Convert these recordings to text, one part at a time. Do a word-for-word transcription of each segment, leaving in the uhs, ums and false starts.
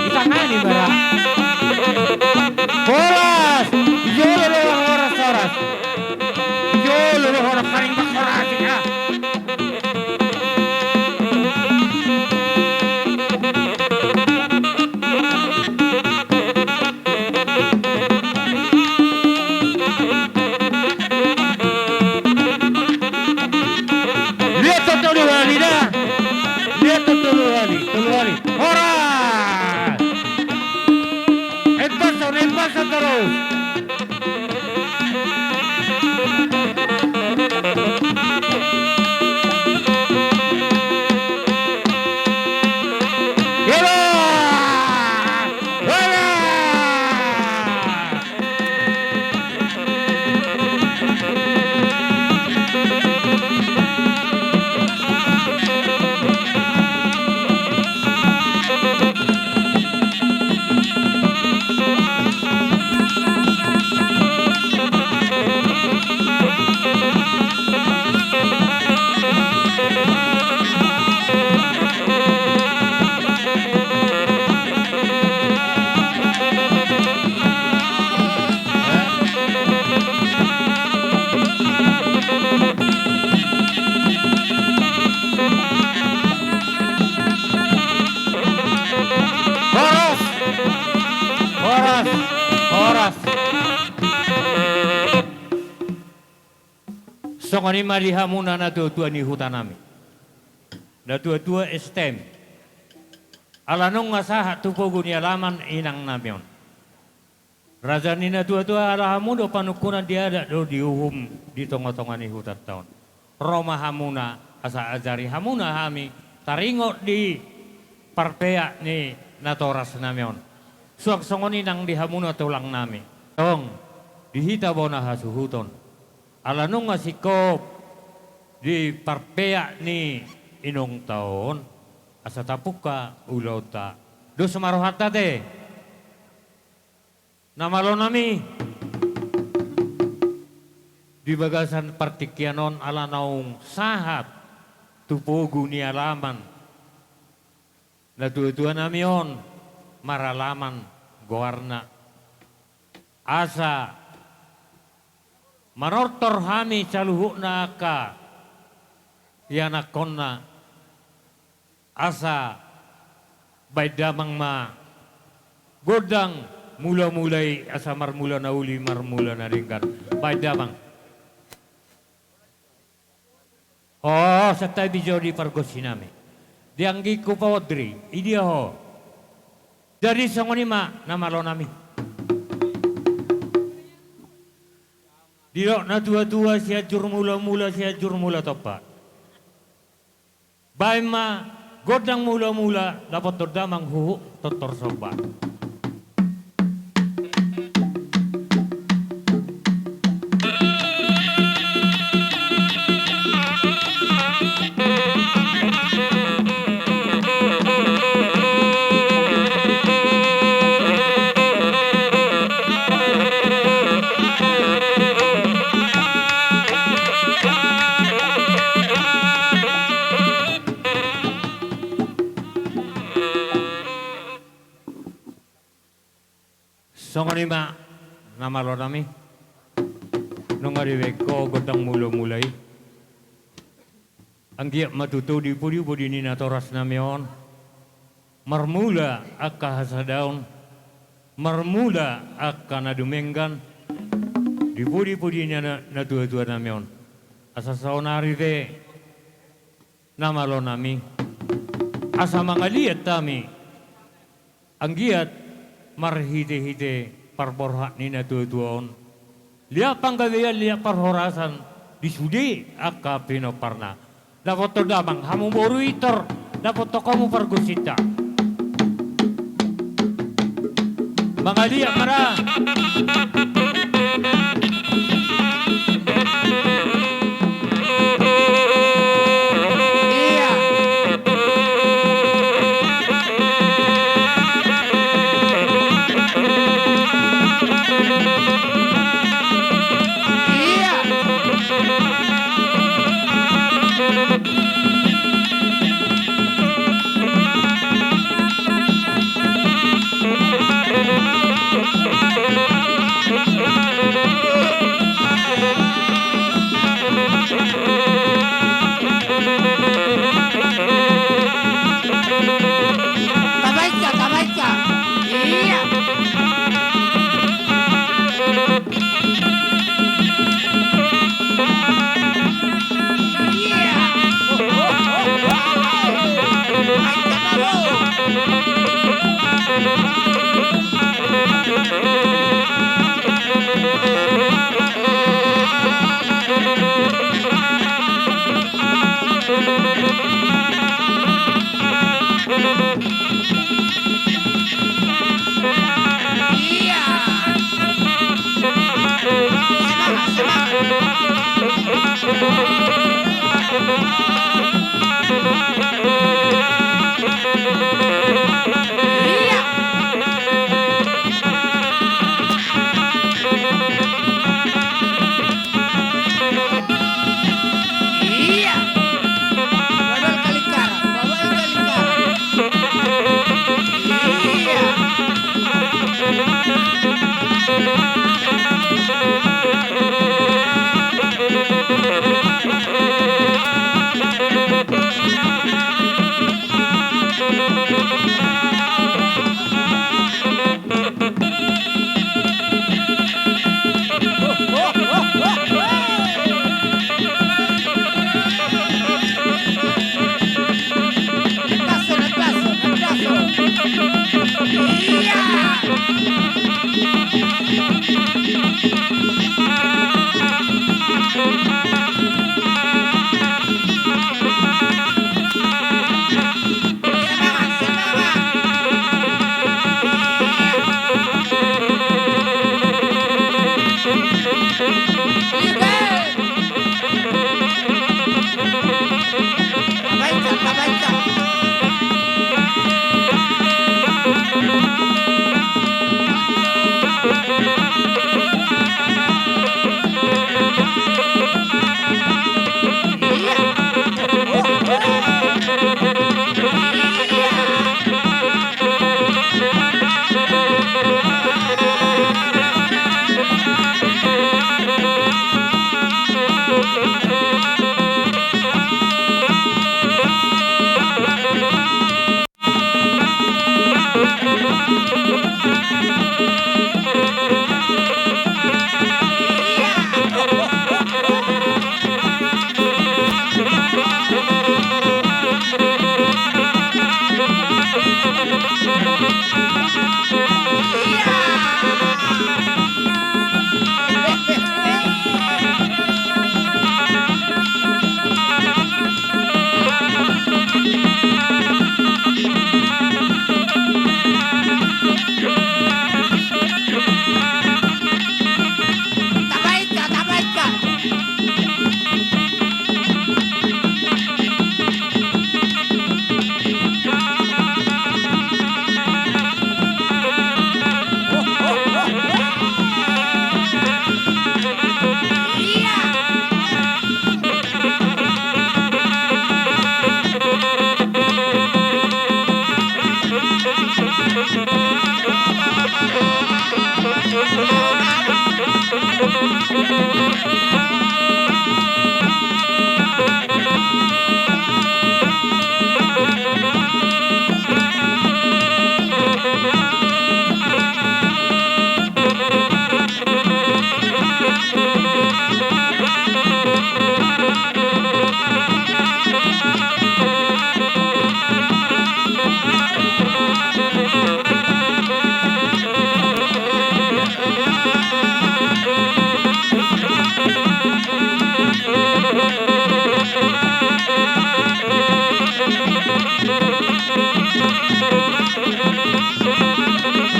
Itangani bara. Horas. Jolo do, horas, horas. Jolo do, horas, paling bak horas, ya. Lihat tolu hali dah. Lihat tolu hali, tolu hali. Horas. Empason, empason terus. Horas. Horas. Horas. Horas. Horas. Songon i ma di hamuna natuatua ni hutanami. Natuatua S T M. Ala nunga sahat tu pogu ni alaman inangnami on. Raja ni natuatua, ala hamu do panungkunan di adat dohot di uhum di tongatonga ni hutanta on. Ro ma hamuna asa ajari hamuna hami taringot di parpeak ni natorasnami on. Suang songon i nang di hamuna tulangnami. Tong, di hita bona hasuhuton. Ala nunga singkop di parpeak ni inongta on, asa tapungka ulaonta. Dos ma rohanta ate. Na malonami, di bagasan partingkian on ala naung sahat tu pogu ni alaman natuatuanami on, maralaman goarna. Asa manortor hami saluhutna angka ianakkonna, asa baen damang ma gondang mulamula i, asa marmula na uli, marmula na denggan. Baen damang. O, santabi jo di pargonsinami. Di anggingku Paodri, idia ho. Jadi songon i ma na malonami. Didok natuatua, Sianjur Mulamula, Sianjur Mula Tompa. Baen ma gondang mulamula, dapothon damang huhut tortor somba. Songon i ma na malonami. Nunga dibaen ho gondang mulamula i. Anggiat ma tutu di pudipudi ni natorasnami on marmula angka hasadaon, marmula angka na dumenggan di pudipudi ni na-, natuatuanami on. Asa saonari pe na malonami, asa mangaliat hami, anggiat marhitehite parborhat ni natuatua on, liat panggabean, liat parhorasan di sude angka pinomparna. Dapothon damang, hamu boru Intor, dapothon hamu pargonsinta. Mangaliat ma ra. Ia. Ia.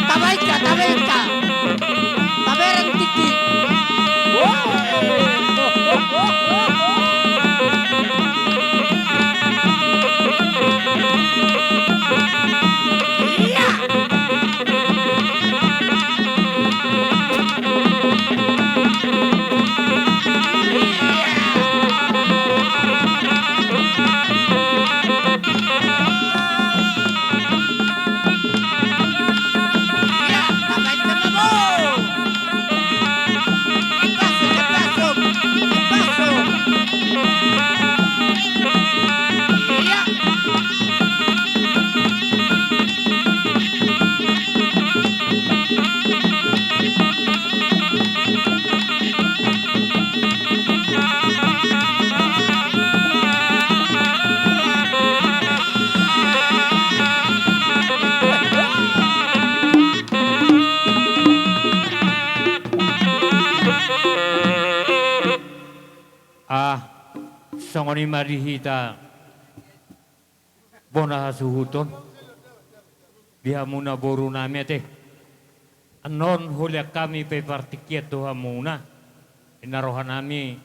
Tabaen, tabaen, tabereng tingki. Ah, songon i ma di hita bona hasuhuton di hamuna boru nami ate. Annon holan hami pe partingkian tu hamuna. Inna rohanami,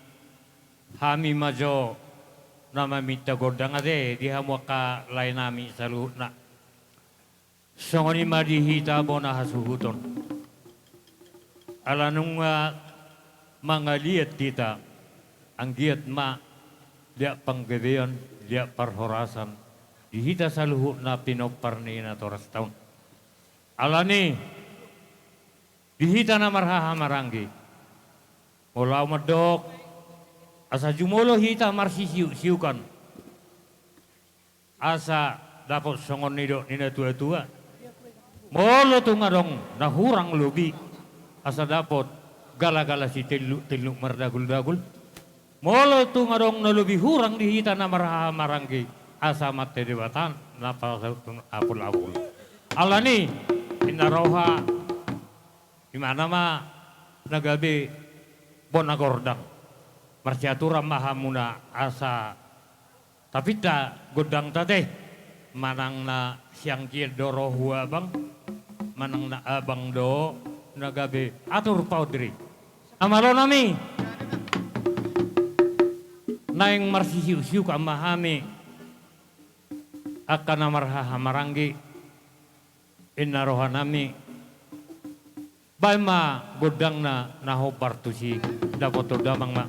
hami ma jo na maminta gondang ate di hamu angka laenami saluhutna. Songon i ma di hita bona hasuhuton. Ala nunga mangaliat hita, anggiat ma liat panggabean, liat parhorasan di hita saluhutna pinompar ni natorasta on. Alani, di hita na marhahamaranggi, molo au mandok, asa jumolo hita marsisiuksiukan. Asa dapot songon nidok ni natuatua. Molo tung adong na hurang lobi, asa dapot galagala sitelluk, telluk mardaguldagul. Molo tung adong na lobi hurang di hita na marhahamaranggi, asa marte Debata na pasaut apulapul. Alani, inna roha, imana ma na gabe bona gordang. Marsiaturan ma hamuna asa tapinta gondangta ate. Manang na sianggian do ro hu abang, manang na abang do na gabe atur paondri. Amalonami, naeng marsisiuksiukan ma hami angka na marhahamaranggi, inna rohanami. Baen ma gondangna na hombar tusi, dapothon damang ma.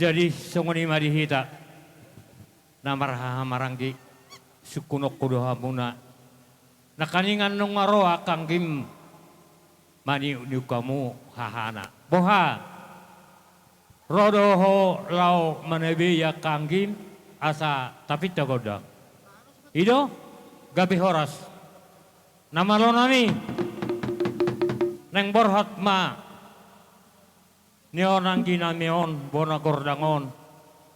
Jadi songon i ma di hita na marhahamaranggi, sungkunonku do hamuna. Nangkiningan nunga ro angka anggim maniukniuk hamu hahana. Boha? Ro do ho laho manabei angka anggim asa tapinta gondang. I do, gabe horas. Na malonami, naeng borhat ma ni on angginami on, bona gordang on.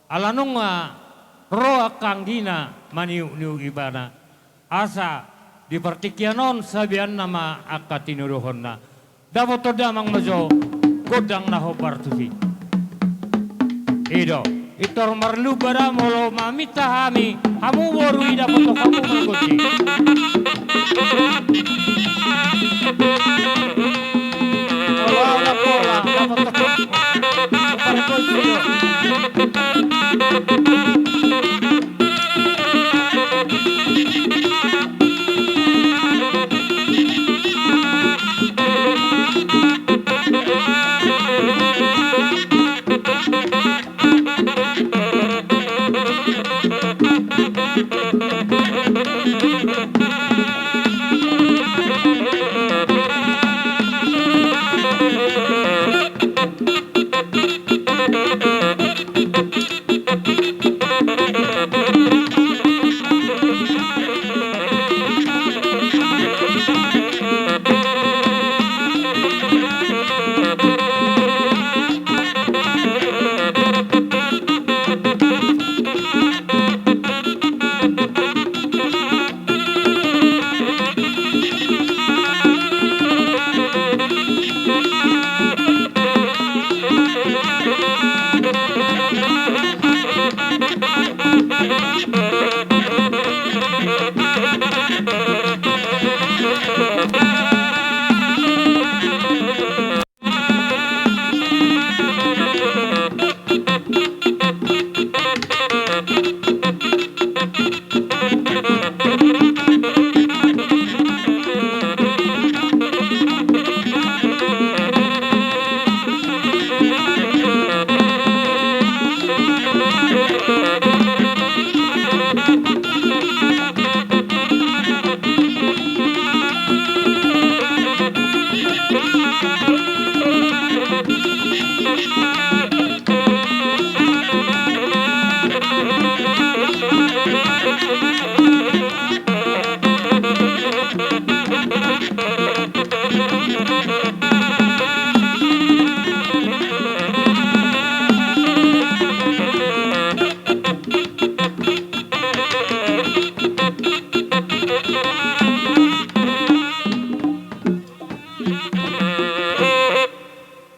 Ala nunga ro angka anggina maniukniuk ibana. Asa di partingkian on sabeanna ma angka tinodohonna. Dapothon damang ma jo. gondang na hombar tusi. I do, pintor marlumba da molo maminta hami, hamu boru i dapothon hamu ma gondang i. Olo, olo, olo, dapothon hamu. Hombar gondang i do.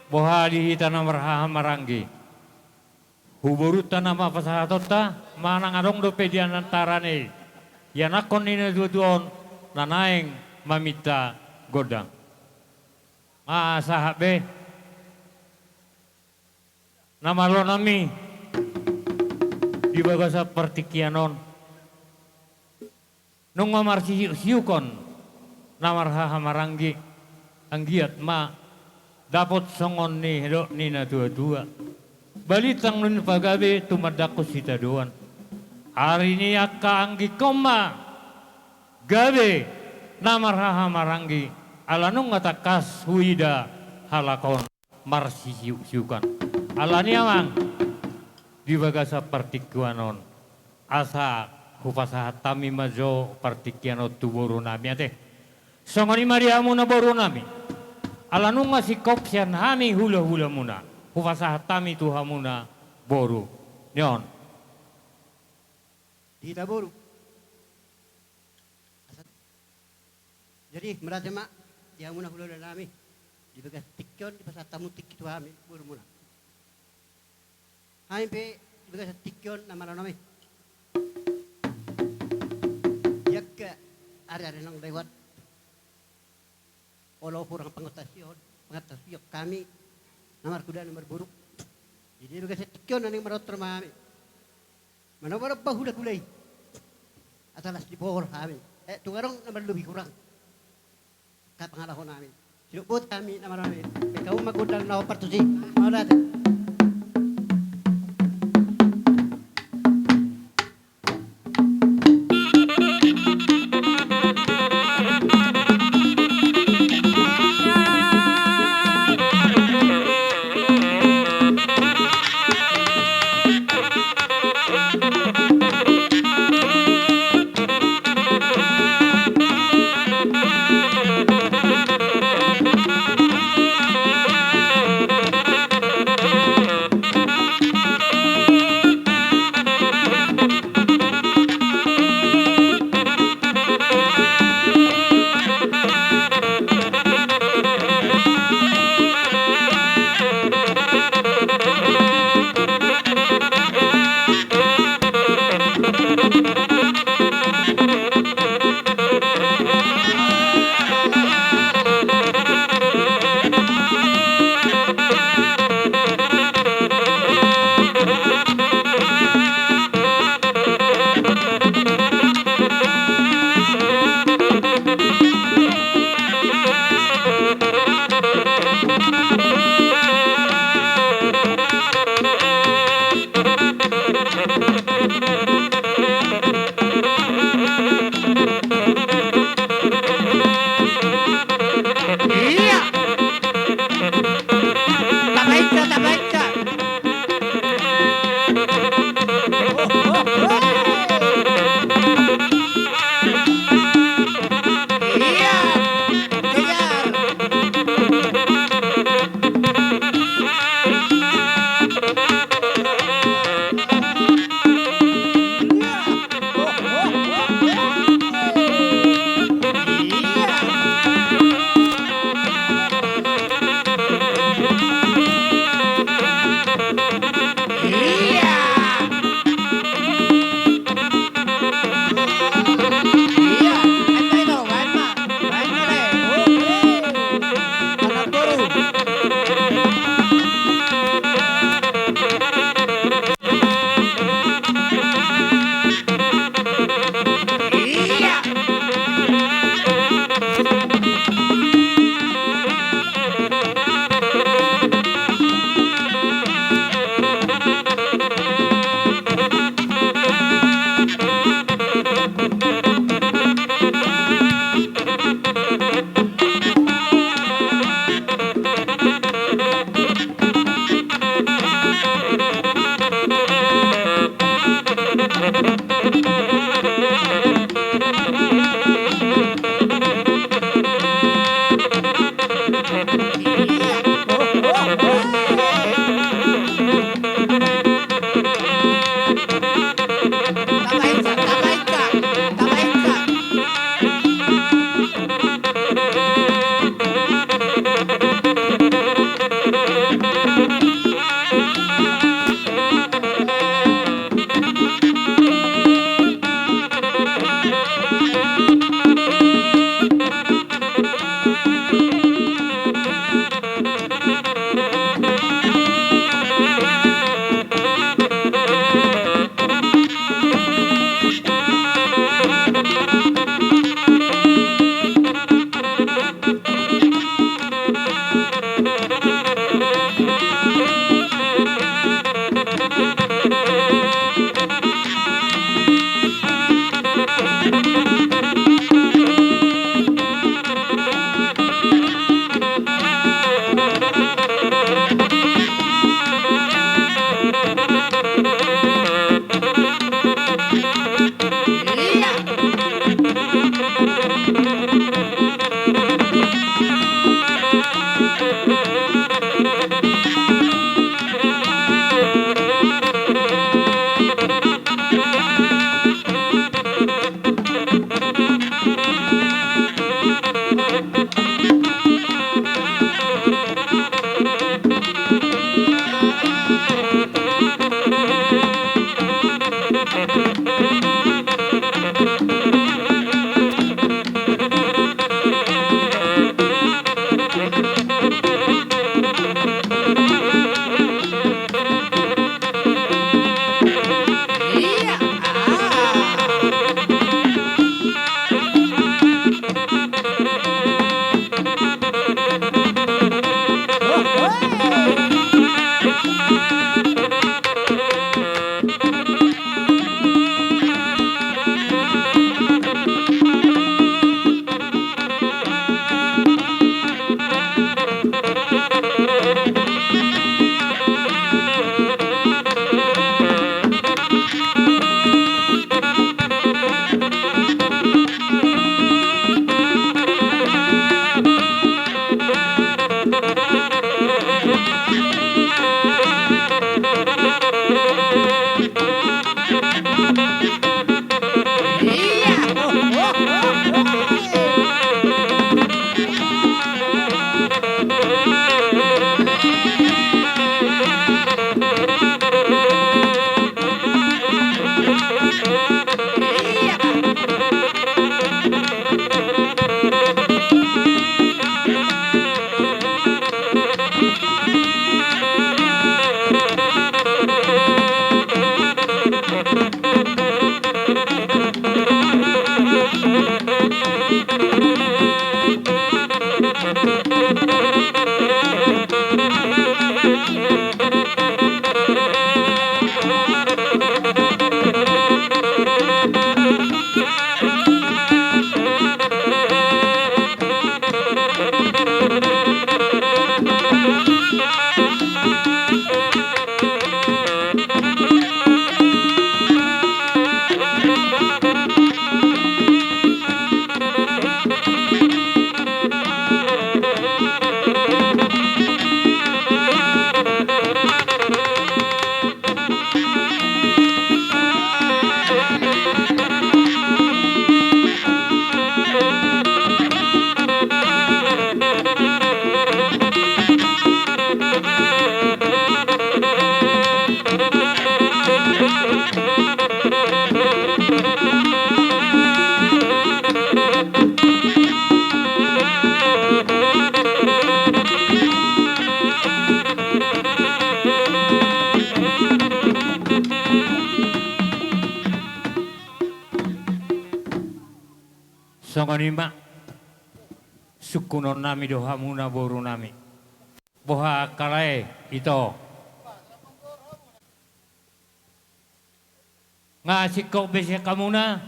Boha di hita na marhaha maranggi? Huborunta nama pasahatonta, manang adong dope di antarana i ianakhon ni natuatua on na naeng maminta gondang. Nga sahat be. Na malo nami di bagasan partingkian on. Nunga marsisiuksiukon na marhaha maranggi, anggiat ma dapot songon nidok ni natuatua. Balintang nunga pagabe tumandangkon sitadoan. Ari ni angka anggingkon ma gabe na marhaha maranggi, ala nunga tangkas huida halak on marsisiuksiukan. Alani amang, di bagasan partingkian on, asa hupasahat hami ma jo partingkian on tu boru nami ate. Songon i ma di hamuna boru nami. Ala nunga singkop sian hami hulahulamuna, hupasahat hami tu hamuna boru. Nion. Di hita boru. Jadi, mauliate ma di hamuna hulahula nami, di bagasan tingki on, dipasahat hamu tingki tu hami, borumuna. Hami pe, di bagasan tingki on, na malo nami. Di angka ari-ari naung lewat. Olo hurang pangantusion, pangantusion hami, na marhula na marboru. Jadi, di bagasan tingki on, na naeng manortor ma hami. Manoba-noba hulahula i. Asa las dipohol hami. Eh, tung adong na marlobi hurang. Angka pangalaho nami. Sidok bot hami na marame. Pe hamu ma gondang na hombar tusi. Mauliate. Ia. Tabaen sa, tabaen sa. Ia. Kejar. Songon i ma sungkunon nami do hamuna boru nami. Boha angka lae, ito? Nga singkop be sian hamuna?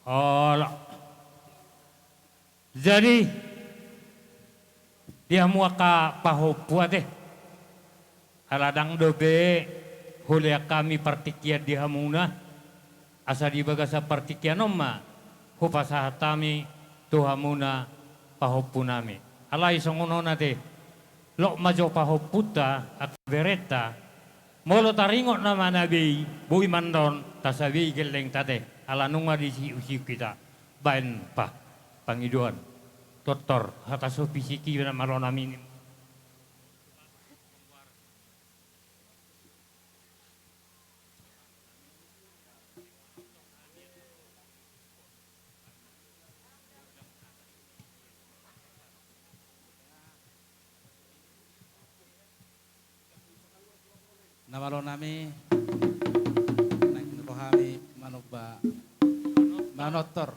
Olo. Jadi, di hamu angka pahompu ate, ala ndang dope hulean hami partingkian di hamuna, asa di bagasan partingkian on ma hupasahat hami tu hamuna pahompu nami. Alai songon on ate, lot ma jo pahompunta, angka berenta, molo taringot nama na bei, boi mandon tasabei gellengta ate, ala nunga disiuksiuk hita. Baen pa, pangidoan, tortor, hata so pisiki na malo nami. Na malo nami, naeng ro hami manomba, manortor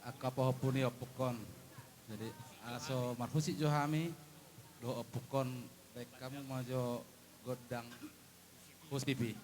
angka pahompu ni ompukkon. Jadi, ala so marhusip jo hami dohot ompukkon, baen hamu ma jo gondang husipi.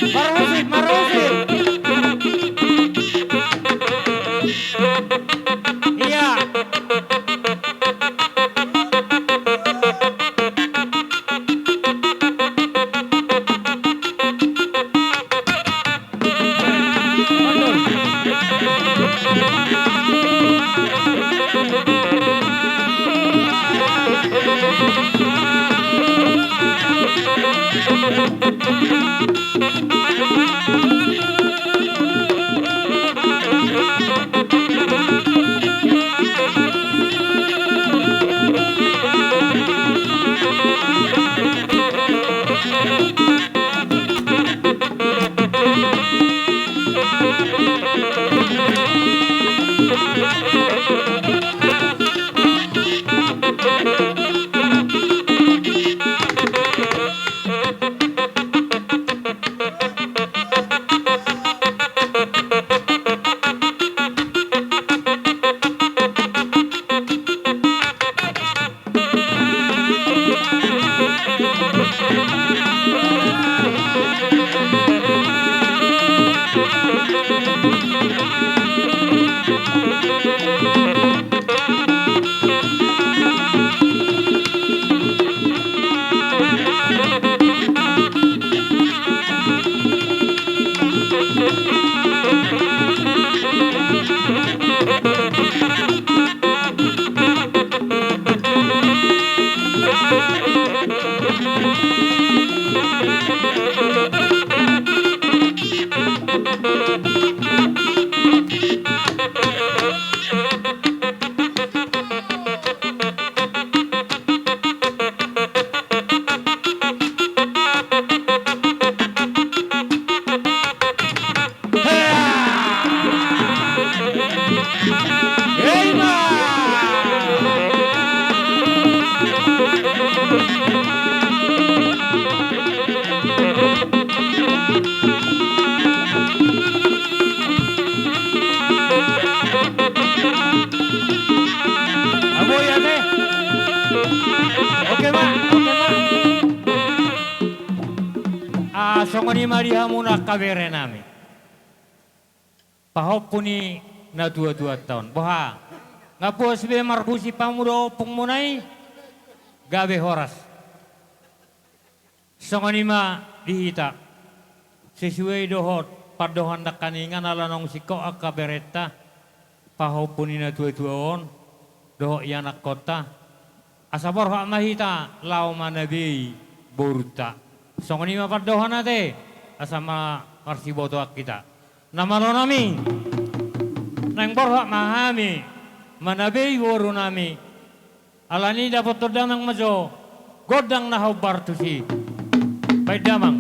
Marhusip, marhusip. Ia. Abo i ate. Oke ma, oke ma. Ah, songon i ma di hamuna angka berenami. Pahompu ni natuatuanta on. Boha? Nga puas be marbusi pamuda ompungmuna i? Gabe horas. Songon i ma di hita. Sesuai dohot pandohan dangka ningan ala naung singkop angka berenta, pahompu ni natuatua on dohot ianakkonta. Asa borhat ma hita laho manabei borunta. Songon i ma pandohan ate, asa ma marsibotoan hita. Na malonami, naeng borhat ma hami manabei borunami. Alani i dapothon damang ma jo gondang na hombar tusi. Baen damang.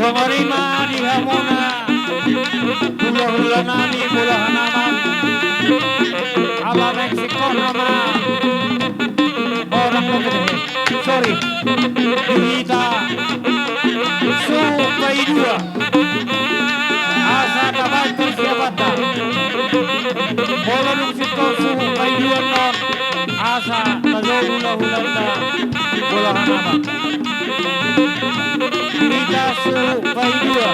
Songon i ma di hamuna hulahulanami, bolahan amang. Ala naeng singkop nama. Oh, nang, sorry. Di hita suhut paidua. Asa tabaen persiapanta. Molo dung singkop suhut paidua on, asa tajou hulahulanta bolahan amang. Di hita suhut paidua.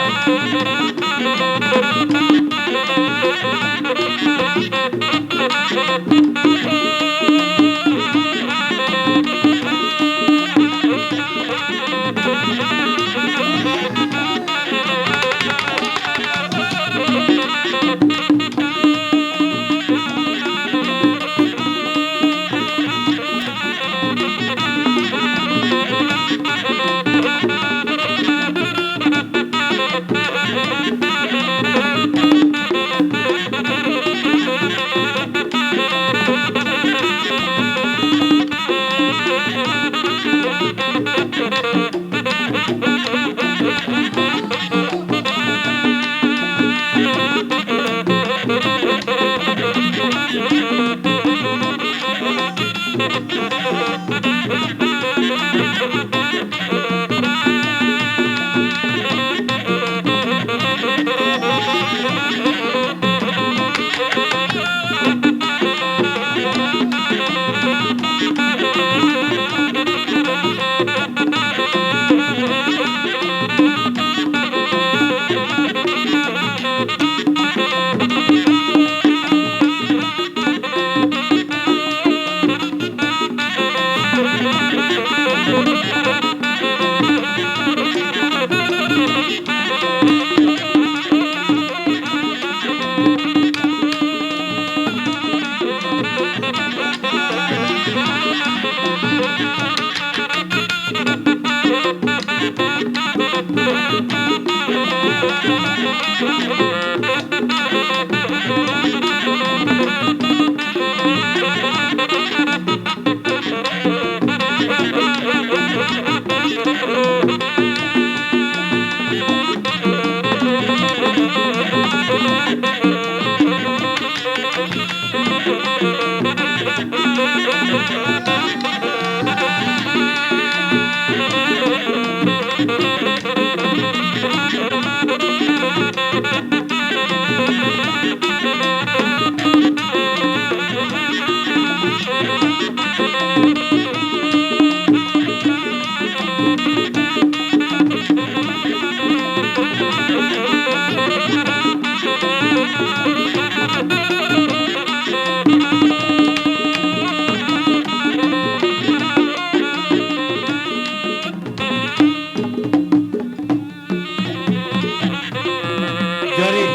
Jadi,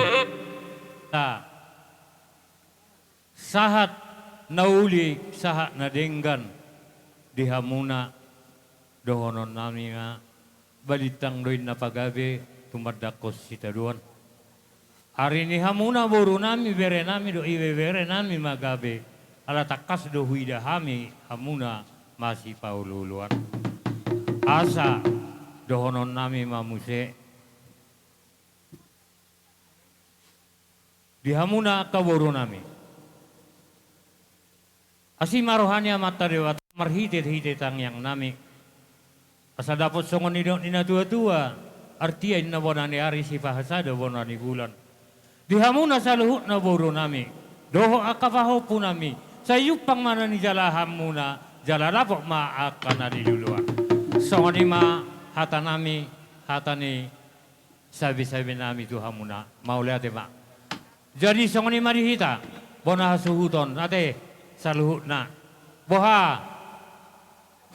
ta. Sahat Na uli sahat na denggan di hamuna, dohononnami ma, balintang do inna pagabe tumandangkon sitadoan. Ari ni hamuna borunami, berenami dohot ibeberenami ma gabe, ala tangkas do huida hami hamuna masipaolooloan. Asa dohononnami ma muse di hamuna angka borunami. Asi ma roha ni Amanta Debata marhitehite tangiangnami, asa dapot songon nidok ni natuatua: Artia inna bona ni ari, sipahasada bona ni bulan. Di hamuna saluhutna borunami dohot angka pahompunami, sai jumpang ma na nijalahanmuna, jala dapot ma angka na niluluan. Songon i ma hatanami, hata ni sabesabenami tu hamuna. Mauliate ma. Jadi songon i ma di hita bona hasuhuton ate saluhutna. Boha,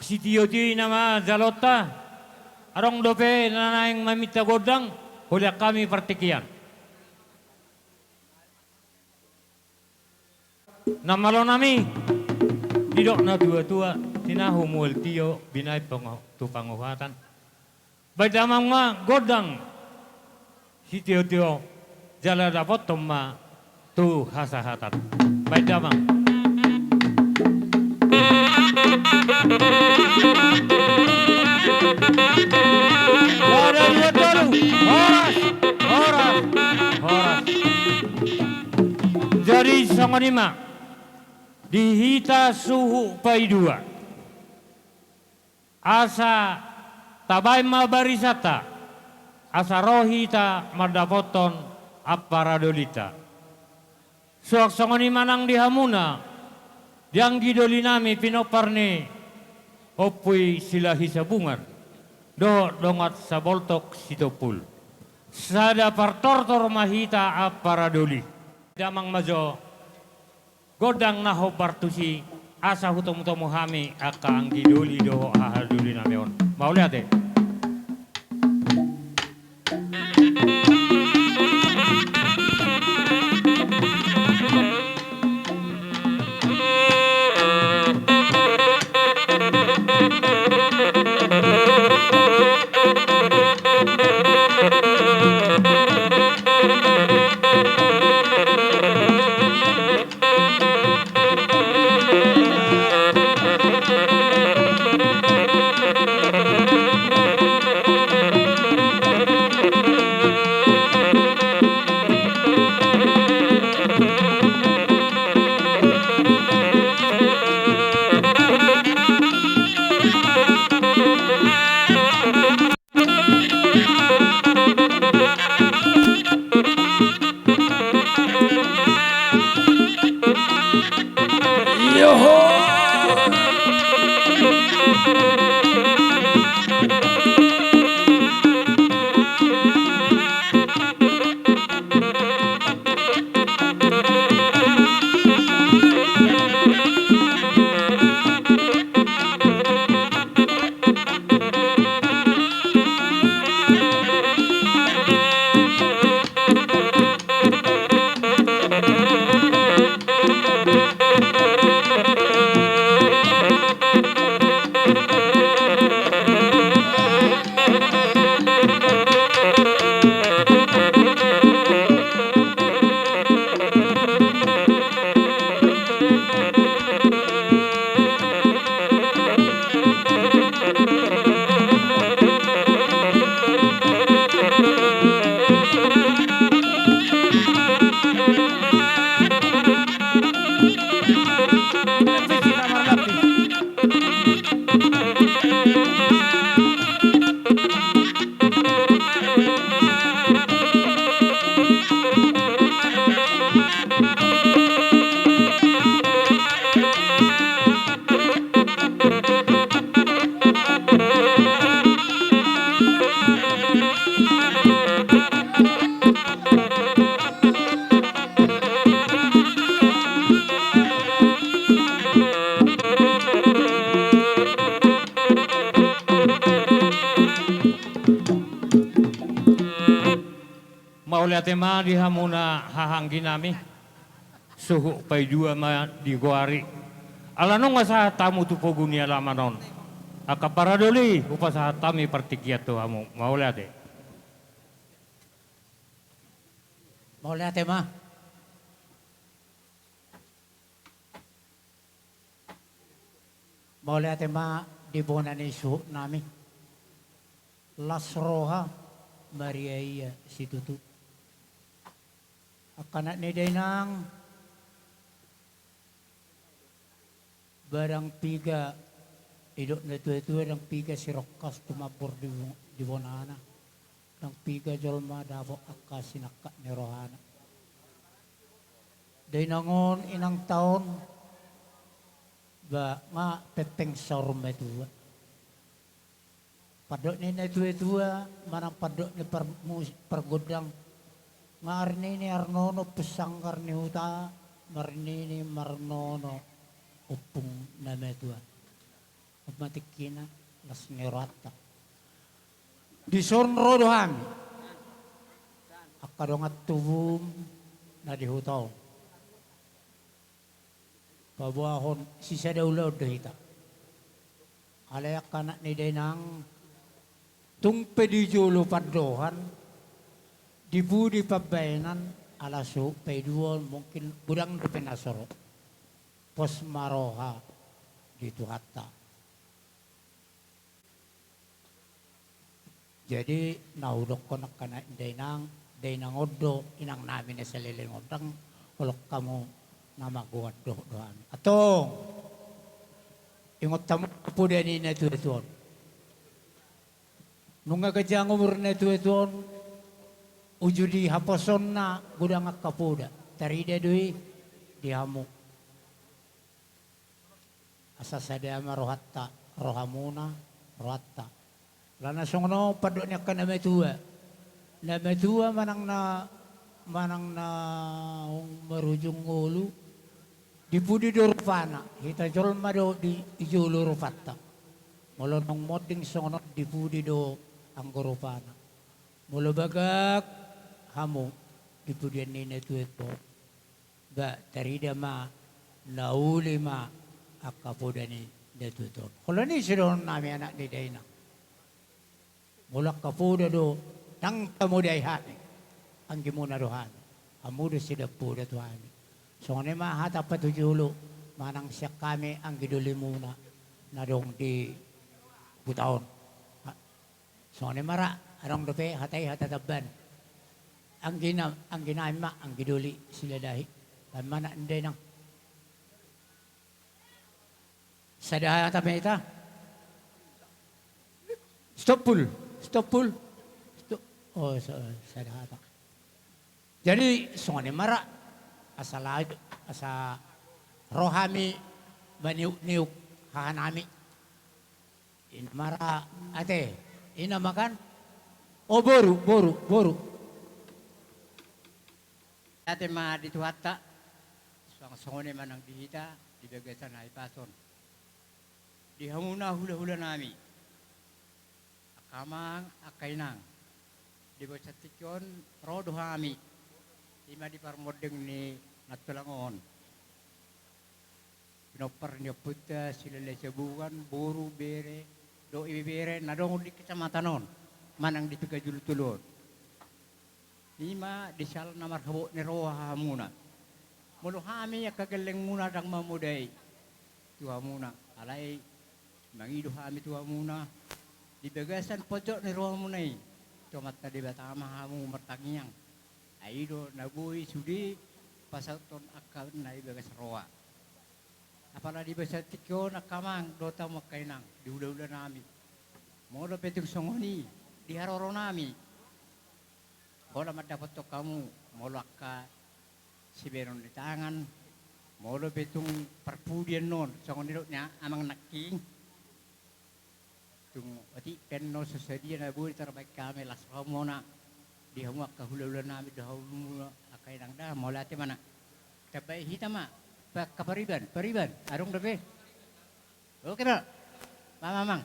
sitiotio i nama jaloonta? Adong dope na naeng maminta gondang? Holian hami partingkian. Na malonami, didok natuatua: Tinahu mual tio, binahen pango-, tu panguhatan. Baen damang ma gondang sitiotio, jala dapothon ma tu hasahatan. Baen damang. Sada, dua, tolu. Horas, horas, horas. Jadi songon i ma di hita suhut paidua. Asa tabaen ma barisanta, asa ro hita mandapothon ampara dolinta. Suang songon i ma nang di hamuna, di anggi dolinami pinompar ni Ompu i Silahi Sabungan dohot dongan Saboltok Sitompul. Sada partortor ma hita ampara doli. Damang ma jo gondang na hombar tusi, asa hutomutomu hami angka anggi doli dohot haha dolinami on. Mauliate. Mauliate ma di hamuna haha angginami. Suhut paidua ma digoari. Ala nunga sahat hamu tu pogu ni alaman on, angka paradoli, hupasahat hami partingkian tu hamu. Mauliate. Mauliate ma. Mauliate ma di bona ni suhut nami. Las roha, mariaia situtu. Angka anak ni dainang, ba ndang piga, didok na tuatua, ndang piga sirongkas tumambur di bo-, di bonana. Ndang piga jolma dapot angka sinangkap ni rohana. Dainang on, inangta on, ba nga pengpeng saur matua. Pandok ni na tuatua, manang pandok ni par-, mus-, pargondang, nga arnini arnono ompung sanggar ni huta, marnini marnono ompung na matua. On ma tingkina las ni rohanta. Dison ro do hami, angka dongan tubum na di huta on, paboahon sisada ulaon do hita. Alai angka anak ni dainang, tung pe di jolo pandohan, di pudi pambahenan, ala suhut paidua on mungkin godang dope na so ro. Pos ma roha di Tuhanta. Jadi, na hudokkon angka anak ni dainang, dainang on do inang nami na saleleng on, ndang holan hamu na magoan dohot do hami. Antong, ingot hamu poda ni na tuatua on. Nunga ganjang umur na tuatua on, uju di haposonna godang angka poda, tarida do i di hamu. Asa sada ma rohanta, rohamuna, rohanta. Alana songon on pandok ni angka na matua. Na matua manang na, manang na marujung ngolu, di pudi do rupana, hita jolma do di, di jolo rupanta. Molo naung monding songon on, di pudi do anggo rupana. Molo bagak hamu di pudian ni na tuatua on, ba tarida ma, na uli ma angka poda ni na tuatua on. Holan i sidohonon nami anak ni dainang. Molo angka poda do, ndang tamodai hami, anggimuna do hami. Hamu do sidang poda tu hami. Songon i ma hata patujolo, manang sian hami anggi dolimuna na adong di huta on. Songon i ma ra, adong dope hata i hata tamban. Anggina, angginami ma, anggi doli Silalahi. Baen ma anak ni dainang. Sada hata ma hita. Stop pul, stop pul. Stop. Oh, sa-, sada hata. Jadi, songon i ma ra, asa la-, asa ro hami maniuk-niuk hahanami. Ina ma ra ate, ina ma kan? O boru, boru, boru. Ate ma di Tuhanta, suang songon i ma nang di hita, di bagasan hahipason. Di hamuna hula-hula nami, angka amang, angka inang, di bagasan tingki on ro do hami, i ma di parmonding ni nantolang on. Pinompar ni ompunta Silalahi Sabugan, boru, bere, dohot ibebere na adong di kecamatan on, manang di Pekajulu tolu on. I ma di siala na marhabot ni roha hamuna. Molo hami angka gellengmuna ndang mamodai tu hamuna, alai mangido hami tu hamuna, di bagasan pojok ni rohamuna i, tu Amanta Debata ma hamu martangiang. Ai i do na boi sude pasauthon angka na di bagas roha. Apala di bagasan tingki on angka amang dohot hamu angka inang, di hula-hula nami. Molo pe tung songon i di haroro nami, holan mandapothon hamu, molo angka sibahenon ni tangan, molo pe tung parpudian on, songon nidok ni amang nangkin. Tung otik pe annon so sadia na boi tarbahen hami, las roha muna di hamu angka hula-hula nami, di hamu angka inang da, mauliate ma na. Tambai hita ma, pa-, angka pariban, pariban, adong dope. Oke ma, mamamang.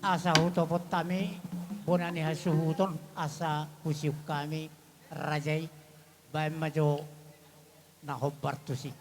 Asa hutopot hami bona ni hasuhuton, asa husiuk hami raja i. Baen ma jo na hombar tusi.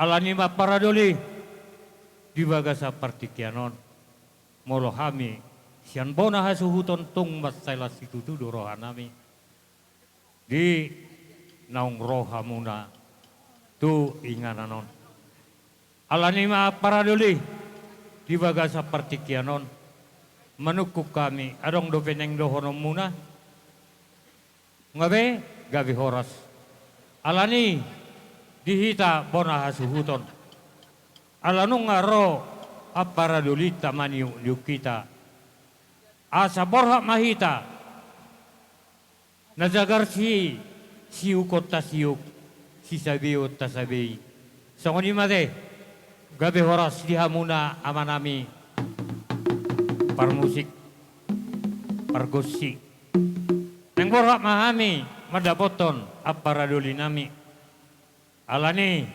Alani i ma, amparna doli, di bagasan partingkian on, molo hami sian bona hasuhuton tung mansai las situtu do rohanami di naung ro hamuna tu inganan on. Alani i ma, amparna doli, di bagasan partingkian on, manungkun hami, adong dope naeng dohononmuna? Nunga be? Gabe horas. Alani i, di hita bona hasuhuton, ala nunga ro amparna dolinta maniukniuk hita, asa borhat ma hita, na jagar si, siukon tasiuk, sisabeon tasabei. Songon i ma te, gabe horas di hamuna amanami parmusik, pargonsi. Naeng borhat ma hami mandapothon amparna dolinami. Alani i,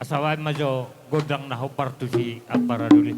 asa baen ma jo gondang na hombar tusi ambaradul i.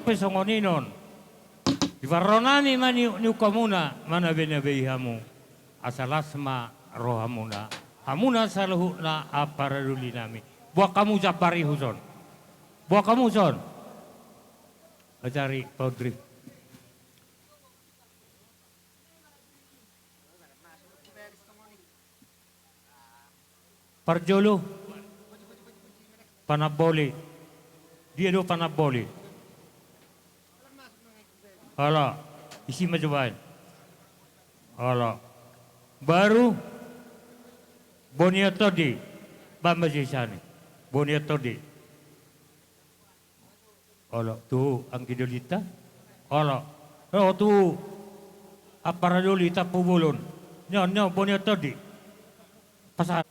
Pe songon i non. Diparronani ma ni, ni ungkamuna, manabe-nabe i hamu. Asa las ma rohamuna. Hamuna saluhutna amparadilinami. Boan hamu jambar i tuson. Boan hamu tuson. Ajari, Paundri. Parjolo. Panamboli. Dia do panamboli? Olo. Isi ma jo baen. Olo. Baru. Bonian Tondi. Baen ma jo isani. Bonian Tondi. Olo, tu anggi dolinta. Olo. O, tu ampara doli Tampubolon. Nyo, nyo, boni on tondi. Pasahat.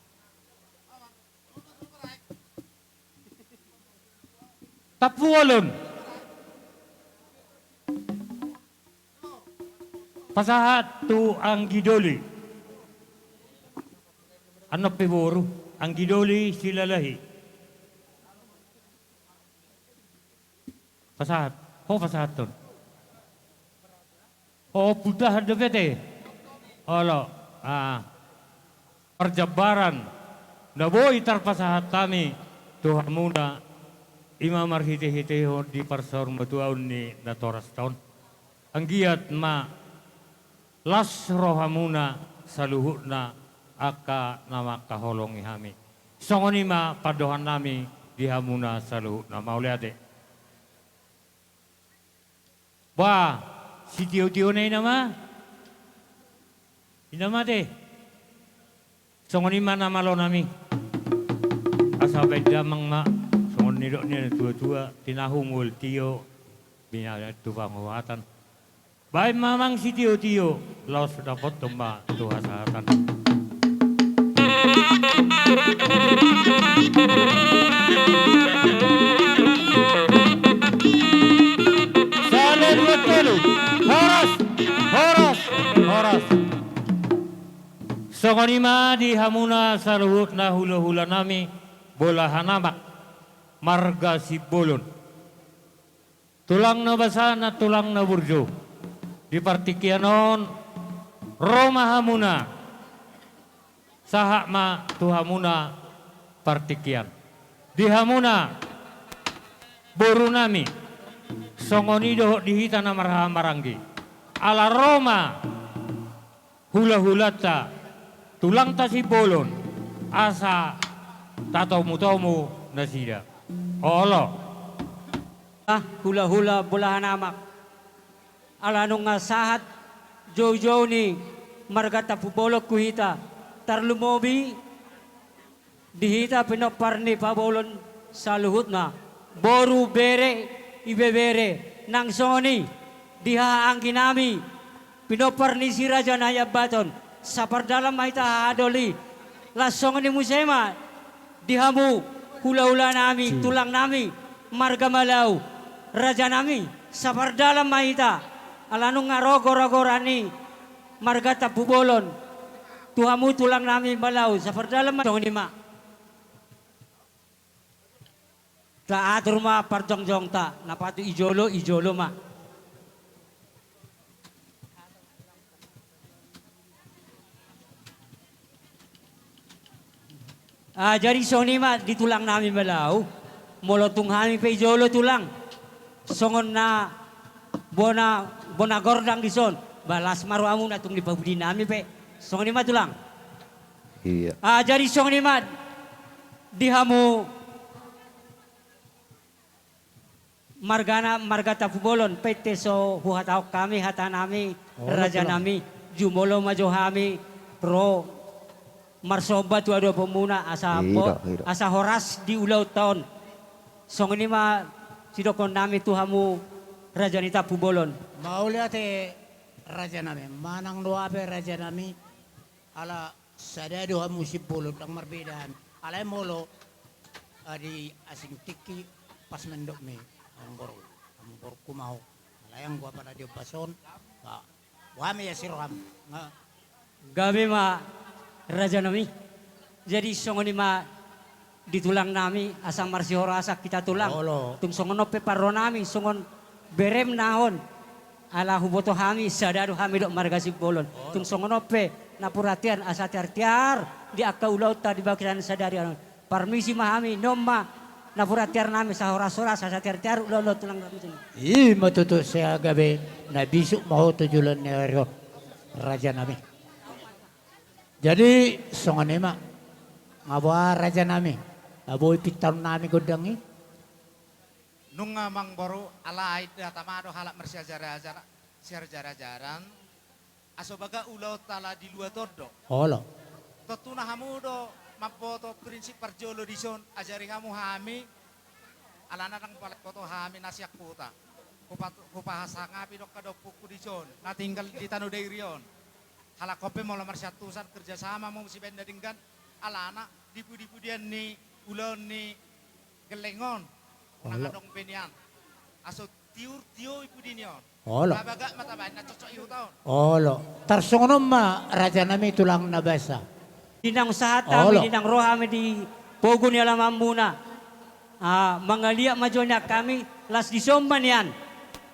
Tampubolon. Pasahat tu anggi doli. Annon pe boru, anggi doli Silalahi. Pasahat, ho pasahathon. Ho, putahan dope te. Olo, ah. Parjambaran na boi tarpasahat hami tu hamuna, i ma marhitehitehon di parsaurmatuaon ni natorasta on. Anggiat ma las rohamuna saluhutna angka na mangkaholongi hami. Songon i ma pandohan nami di hamuna saluhutna. Mauliate. Ba, sitio-tiona i nama. I nama te. Songon i ma na malo nami. Asa baen damang ma, songon nidok ni na tua-tua, tinahu mual tio, binaen tu panguhatan. Baen ma amang sitio-tio, laos dapothon ma tu hasahatan. Sada, dua, tolu. Horas, horas, horas. Songon i ma di hamuna saluhutna hulahula nami, bolahan amak, marga Simbolon. Tulang na basa, na tulang na burju. Di partingkian on, ro ma hamuna. Sahat ma tu hamuna partingkian. Di hamuna, boru nami. Songon i dohot di hita na marhaha maranggi. Ala ro ma hulahulanta, tulangta Simbolon, asa tatomutomu nasida. Olo. Ah, hulahula bolahan amak. Ala nunga sahat joujou ni marga Tampubolon tu hita, tarlumobi di hita pinompar ni Pabolon saluhutna, boru, bere, ibebere, nang songon i di haha anggi nami, pinompar ni si Raja Nai Ambaton, sapardalan ma hita haha doli. Laos songon i muse ma di hamu hulahula nami, tulang nami, marga Malau, raja nami, sapardalan ma hita. Ala nunga ro gora-gora ni marga Tampubolon tu hamu tulang nami Malau, sapardalan ma, songon i ma. Taatur ma parjongjongta, na patut i jolo, i jolo ma. Ah, jadi songon i ma di tulang nami Malau, molo tung hami pe i jolo tulang, songon na bona, bona gordang dison, ba las ma rohamuna tung di pahudi nami pe, songon i ma tulang. Iya. Ah, jadi songon i ma di hamu margana, marga Tampubolon, pette so huhatahon hami hata nami, raja nami, jumolo ma jo hami ro marsomba tu adopanmuna asa, asa horas di ulaonta on. Songon i ma sidohonon nami tu hamu raja ni Tampubolon. Mauliate raja nami, manang do aha pe raja nami, ala sada do hamu Simbolon, ndang marbeda hami. Alai molo, ah, di asing tingki pas mandok mi, amangboru, amangboruku ma ho. Alai anggo apala di ombas on, ah, boha ma ia siroham. Nga. Gabe ma raja nami. Jadi songon i ma di tulang nami, asa marsihorasan hita tulang. Tung songon on pe parro nami, songon beremna on. Ala huboto hami, sada do hami dohot marga Simbolon. Tung songon on pe, napuran tiar asa tiar-tiar di angka ulaonta di bagasan sadari on. Parmisi ma hami, ni on ma napuran tiar nami, asa horas-horas, asa tiar-tiar ulaon tulang nami. I ma tutu, sai gabe na bisuk ma ho tu joloan ni ari on, raja nami. Jadi songon i ma. Nga boha raja nami, na boi pintaon nami gondang i? Nunga amangboru, alai inda tama do halak marsiajar-ajar, siajar-ajaran, aso bagak ulaonta ala di luat on do. Olo. Tontuna hamu do mamboto prinsip parjolo dison, ajari hamu hami, Alana ndang pola boto hami na sian huta. Hupa-, hupasangapi do angka ompungku dison, na tinggal di tano Dairi on. Halak on pe molo marsiantusan kerjasama ma sibaen na denggan, alana di pudi-pudian ni ulaon ni gelleng on. Olo. Nang adong be nian. Aso tiur tio i pudi ni on. Olo. Bagak ma tabaen na cocok i huta on. Olo. Tarsongon on ma rajanami tulang na basa. Di naung sahat hami, olo, di naung ro hami di pogu ni alamanmuna. Ah, mangaliat ma jo nian hami, las dison ma nian.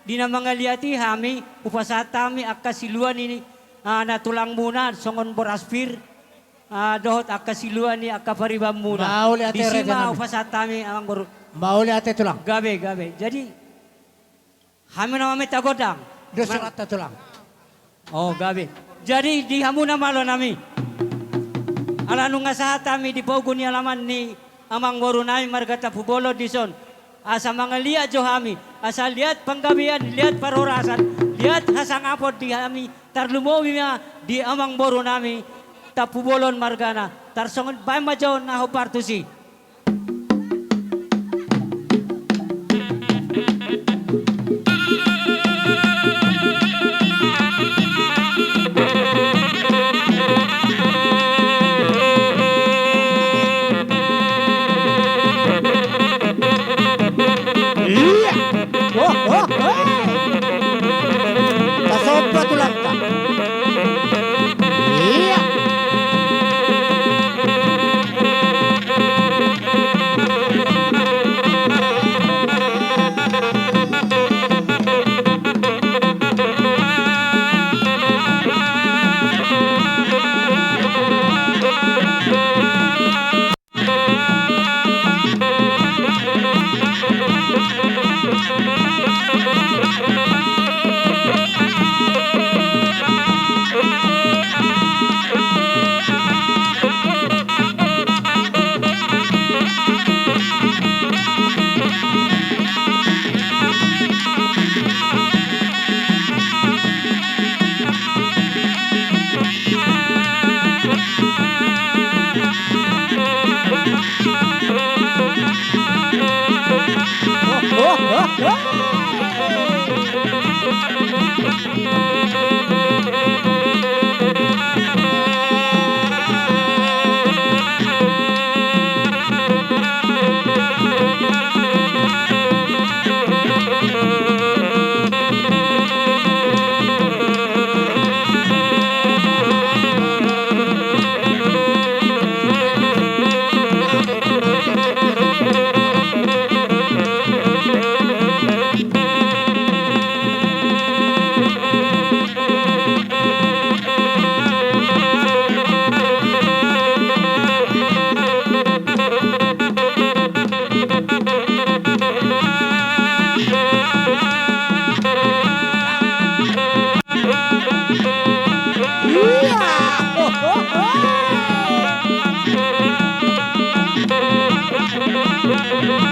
Di na mangaliat i hami, hupasahat hami angka siluan ni, ah, na tulangmuna, songon boras pir, ah, dohot angka siluan ni angka paribanmuna. Mauliate, disi ma rajanami, hupasahat hami, amangboru. Mauliate tulang. Gabe, gabe. Jadi, hami na maminta gondang. Dos suranta tulang. Oh, gabe. Jadi di hamu na malonami. Ala nunga sahat hami di pogu ni alaman ni amangborunami marga Tampubolon dison. Asa mangaliat jo hami. Asa liat panggabean, liat parhorasan, liat hasangapon di hami. Tarlumobi ma di amangborunami Tampubolon margana. Tarsongon baen ma jo na hombar tusi. Iya. Oh, oh, oh. Tasomba tulangta. Iya.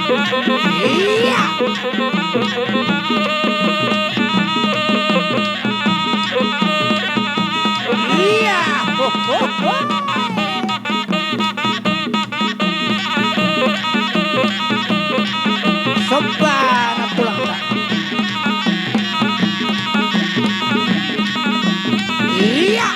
Iya. Iya. Ho, ho, ho. Somba na tulangta. Iya.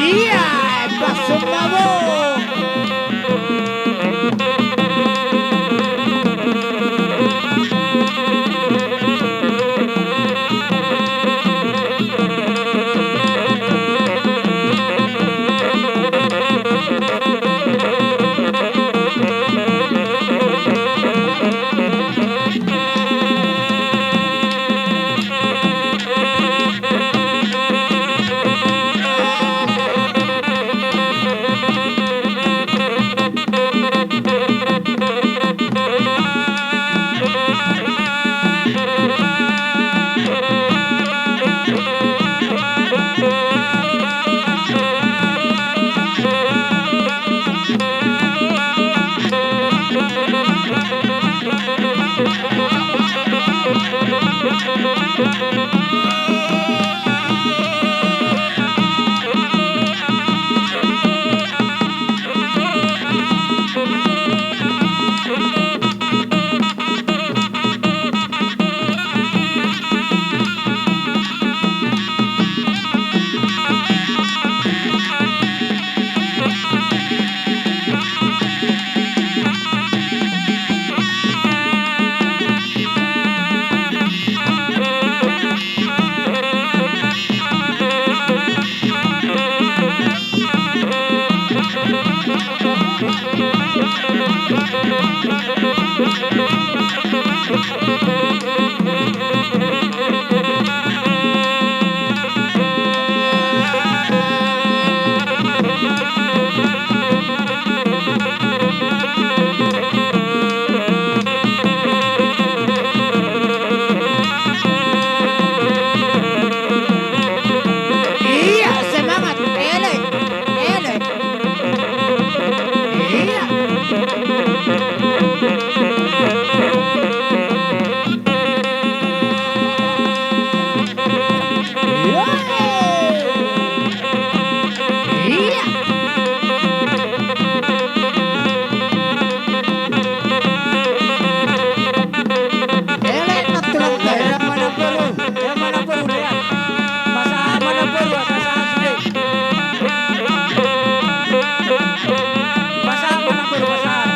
Ia, emma sumabung. Iya, semangat, elek, elek. Iya. Iya. Elek na tulang. Elek ma namboru. Elek ma namboru, elek. Pasahat ma namboru, pasahat sude. Pasahat ma namboru, pasahat.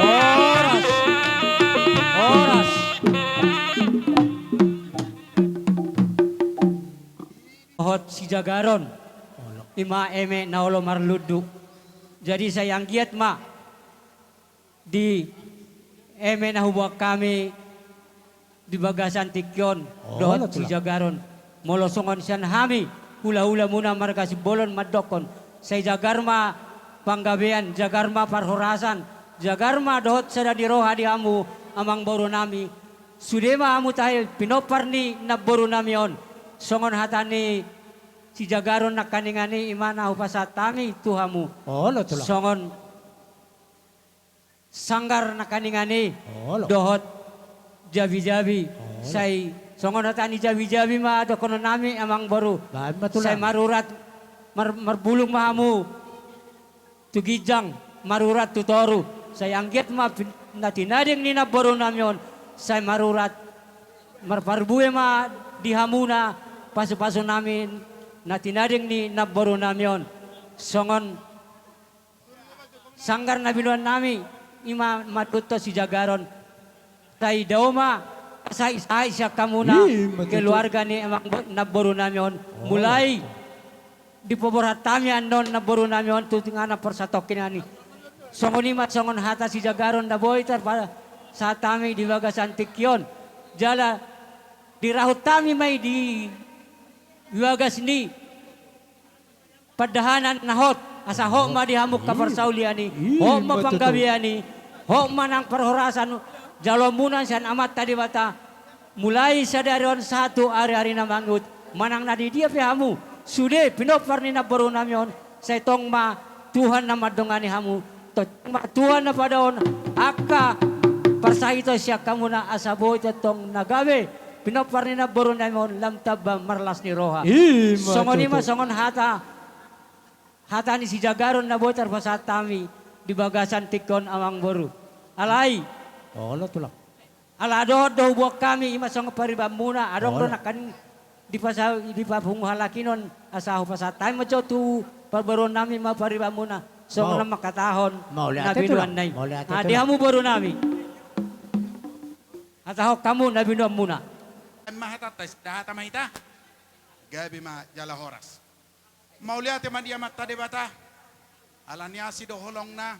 Horas. Horas. Dohot sijagaron. Olo. I ma eme na olo marlundu. Jadi sai anggiat ma di eme na huboan hami di bagasan tingki on. Olo, dohot tulang. Sijagaron. Molo songon sian hami, hulahulamuna marga Simbolon mandokkon. Sai jagar ma panggabean, jagar ma parhorasan, jagar ma dohot sada ni roha di hamu amangborunami. Sude ma hamu tahe pinompar ni namborunami on. Songon hata ni sijagaron nangkaningan i, i ma na hupasahat hami tu hamu. Olo, tulang. Songon sanggar nangkaningan i. Olo. Dohot jabijabi. Olo. Sai songon hata ni jabijabi ma dohononnami, amangboru. Baen ma, tulang. Sai marurat, mar-, marbulung ma hamu. tu ginjang, marurat tu toru, sai anggiat ma pin-, na tinading ni namborunami on, sai marurat, marparbue ma di hamuna pasupasunami na tinading ni namborunami on. Songon sanggar na binoannami, i ma manduthon sijagaron. Sai dao ma, sai, sai sian hamuna, i ma tutu, keluarga ni amang bo-, namborunami on. Oh. Mulai dipaborhat hami annon namborunami on tu inganan parsatongkinan i. Songon i ma songon hata sijagaron na boi tarpasahat hami di bagasan tingki on. Jala dirahut hami ma i di bagas ni pandahanan na hot, asa hot ma di hamu angka parsaulian i, i, hot ma, i ma tutu, panggabean i, hot ma nang parhorasan jaloonmuna sian Amanta Debata, mulai sadari on sahat tu ari-ari na mangihut, manang na di dia pe hamu, sude pinompar ni namborunami on, sai tong ma Tuhan na mandongani hamu, tong ma Tuhan na padaon angka parsahiton sian hamuna asa boi tongtong na gabe pinompar ni namborunami on lam tamba marlas ni roha. I ma tutu. Songon i ma songon hata, hata ni sijagaron na boi tarpasahat hami di bagasan tingki on amang boru. Alai. Olo tulang. Ala dohot do huboan hami, i ma songon paribanmuna, adong do, olo, nangkin dipasa-, dipapungu halak i non, asa hupasahat hami ma jo tu parboruonnami ma paribanmuna, songon, mau, na mangkatahon, mauliate, na tulang, binoanna i. Mauliate, ah, di, tulang, hamu borunami. Hatahon hamu na binoanmuna. Emma hatanta, dah hata ma hita. Gabe ma jala horas. Mauliate ma di Amanta Debata, ala ni asi do holongna,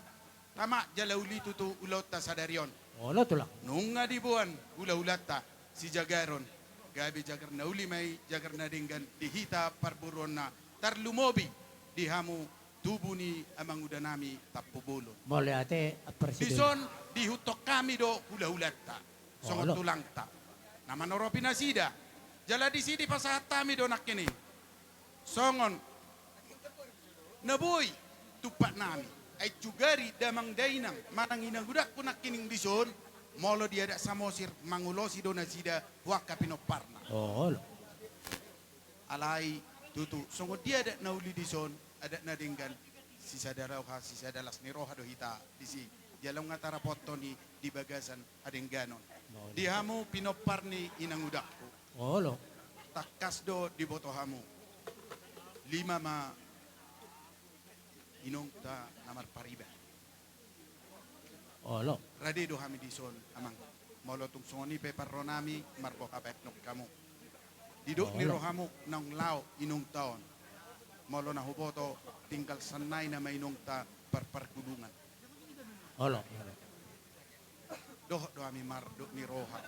tama jala uli tutu ulaonta sadari on. Olo tulang. Nunga diboan hula-hulanta sijagaron, gabe jagar na uli ma i, jagar na denggan di hita parboruonna, tarlumobi di hamu tubu ni amangudanami Tampubolon. Mauliate, Presiden. Dison diihuthon hami do hula-hulanta, songon, olo, tulangta na manoropi nasida. Jala disi dipasahat hami do nangkining songon na boi tumpaknami, ai sugari damang dainang manang inangudangku nangkining dison, molo di adat Samosir mangulosi do nasida tu angka pinomparna. Olo. Alai tutu songon dia adat na uli dison, adat na denggan, sisada roha, sisada las ni roha do hita disi. Jala nunga tarapothon i di bagasan hadengganon. Olo. Di hamu pinompar ni inangudangku. Olo. Tangkas do diboto hamu. Lima ma inongta na marpariban. Olo. Rade do hami dison, amang. Molo tung songon i pe parronami, marboha baen hamu. Didok ni, olo, rohamu naung laho inongta on. Molo na huboto tinggal sannari nama inongta par-, pargulungan. Olo, olo. Dohot do hami mardok ni roha.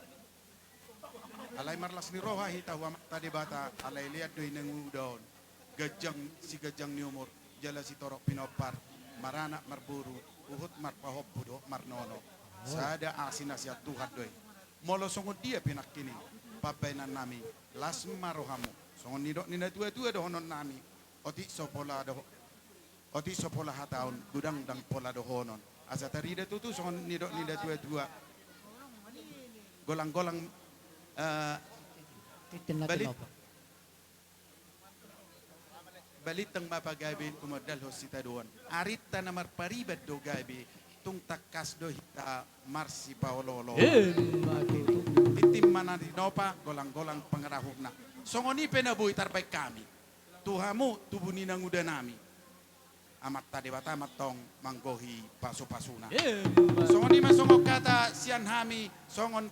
Alai marlas ni roha hita tu Amanta Debata, alai lean do inanguda on. Ganjang, siganjang ni umur, jala sitorop pinompar, maranak marboru, huhut marpahompu dohot marnono. Olo. Sada asi na sian Tuhan do i. Molo songon dia pe nangkining pambaenannami, las ma rohamu. Songon nidok ni natua-tua dohononnami, otik so pola doho-, otik so pola hataon, godang ndang pola dohonon. Asa tarida tutu songon nidok ni natua-tua. Golang-golang, eh, tintin na balit-, tinopa. Balintang ma pagabe tumundalhon sitadoan. Arinta na marpariban do gabe, tung tangkas do hita marsipaolo-oloan. Emma tutu. Tintin ma na tinopa, golang-golang pangarahutna. Songon i pe na boi tarbaen hami tu hamu tubu ni inangudanami. Amanta Debata ma antong manggohi pasu-pasuna. Emma. Songon i ma songon hata sian hami, songon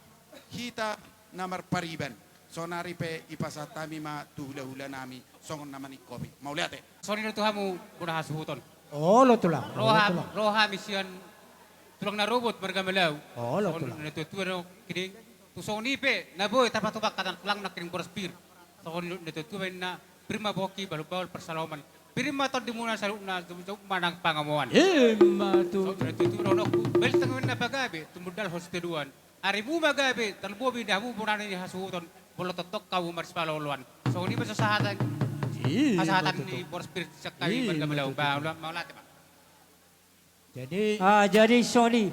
hita na marpariban. Saonari pe dipasahat hami ma tu hula-hulanami, songon na maningkopi. Mauliate. Songon i do tu hamu bona hasuhuton. Olo tulang, olo tulang. Roha, roha hami sian tulang na robot marga Malau. Olo tulang. Songon na tua-tua do nangkining. Tung songon i pe, na boi tarpatupa hata ni tulang nangkining boras pir. Songon na tua-tua do inna, pir ma bohi, bahul-bahul parsalomoan. Pir ma tondimuna saluhutna, jumuk-jumuk ma nang pangomoan. Emma tutu. Songon na tua-tua dohononku, balintang ma na pagabe, tumundalhon sitadoan. Arimu ma gabe, tarlumobi di hamu bona ni hasuhuton, molo tongtong hamu marsipaolo-oloan. Songon i ma so sahatan, i ma tutu, hasahatan ni boras pir sian hami marga Malau. Emma tutu. Ba, ula, mauliate ma. Jadi, ah, jadi songon i,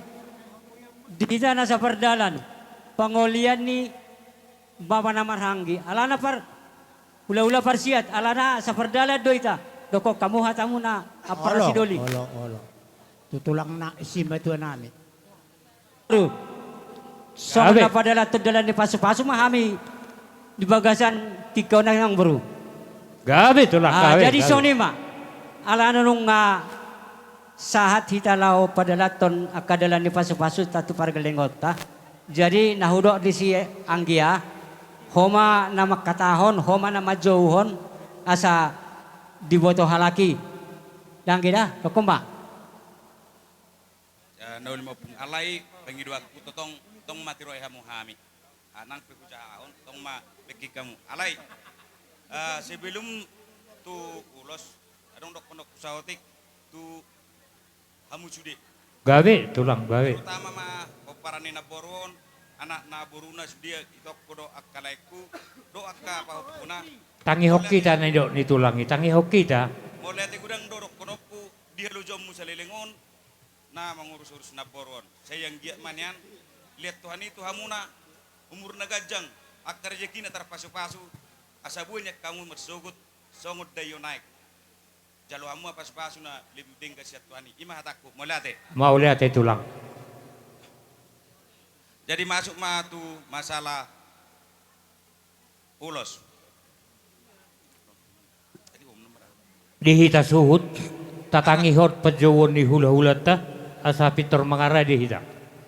di hita na sapardalan, pangolian ni bapa na marhahaanggi, alana par-, hula-hula parsiat, alana sapardalan do hita. Dokon hamu hatamuna, ampara sidoli. Olo, olo, olo. Tu tulangna, simatua nami. Aduh. Songon na padalathon dalan ni pasupasu ma hami di bagasan tingki on, amangboru. Gabe, tulang, ah, gabe, jadi gabe. Songon i ma. Alana nunga sahat hita laho padalathon angka dalan ni pasupasu ta tu pargellengonta. Jadi na hudok disi, anggia, ho ma na mangkatahon, ho ma na manjouhon, asa diboto halak i. Dang i da, dokon ma. Ya, na uli ma, Ompung. Alai pangidoanku, tong, tong ma tiroe hamu hami. Ah, nang pe hujahahon, tong ma bengking hamu. Alai, eh, sebelum tu ulos, adong dohonon saotik tu hamu sude. Gabe, tulang, gabe. Terutama ma pomparan ni namboru on, anak na boruna sude, itongku do angka laengku, do angka pahompuna. Tangihon hita, na nidok ni tulang i, tangihon hita. Mauliate godang do dohononku di halojonmu saleleng on, na mangurus-urus namboru on. Sai anggiat ma nian, lean Tuhan i tu hamuna, umur na ganjang, angka rejeki na tarpasu-pasu, asa boi ni angka hamu marsogot songon daio naek. Jalo hamu ma pasupasu na lebih denggan sian Tuhan i. I ma hatangku, mauliate. Mauliate, tulang. Jadi masuk ma tu masalah ulos. Di hita suhut, tatangihon panjouon ni hula-hulanta, asa pintor mangarai di hita.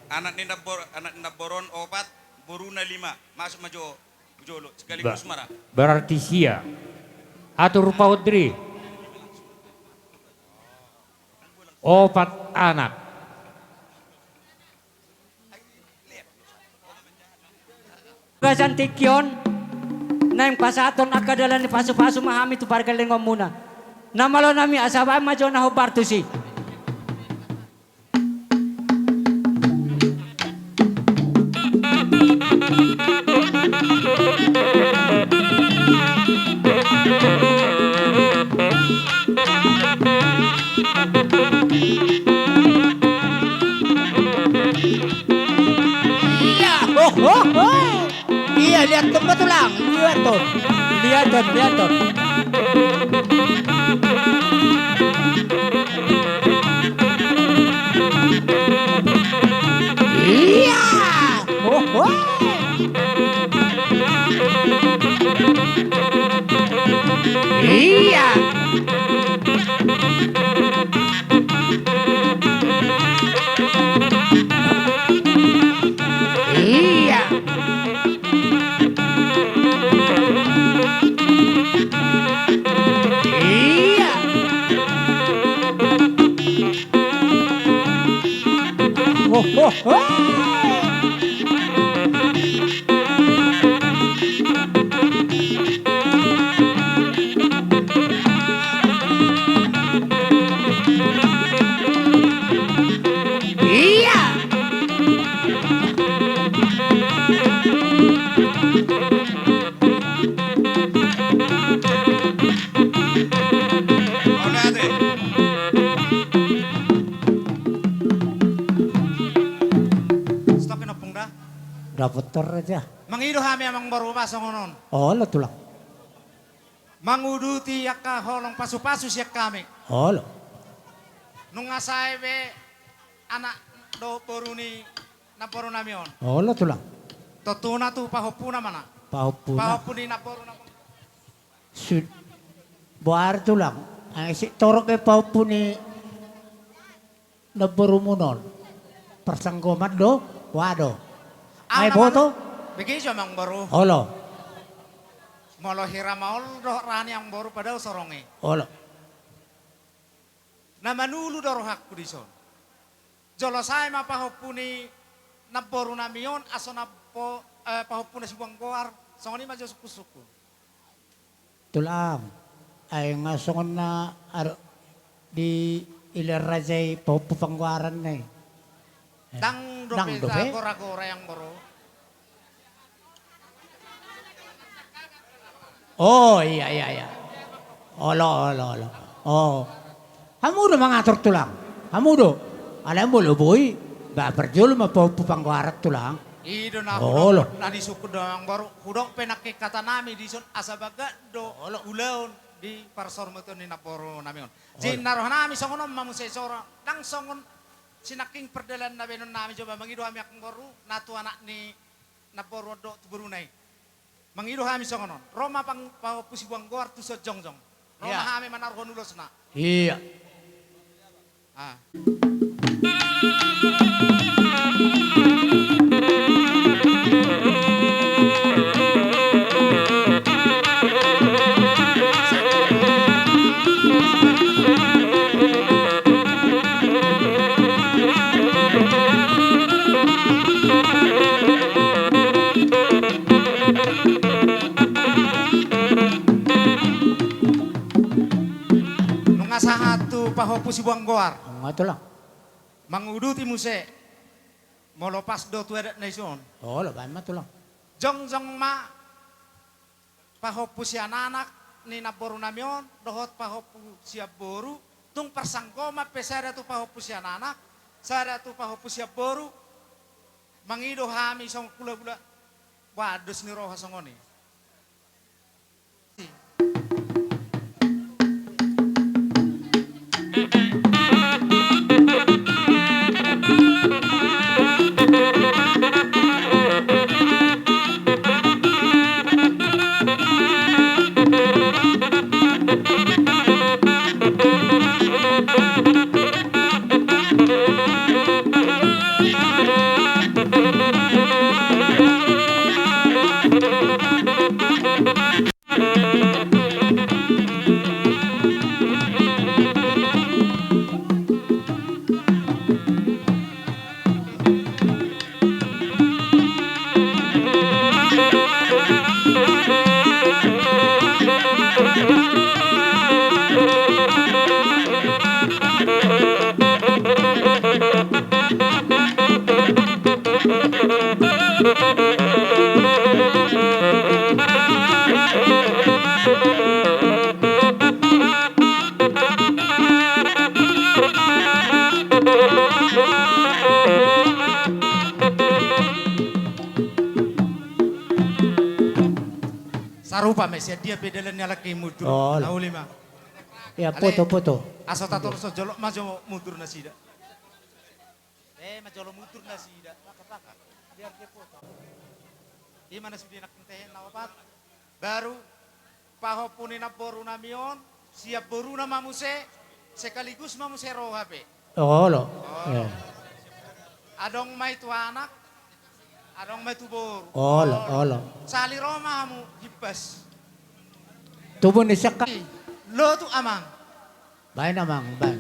Anak ni nambor-, anak ni namboru on opat, boruna lima. Masuk ma jo, jolo, sekaligus ma ra. Berarti sia. Atur, Pak Odri. Opat anak. Bagasan tingki on, naeng pasahathon angka dalan ni pasupasu ma hami tu pargellengonmuna. Na malo nami, asa baen ma jo na hombar tusi. Iya, ho, ho, ho. Iya, liathon ma, tulang, liathon. Liathon, liathon. Iya. Ho, ho. Iya. Iya. Iya. Ho, ho, ho. Iya. Stop, Ompung, da. Dapot tor aja. Mangido hami, amangboru, ma songon on. Olo, tulang. Manguduti angka holong pasupasu sian hami. Olo. Nunga sae be anak dohot boru ni namboru nami on. Olo, tulang. Tontuna tu pahompuna ma na. Pahompuna. Pahompu ni namboru nami on. Sud-, boar, tulang. Ai si torop be pahompu ni namborumuna on. Parsanggoman do, wa do. Ai boto? Begitu, amangboru. Olo. Molo hira maol dohot ra ni amangboru, padahal sorong i. Olo. Na manulu do rohangku dison. Jolo sae ma pahompu ni namboru nami on, asa na po-, eh, pahompu na sibuang goar, songon i ma jo sungkun-sungkun. Tulang, ai nga songon na ar-, di ilir raja i pahompu panggoaran na i. Eh, ndang dope, ndang dope. Gora-gora, amangboru. Oh, iya, iya, iya. Olo, olo, olo. Oh. Hamu do mangatur, tulang. Hamu do. Alai molo boi, ba parjolo ma pahompu panggoaran, tulang. I do na hudok, olo. Na disungkun do, amangboru. Hudok pe nangkin hata nami dison, asa bagak do. Olo. Ulaon. di parsormuton ni namboru nami on. Jadi na roha nami songon on ma muse, songon ndang songon sinangkin pardalanan na baenon nami, jolo mangido hami amangboru, na tu anak ni namboru on dohot tu boruna i. Mangido hami songon on. Ro ma pang-, pahompu sibuang goar tu son jongjong. Ro ma hami manaruhon ulosna. Ia. Ah. Nunga sahat tu pahompu sibuang goar. Nunga, Tulang. Manguduti muse. Molo pas do tu adat na dison. Olo, baen ma, Tulang. Jongjong ma pahompu sian anak ni namboru nami on dohot pahompu sian boru, tung parsanggoman pe sada tu pahompu sian anak, sada tu pahompu sian boru. Mangido hami songon hulahula, boha dos ni roha songon i. Sarupa ma i, sian dia pe dalan ni halak i mundur. Na uli ma. Ia, foto, foto. Aso tatorus jolo ma jo mundur nasida. Eh, ma jolo mundur nasida. Paka, paka. Biar dia foto. Ima na sude nangkin tehe na opat. Baru pahompu ni namboru nami on, sian boruna ma muse, sekaligus ma muse roha pe. Olo. Adong ma i tu anak, adong ma i tu boru. Olo, olo. Sahali ro ma hamu himpas. Tubu ni siangka. Lotu amang. Baen amang, baen.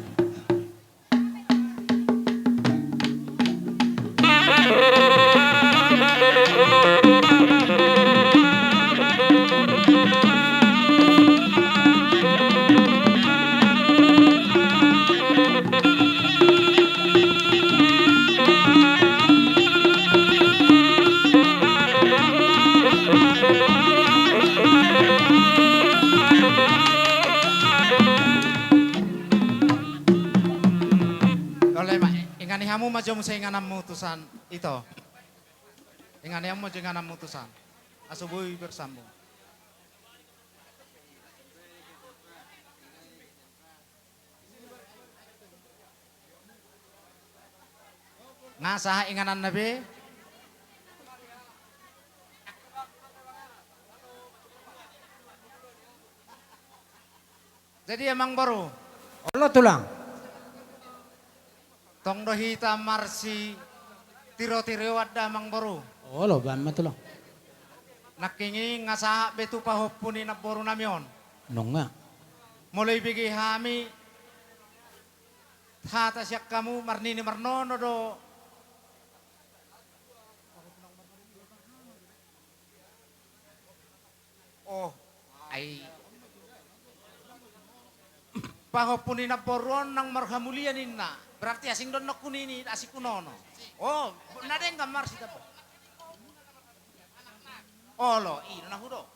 Ole ma, ingani hamu ma jo muse ingananmu tusan ito. Ingani hamu ma jo ingananmu tusan. Aso boi bersambung. Nga sahat ingananna be. Jadi amang boru. Olo tulang. Tong do hita marsitirotiroan da amang boru. Olo, baen ma tulang. Nangkin i nga sahat be tu pahompu ni namboru nami on. Nunga. Molo ibege hami hata sian hamu marnini marnono do. Oh, ai. Pahompu ni namboru on nang marhamulia ninna. Berarti asing do nangkin i, asing tu nono. Oh, na denggan marsi tabo. Olo, i do na hudok.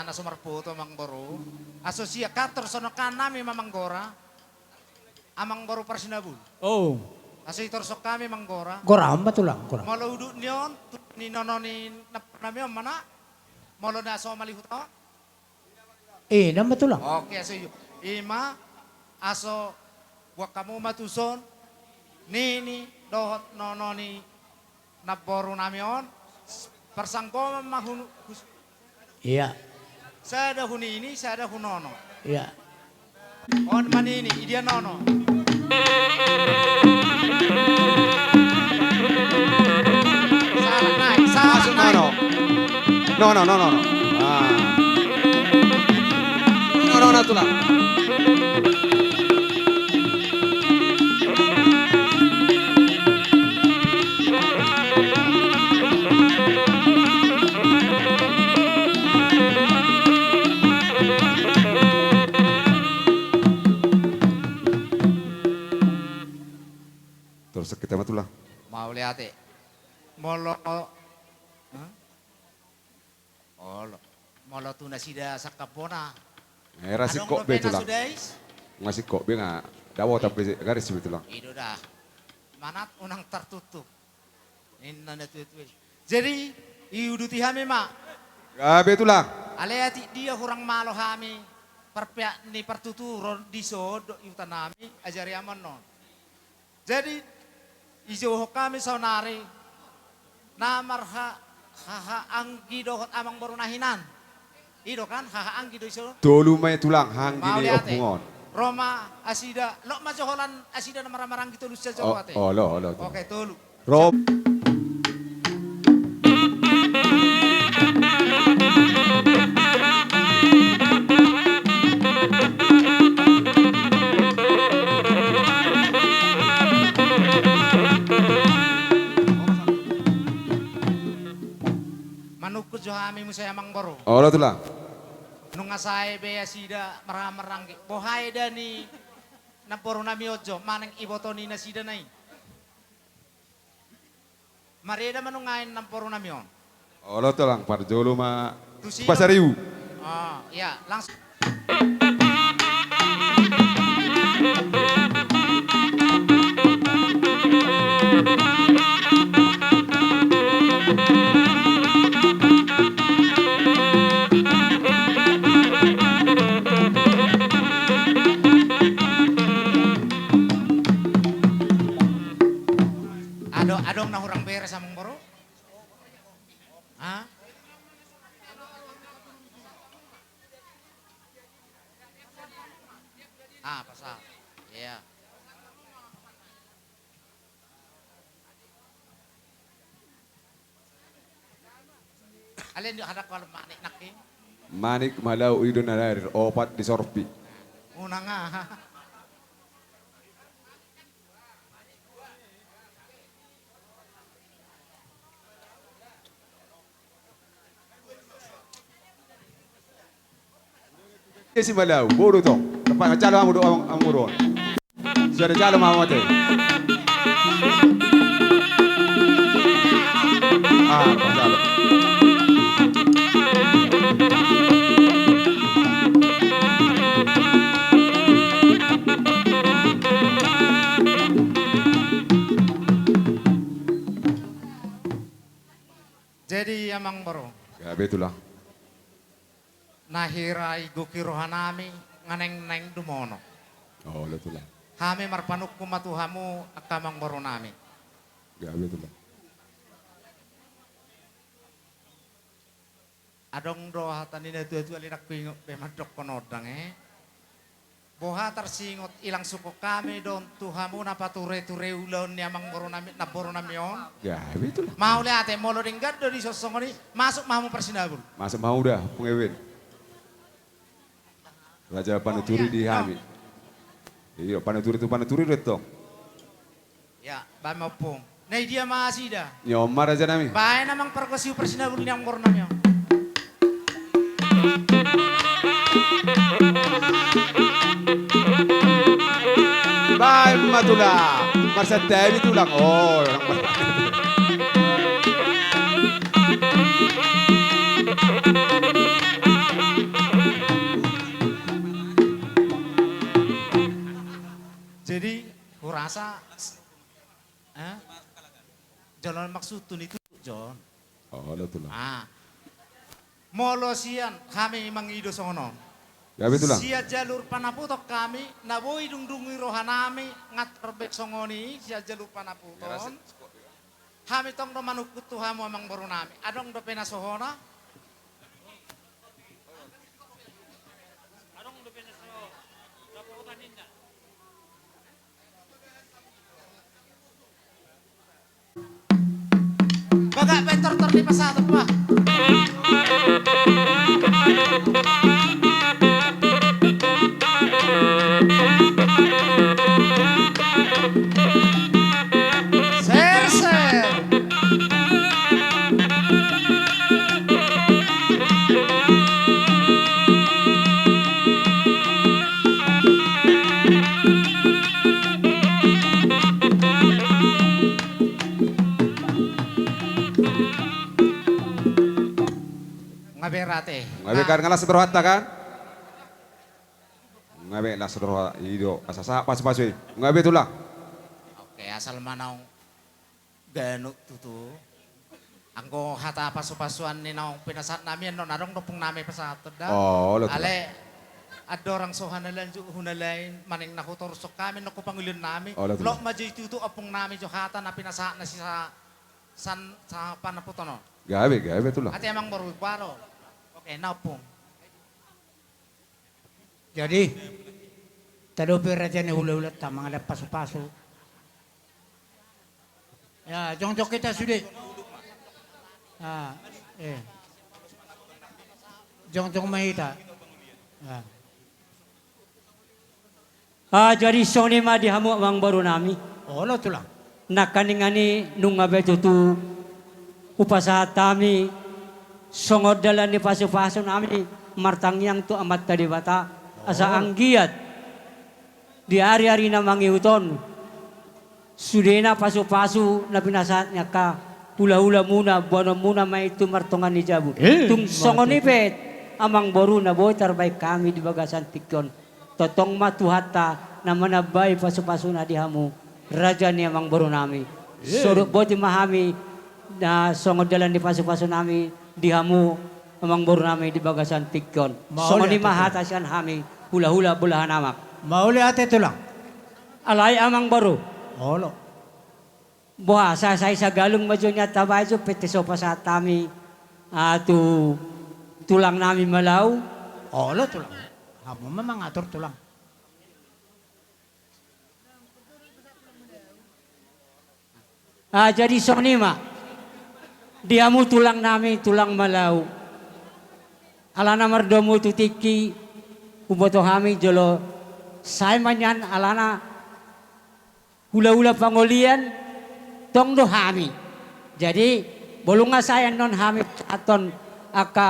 na so marpoto, Amangboru. Aso sia kantor sonon kan nami ma manggora. Amangboru Parsinabul. Oh. Aso itorson hami manggora. Gora ma tulang, gora. Molo udut ni on, tu ni nono ni nami on mana? Molo na so malihut on? Eh, nama tulang. Oke, aso i. Ima aso buat hamu ma tuson nini dohot nono ni namboru nami on, parsanggoman ma hunu. Iya. Sada hu nini, sada hu nono. Iya. On ma nini, idia nono. Salah nai, salah nai. Nono, nono, nono. Ah. Nono, nono, tulang. Torus kita ma tulang. Mauliate. Molo, hah? Olo. Molo tu nasida sangkap bona. Eh, ra singkop be tulang. Nunga singkop be nga dapotan be garis be tulang. I do da. Manat unang tertutup. Ninna na tuatua i. Jadi, iuduti hami ma. Gabe tulang. Alai atik dia hurang malo hami. Parpeak ni partuturon dison dohot ihuta nami, ajari amang non. Jadi, dijouhon hami saonari, na marha-, haha anggi dohot amangboru na hinan. I do kan, haha anggi do dison. Tolu ma i tulang, haha anggi ni ompung on. Ro ma nasida, lot ma jo holan nasida na marhaha maranggi tolu sian jolo ate. Olo, olo, olo. Oke, tolu. Rob. Manungkun jo hami muse amangboru. Olo tulang. Nunga sae be nasida marhaha maranggi. Boha eda ni namboru nami on jo, manang iboto ni nasida na i. Mareda ma nunga i namboru nami on. Olo tulang, parjolo ma. Tusi. Pasaribu. Oh, iya, langsung. Adong, adong na hurang beres, amangboru? Ha? Ah, pasal. Iya. Alai di hadap kalau manik naki. Manik malau i do na rarir, opat di sorpi. Unang aha. Ia si malau, bodo tong. Tempat jalo hamu do, amang, amang bodo. Sudah jalo ma hamu ate. Ah, jalo. Jadi, amangboru. Gabe tulang. Na hira igoki roha nami, nga naeng naeng dumono. Olo tulang. Hami marpanungkun ma tu hamu, angka amangboru nami. Gabe tulang. Adong do hata ni na tuatua, alai ndang huingot be mandokkon on dang, eh. Boha tarsingot, ilansukkon hami do on tu hamu na patureture ulaon ni amangboru nami, namboru nami on. Gabe tulang. Mauliate, molo denggan do dison songon i, masuk ma hamu Parsinabul. Masuk ma hamu da, Ompung Ewen. Raja panuturi di hami. Iyo, panuturi tu panuturi do tong. Ya, baen ma ompung. Na idia ma nasida? Ni on ma raja nami. Baen amang pargonsi Parsinabul ni amangboru nami on. Baen ma tulang. Marsantabi tulang. Oh, nang mar- Jadi hurasa, eh? Jolo maksudhu ni tutu, Jon. Olo, Tulang. Ah. Molo sian hami mangido songon on. Gabe, Tulang. Sian jalur panaputon hami, na boi dungdungi rohanami, ngat rebek songon i, sian jalur panaputon. Hami tong do manungkun tu hamu amangborunami. Adong dope na so hona? Adong dope na so hona? Bagak baen tortor ni pasahat, bah. Ser, ser. Nga be rate. Nga be, kan, nga las do rohanta, kan? Nga be las do roha i do, asa sahat pasupasu i. Nga be, Tulang. Oke, asal ma naung ganup tutu. Anggo hata pasupasuan ni naung pinasahatnami annon, adong do ompung nami pasahathon da. Olo, Tulang. Alai andorang so hona lanjut huna lain, manang na hutorus hami annon tu pangolian nami. Olo, Tulang. Loas ma jo i tutu ompung nami jo hata na pinasahat na si sa-, san-, sa-, panaputon on. Gabe, gabe, Tulang. Ate amangboru, baro. Oke, na ompung. Jadi, tadopi raja ni hulahulanta mangalap pasupasu. Ya, jongjong hita sude. Ah, eh. Jongjong ma hita. Ya. Ah, jadi songon i ma di hamu amangborunami. Olo, Tulang. Nangkaningan i nunga be tutu hupasahat hami songon dalan ni pasupasunami martangiang tu Amanta Debata, asa, oh, anggiat di ariari na mangihut on sudena pasupasu na pinasahat ni angka hulahulamuna, boanonmuna ma i tu martonga ni jabu. Eh, tung songon i pe, amangboru, na boi tarbahen hami di bagasan tingki on. Tongtong ma Tuhanta na manambai pasupasuna di hamu, raja ni amangborunami. Ye. Sodok boti ma hami na songon dalan ni pasupasunami di hamu, amangborunami, di bagasan tingki on. Songon i ma hata sian hami hulahula bolahan amak. Mauliate, Tulang. Alai amangboru. Olo. Boha, sa-, sai sagalung ma jo nian tabaen jo, pe tung so pasahat hami, ah, tu tulangnami Malau. Olo, Tulang. Hamu ma mangatur, Tulang. Ah, jadi songon i ma di hamu tulangnami, tulang Malau. Alana mardomu tu tingki, huboto hami jolo sae ma nian alana hulahula pangolian tong do hami. Jadi, molo nunga sae annon hami pasahathon angka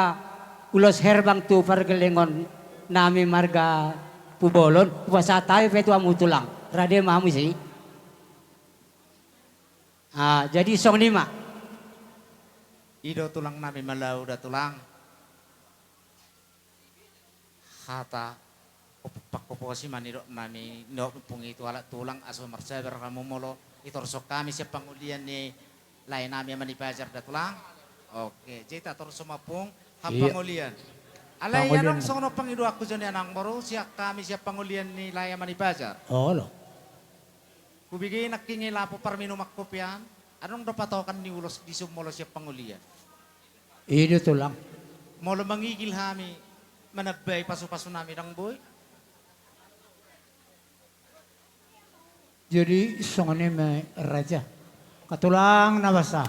ulos herbang tu pargellengon nami marga Pubolon, hupasahat hami pe tu hamu tulang. Rade ma hamu isi. Ah, jadi songon i ma. I do tulangnami Malau da, Tulang. Hata, op-, pangkoposi ma nidoknami, nidok ompung i tu halak tulang, asa marsabar hamu molo itorus hami sian pangolian ni laenami Amanipajar da, Tulang. Oke, jadi tatorus ma, Ompung, hamu pangolian. Alai adong songon on pangidoanku jo nian, amangboru, sian hami sian pangolian ni lae Amanipajar. Olo. Hubege nangkin i lapo parminuman kopi an, adong do patokan ni ulos disi molo sian pangolian? I do, Tulang. Molo mangigil hami manambai pasupasunami, ndang boi? Jadi songon i ma, Raja. Angka tulang na basa,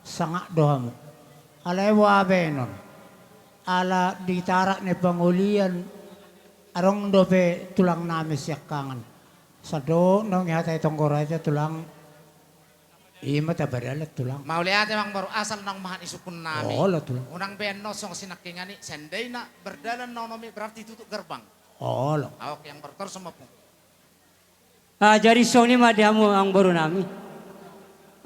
sangap do hamu. Alai boha baenon? Ala di tarak ni pangolian adong dope tulangnami siangkangan. Sandok naung ihatai tonggo raja, Tulang. I ma tapadalan, Tulang. Mauliate, amangboru, asal naung mahan isungkunnami. Olo, Tulang. Unang be annon songon sinangkingan i, seandaina berdalan na onom i berarti tutup gerbang. Olo. Oke, amangboru, torus ma, Ompung. Ah, jadi songon i ma di hamu, amangborunami.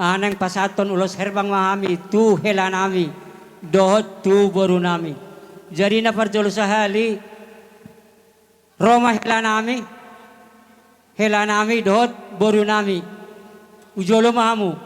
Ah, naeng pasahathon ulos herbang ma hami tu helanami dohot tu borunami. Jadi na parjolo sahali, ro ma helanami. Hela nami dohot boru nami. Tu jolo ma hamu.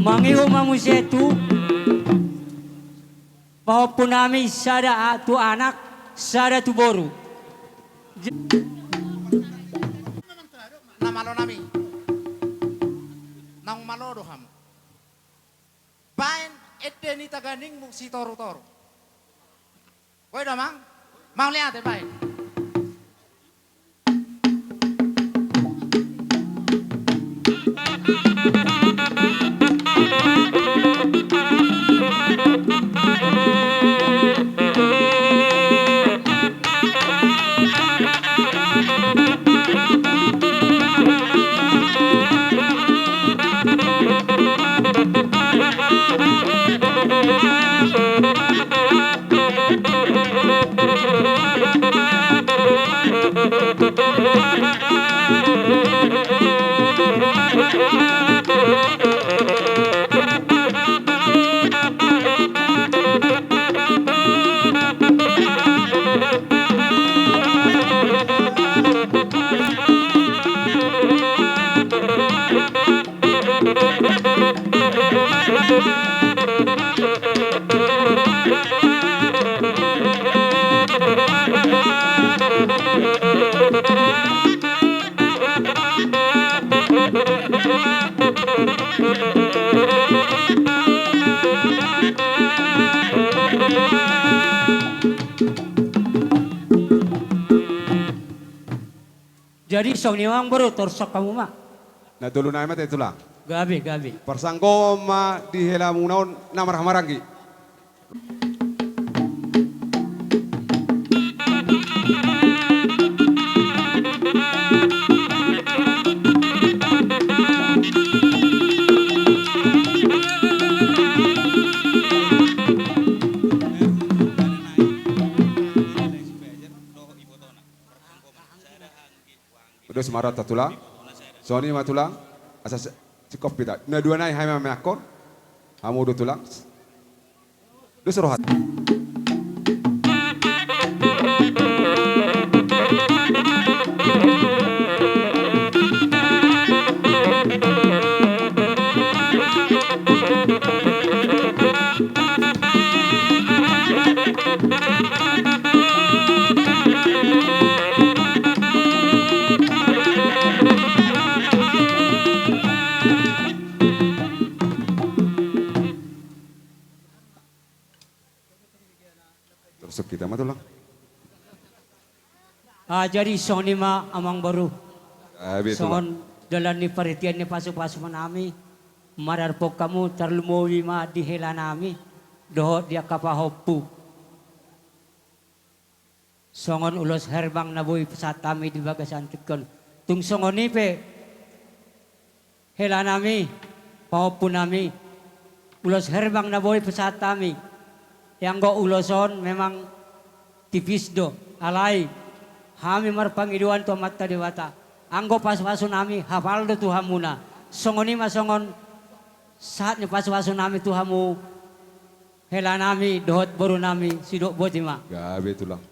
Mangihut ma muse tu pahompu nami, sada a-, tu anak, sada tu boru. Na malo nami. Naung malo do hamu. Baen ende ni taganingmu sitorutoru. Boi do, Amang? Mauliate, baen. Jadi songon i ma, Amang Boru, torus hamu ma. Na tolu nai ma te, Tulang. Gabe, gabe. Parsanggoman ma di helamuna on na marhahamaranggi. Dos ma roha ta, Tulang. Songon i ma, Tulang. Asa si-, singkop hita. Na dua nai hami ma meakkon. Hamu do, Tulang. Dos roha. Torus hita ma, Tulang. Ah, jadi songon i ma, Amang Boru. Ah, betul. Songon dalan ni parhitean ni pasupasu nami, mararpok hamu, tarlumobi ma di hela nami dohot di angka pahompu. Songon ulos herbang na boi pasahat hami di bagasan tingki on. Tung songon i pe, hela nami, pahompu nami, ulos herbang na boi pasahat hami. Ianggo ulos on memang tipis do, alai hami marpangidoan tu Amanta Debata. Anggo pasupasu nami, hapal do tu hamuna. Songon i ma songon sahat ni pasupasu nami tu hamu, hela nami dohot boru nami, sidok boti ma. Gabe, Tulang.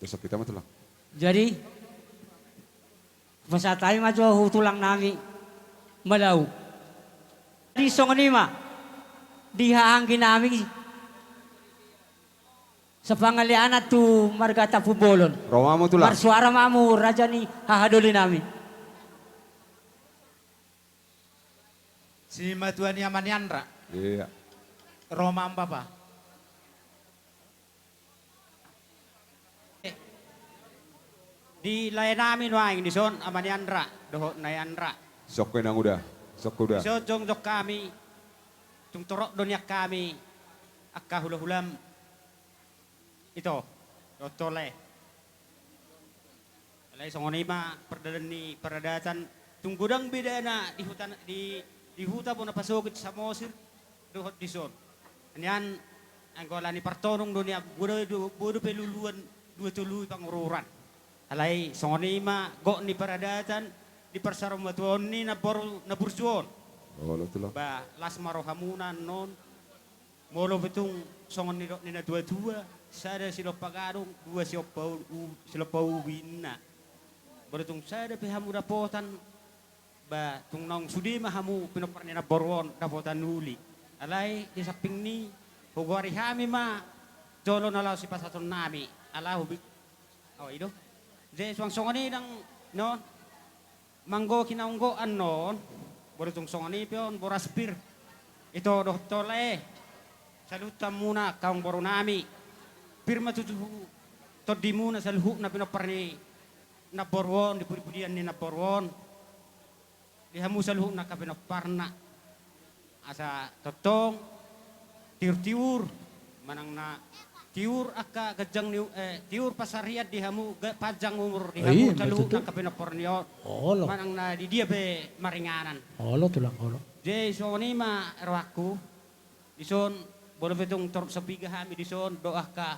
Terus kita ma, Tulang. Jadi, pasahat hami ma jo tu tulang nami Malau. Jadi songon i ma di haha anggi nami, sapangalean tu marga Tampubolon. Ro ma hamu, Tulang. Marsuara ma hamu, raja ni haha doli nami. Simatua ni ama ni Anra. Iya. Ro ma hamu, Bapa. Eh, Di lae nami nuaeng dison, Ama ni Andra dohot Nai Andra. Songko inang uda, songko uda. Dison jongjong hami, tung torop do nian hami angka hulahulam. Ito, dohot ho lae. Alai songon i ma pardalan ni paradatan, tung godang bedana di huta, di, di huta bona pasogit Samosir dohot dison. Nian, anggo ala ni partonung do nian, boi do, boi dope luluan dua tolu i pangururan. Alai songon i ma gok ni paradatan di parsaurmatuaon ni namboru na burju on. Olo tulang. Ba las ma rohamuna annon. Molo pe tung songon nidok ni natuatua, sada silompa gadong, dua silompa u-, u-, silompa ubi ninna. Molo tung sada pe hamu dapotan, ba tung naung sude ma hamu pinompar ni namboru on dapotan uli. Alai di samping ni, hugoari hami ma jolo na laho sipasahaton nami. Ala hubi-, oh, i do. Jadi suang songon i dang, non. Manggohi naung gok annon, molo tung songon i pe on boras pir. Ito dohot ho lae, saluhut hamuna angka amangboru nami. Pir ma tutu tondimuna saluhutna pinompar ni namboru on, di pudipudian ni namboru on. Di hamu saluhutna angka pinomparna. Asa tongtong tiur-tiur, manang na tiur angka ganjang ni u-, eh, tiur pansarian di hamu, ga-, panjang umur di hamu, i ma tutu, saluhutna angka pinompar ni on. Olo. Manang na di dia pe maringanan. Olo tulang, olo. Jadi songon i ma rohangku, dison molo pe tung torop sapiga hami dison, dohot angka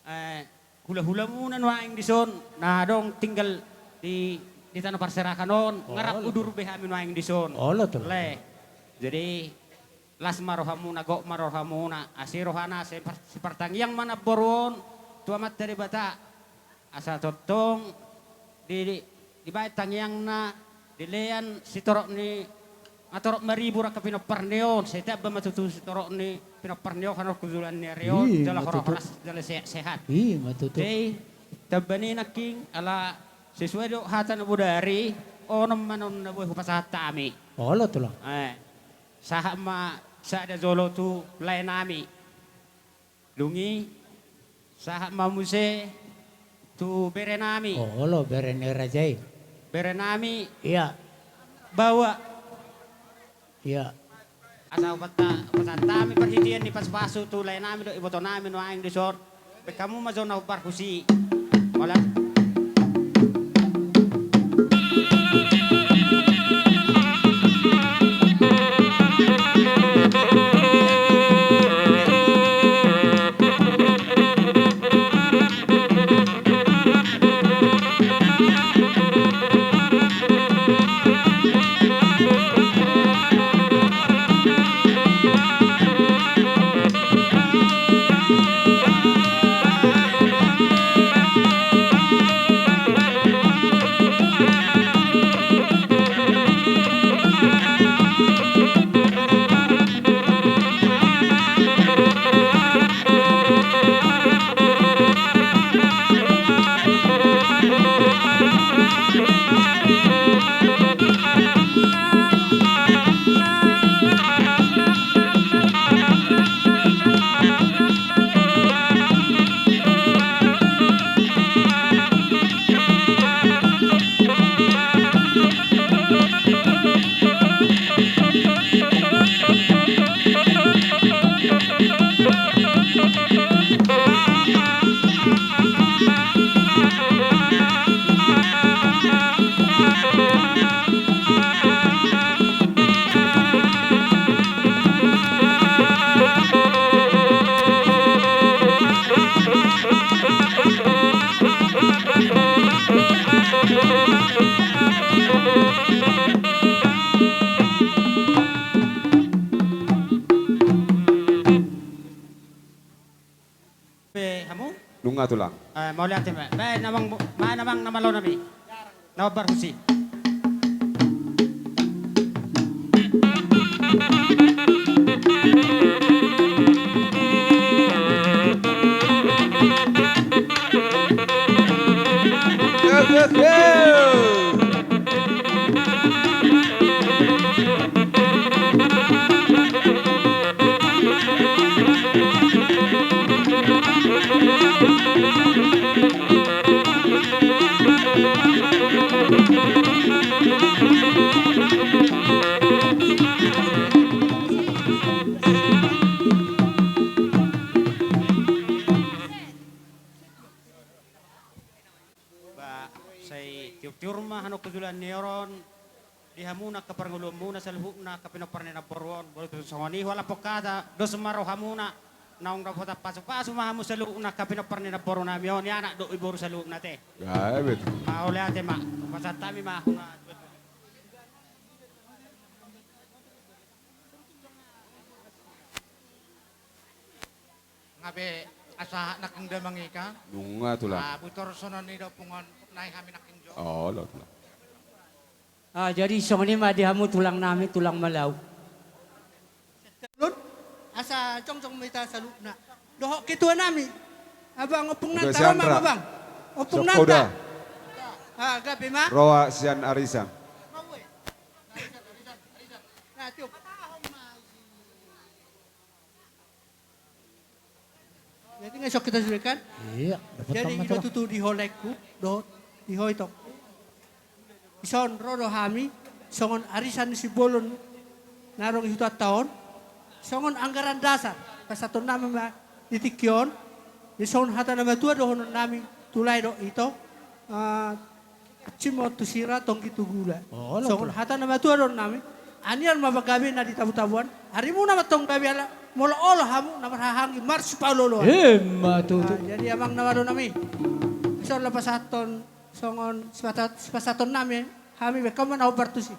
eh, hulahulamuna nuaeng dison, na adong tinggal di, di tano parserahan on, olo, ngarap udur be hami nuaeng dison. Olo tulang. Lae. Jadi, las ma rohamuna, gok ma rohamuna, asi rohana, sipar-, sipartangiang ma namboru on tu Amanta Debata. Asa tongtong di, di, dibaen tangiangna, dilean sitorop ni, nga torop maribur angka pinompar ni on, sai tamba ma tutu sitorop ni pinompar ni on, hanorhon tulan ni ari on, i ma tutu, jala horas-horas, jala sehat-sehat. I ma tutu. Jadi, tamba ni nangkin, ala sesuai do hata na bodari, onom ma annon na boi hupasahat hami. Olo tulang. Eh, sahat ma sada jolo tu lae nami. Dung i, sahat ma muse tu bere nami. Olo, bere ni raja i. Bere nami. Ia. Baoa. Ia. Asa hupata-, hupasahat hami parhitean ni pasupasu tu lae nami dohot iboto nami nuaeng dison. Baen hamu ma jo na hombar husi. Mauliate. Pe hamu? Nunga tulang. Eh, mauliate ma. Baen amang, baen amang na malo nami. Na hombar husi. Sai tiur-tiur ma hamu tu joloan ni ari on. Di hamu na angka parngoluonmuna saluhutna angka pinompar ni namboru on, boru tu songon i hualap hata, dos ma rohamuna. Naung dapotan pasu-pasu ma hamu saluhutna angka pinompar ni namboru nami on, i anak dohot i boru saluhutna te. Gabe tutu. Mauliate ma, pasahat hami ma. Gabe asa nangkin damang i kan. Nunga tulang. Ah, butor songon i do punguan nai hami nangkin jo. Olo tulang. Ah, jadi songon i ma di hamu tulang nami, tulang Malau. Asa jongjong ma hita saluhutna. Dohot ketua nami. Abang, ompung nanta, ro ma abang. Ompung nanta. Ah, gabe ma. Roa sian arisan. Nah, tiup. Jadi nggak sok kita sudah kan? Iya, dapat. Jadi tamat itu lah. Tutu di ho laengku, dohot di ho itongku. Dison ro do hami songon arisan ni Simbolon na adong di huta on, songon anggaran dasar pasahaton nami ma di tingki on. Jadi songon hata na matua dohonon nami tu lae dohot ito, ah, Cimot tu sira, tonggi tu gula. Oh, songon hata na matua dohonon nami, anian ma panggabean na di tabu-tabuan, arimuna ma tong gabe ala, molo olo hamu na marhahaanggi marsipaolo-oloan. Emma tutu. Ah, jadi amang na malo nami, dison lae pasahaton songon sipata-, sipasahaton nami, hami be hamu na hombar tusi.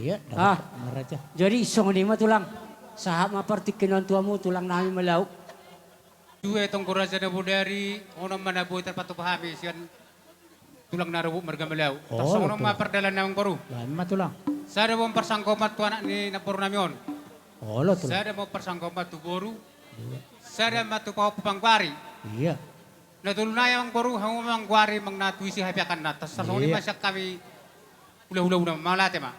Iya, ah, jadi songon i ma tulang. Sahat ma partingkian on tu hamu tulang nami Malau. Dua tonggo raja na bodari, onom ma na boi tarpatupa hami sian tulang na robot marga Malau. Oh, tar songon on ma pardalan nami amang boru. Lain ma tulang. Sada ma parsanggoman tu anak ni namboru nami on. Olo tulang. Sada ma parsanggoman tu boru. Dua. Sada ma tu pahompu panggoari. Iya. Na tolu nai amang boru, hamu ma manggoari manang na tu ise hapiakanna. Tar songon i ma sian hami hula-hula muna, mauliate ma.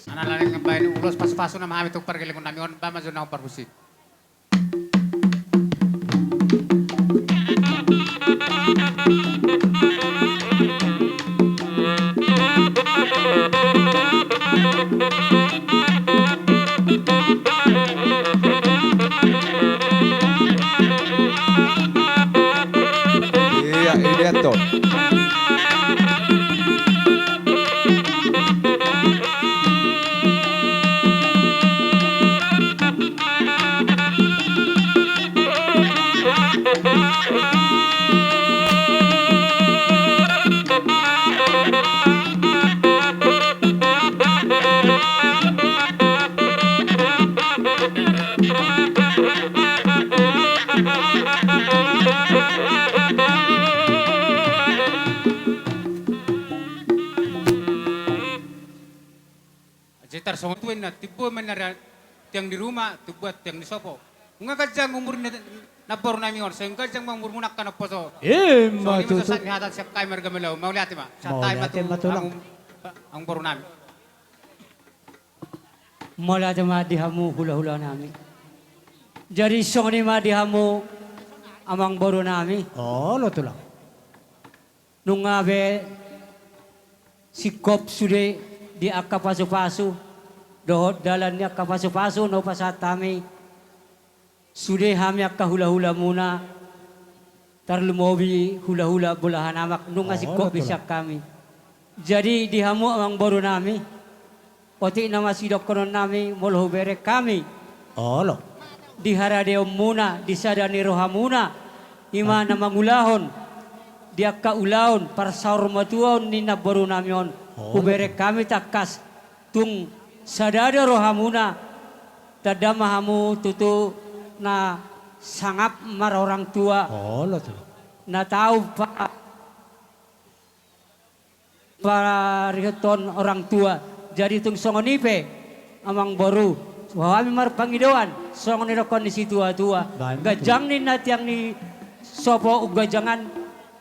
Ala naeng mambahen ulos pasu-pasu nama hami tu pargellengon nami on, bahen ma jo na hombar tusi. Iya, iya, tuh. Jadi tar songon tuan na timbo menara tiang di rumah, timbo tiang di sopo. Nunga ganjang umur ni namboru nami on, sai ganjang ma umurmuna angka na poso. Emma tutu. Songon i ma tutu. Sahat ni hata sian hami marga Malau, mauliate ma. Sahat hami ma tu, mauliate ma tulang. Amang, amang boru nami. Mauliate ma di hamu hula-hula nami. Jadi songon i ma di hamu amang boru nami. Olo tulang. Nunga be singkop sude di angka pasu-pasu dohot dalan ni angka pasu-pasu na hupasahat hami. Sude hami angka hula-hula muna, tarlumobi hula-hula bolahan amak, nunga singkop be sian hami. Jadi di hamu amang boru nami, otik nama sidohonon nami molo hubereng hami. Olo. Di haradeon muna, di sada ni roha muna, i ma na mangulahon di angka ulaon parsaurmatuaon ni namboru nami on. Olo. Hubereng hami tangkas tung sada do roha muna, tanda ma hamu tutu na sangap marorang tua. Olo tutu. Na tau pa parihuthon orang tua. Jadi tung songon i pe amang boru, Hami marpangidoan, songon nidokkon ni situa-tua. Ganjang ninna tiang ni sopo umganjangan,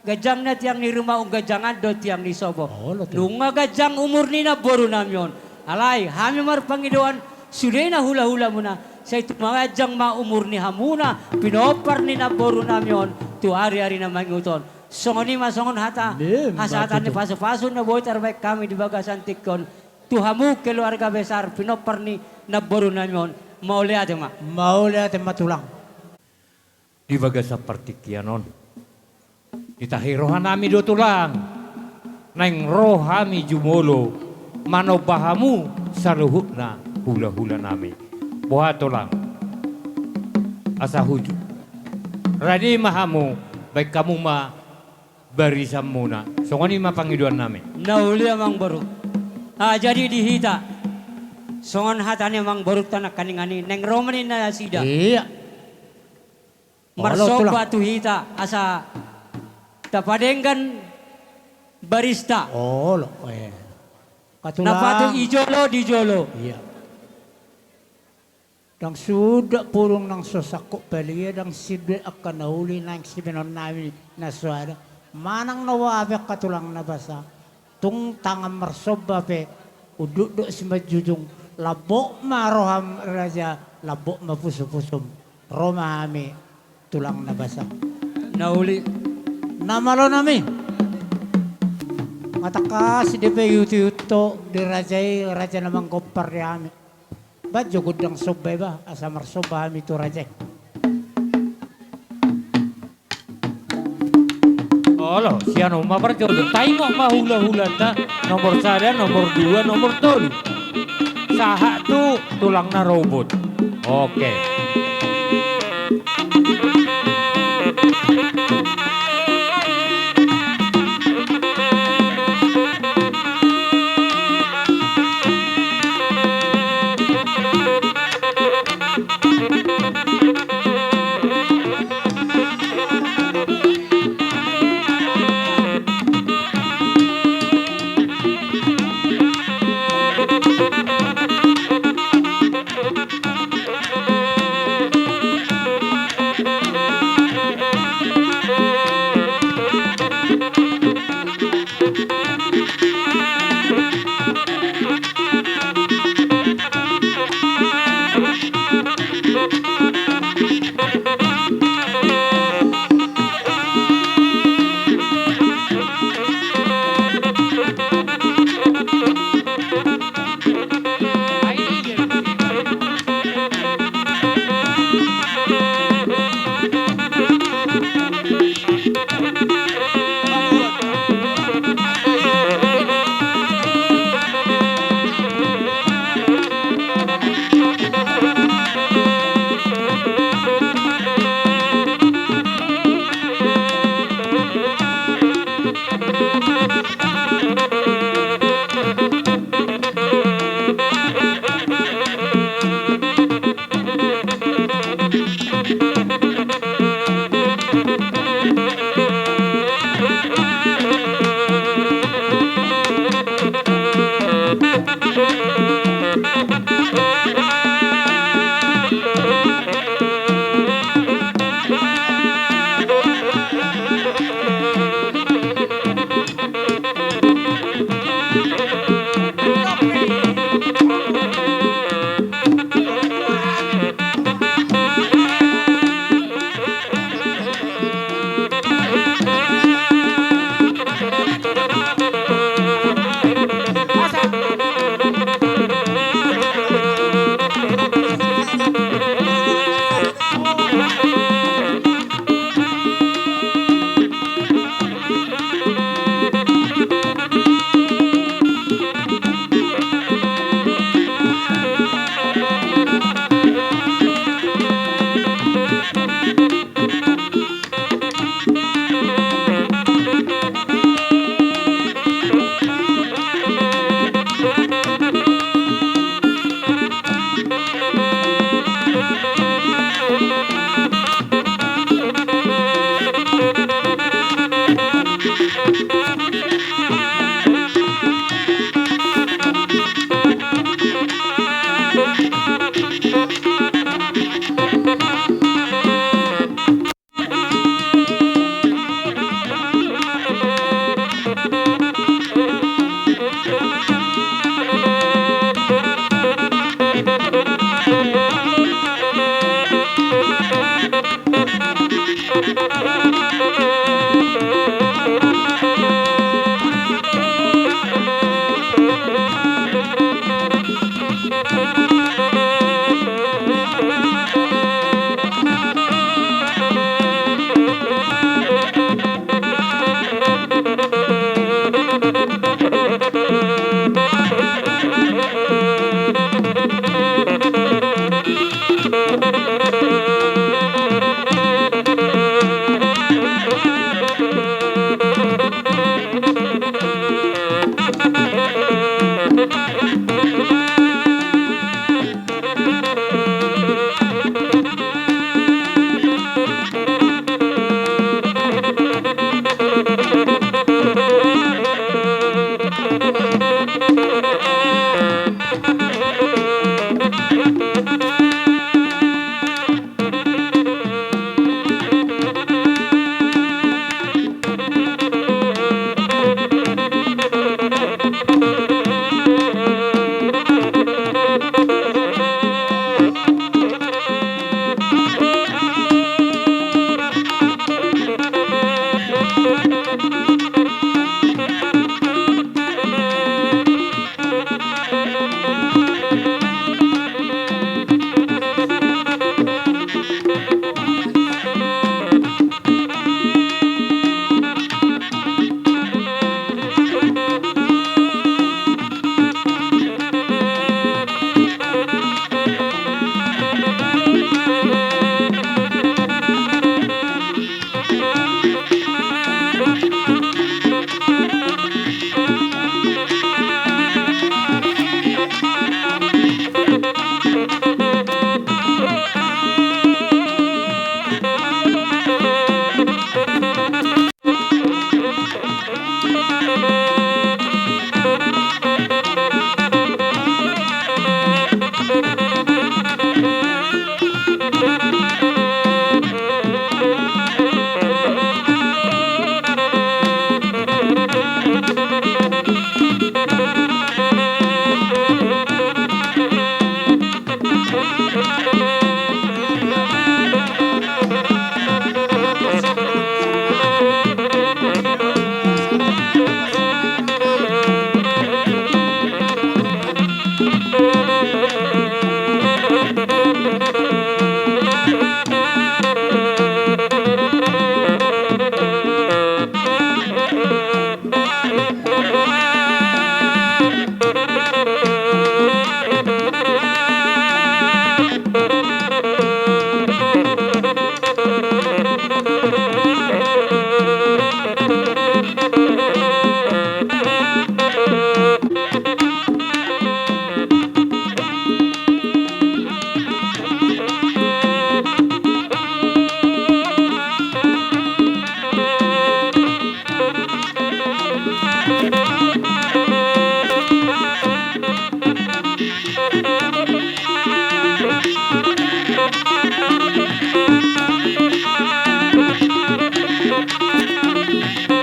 ganjang ninna tiang ni ruma umganjangan dohot tiang ni sopo. Nunga ganjang umur ni namboru nami on. Alai hami marpangidoan, sudena hula-hula muna, sai tumangajang ma umur ni hamuna pinompar ni namboru nami on tu ari-ari na mangihut on. Songon i ma songon hata hasahatan ni pasu-pasu na boi tarbaen hami di bagasan tingki on tu hamu keluarga besar pinompar ni namboru nami on. Mauliate ma. Mauliate ma tulang. Di bagasan partingkian on, ditahi roha nami do tulang, naeng ro hami jumolo manomba hamu saluhutna hula-hula nami. Boha tulang, asa hujur rade ma hamu, baen hamu ma barisan muna. Songon i ma pangidoan nami. Na uli amang boru. Ah, jadi di hita, songon hata ni amang boru tanah kaningan i, naeng ro ma ninna nasida. Iya. Marsomba tu hita asa tapadenggan barista. Olo, eh. Na patut i jolo di jolo. Iya. Ndang suda pudung nang so sangkut palia, ndang suda angka na uli naeng sibaenon nami na so ada. Manang na ua pe angka tulang na basa, tung tangan marsomba pe, unduk do simanjujung. Lambok ma roham raja, lambok ma pusu-pusum. Ro ma hami tulang na basa. Na uli. Na malo nami. Nga tangkas dope ihut-ihut ho di raja i, raja na manggompar di hami. Ba jo gondang somba i ba, asa marsomba hami tu raja i. Olo, sian on ma parjolo. Taingot ma hula-hulanta, nomor sada, nomor dua, nomor tolu. Sahat tu tulang na robot. Oke.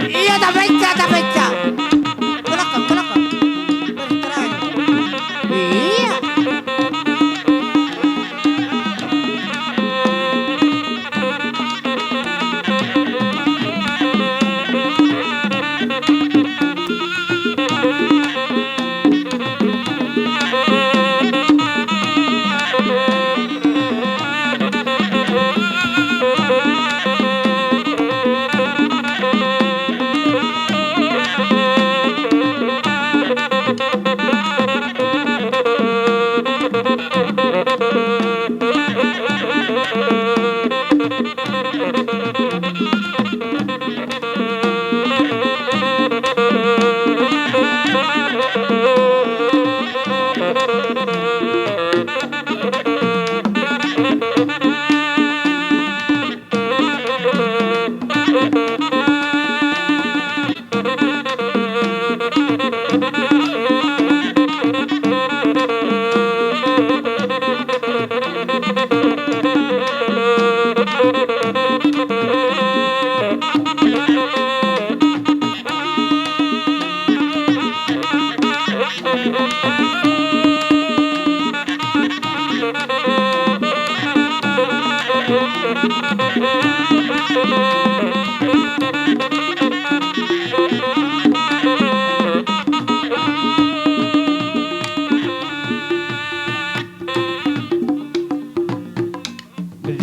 Iya, tabaen, tabaen. Belakang, belakang. Terus terakhir. Iya.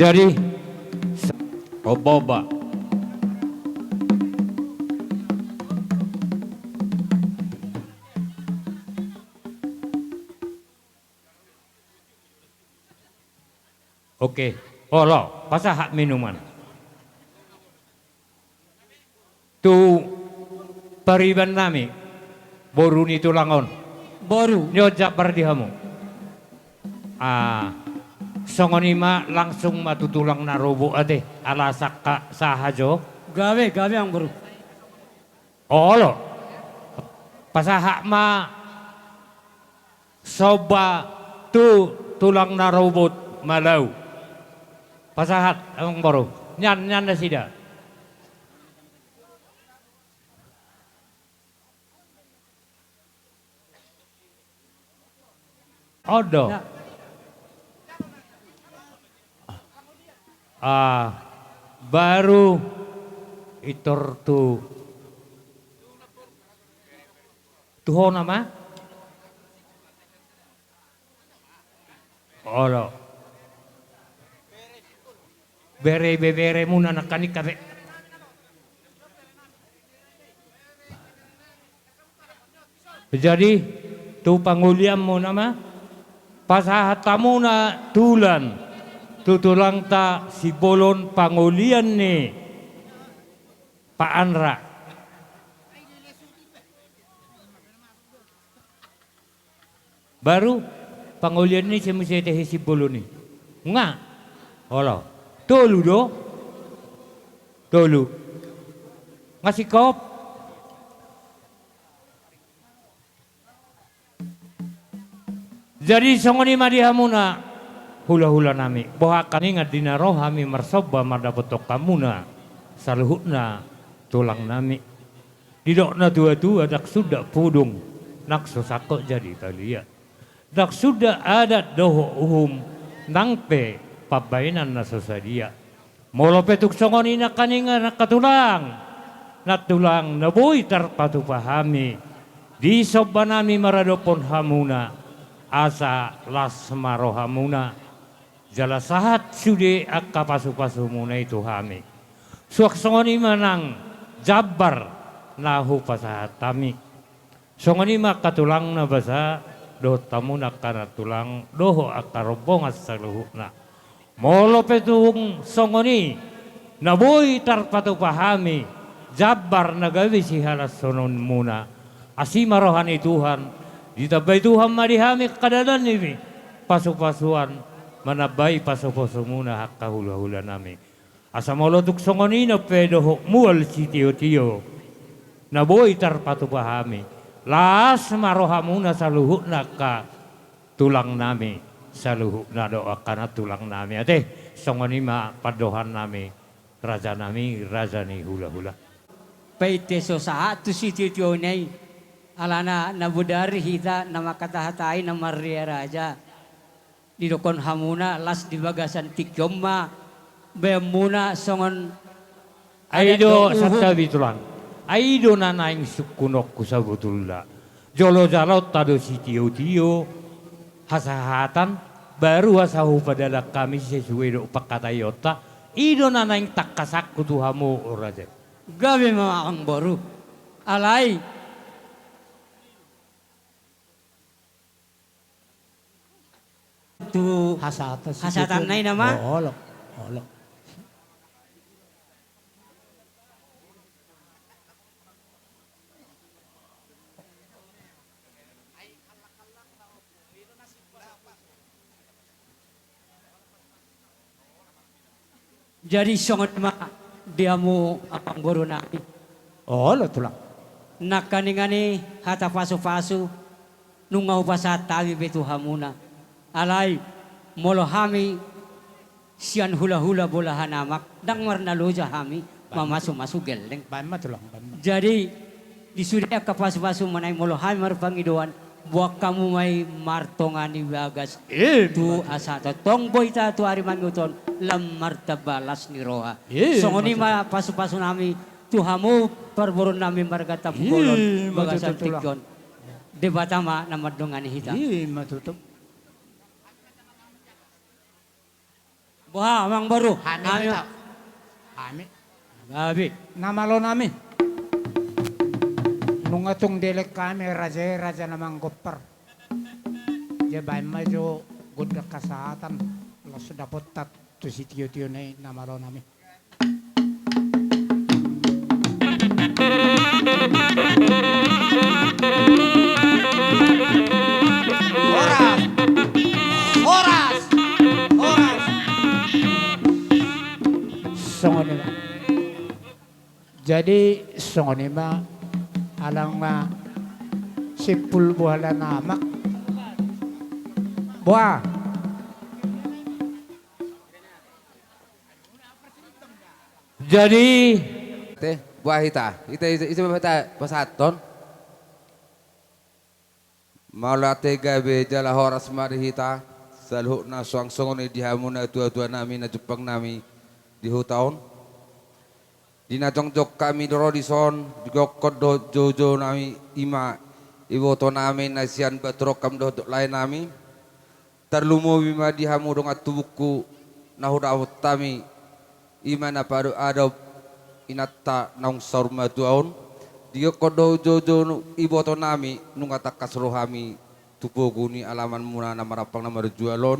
Jadi, oba-oba. Oke, olo, pasahat minuman. Tu pariban nami, boru ni tulang on. Boru. Ni on jambar di hamu. Ah, songon i ma langsung ma tu tulang na robot ate, ala sangka saha jo. Gabe, gabe amang boru. Olo. Pasahat ma somba tu tulang na robot Malau. Pasahat amang boru. Nian, nian nasida. On do. Ya. Ah, baru itor tu, tu hona ma. Olo. Bere, be, beremuna nangkaning hape. Jadi, tu pangolianmuna ma, pasahat hamuna tulan, tu tulangta Simbolon pangolian ni Pak Anra. Baru pangolian ni si muse tehe Simbolon i. Nga. Olo. Tolu do. Tolu. Nga singkop. Jadi songon i ma di hamuna hula-hula nami. Boha hami nga di na ro hami marsomba mandapothon hamuna saluhutna tulang nami. Didok na tua-tua, ndang suda pudung nang so sangkot jadi balian. Ndang suda adat dohot uhum Nang pe pambahenan na so sadia. Molo pe tung songon i nangkaningan angka tulang, nantulang na boi tarpatupa hami, di somba nami maradophon hamuna, asa las ma rohamuna, jala sahat sude angka pasupasumuna i tu hami. Suang songon i ma nang jambar na hupasahat hami. Songon i ma angka tulang na basa, dohot hamuna angka nantulang, dohot angka rombongan saluhutna. Molo pe tung songon i, na boi tarpatupa hami, jambar na gabe sihalashononmuna. Asi ma roha ni Tuhan, ditambai Tuhan ma di hami angka dalan ni pasupasuan, manambai pasupasumuna angka hulahula nami. Asa molo tung songon i pe dohot mual sitiotio, na boi tarpatupa hami, las ma rohamuna saluhutna angka tulang nami, saluhutna dohot angka nantulang nami. Ate, songon i ma pandohan nami, raja nami, raja ni hulahula. Painte so sahat tu sitiotio na i, alana na bodari hita na mangkatahatai na marria raja. Didokkon hamuna las di bagasan tingki on ma baenmuna songon adat do, dohot uhum. Santabi tulang. Ai i do na naeng sungkunonku sabotulna. Jolo jaloonta do sitiotio, hasahatan, baru asa hupadalan hami sesuai dohot pangkataionta. I do na naeng tangkasanku tu hamu, o raja. Gabe ma amangboru. Alai tu hasahatan, hasahatan na i nama. Olo, olo. Jadi songon i ma di hamu amangboru nami. Olo tulang. Nangkaningan i hata pasupasu nunga hupasahat hami be tu hamuna. Alai molo hami sian hulahula bolahan amak, ndang marnaloja hami mamasumasu gelleng. Baen ma tulang, baen ma. Jadi di sude angka pasupasu ma na i, molo hami marpangidoan, boan hamu ma i martonga ni bagas. Ima tutu. Tu asa tongtong boi hita tu ari mangihut on lam martamba las ni roha. Ima tutu. Songon i ma pasupasu nami tu hamu parboruon nami marga Tampubolon. Ima tutu, bagasan tulang. Tingki on. Debata ma na mandongani hita. Ima tutu. Boha amangboru? Hami, hami. Hami. Gabe. Na malo nami. Nunga tung dielek hami raja i, raja na manggompar. Jadi baen ma jo gondang hasahatan, laos dapotta tu sitiotio na i, na malo nami. Horas. Horas. Horas. Songon i ma. Jadi songon i ma, ala nunga simpul bolahan amak. Boha. Jadi, te, boha hita? Hita, hita, hita, hita pasahathon. Mauliate, gabe jala horas ma di hita saluhutna, suang songon i di hamu natuatua nami, na jumpang nami di huta on. Di na jongjong hami do ro dison, digokhon dohot joujou nami, i ma iboto nami na sian batu rongkap dohot lae nami. Tarlumobi ma di hamu dongan tubungku na hudapot hami, i ma na paadopadop inanta naung saur matua on. Digokhon dohot joujou iboto nami, nunga tangkas ro hami tu pogu ni alamanmuna na marampang na marjual on,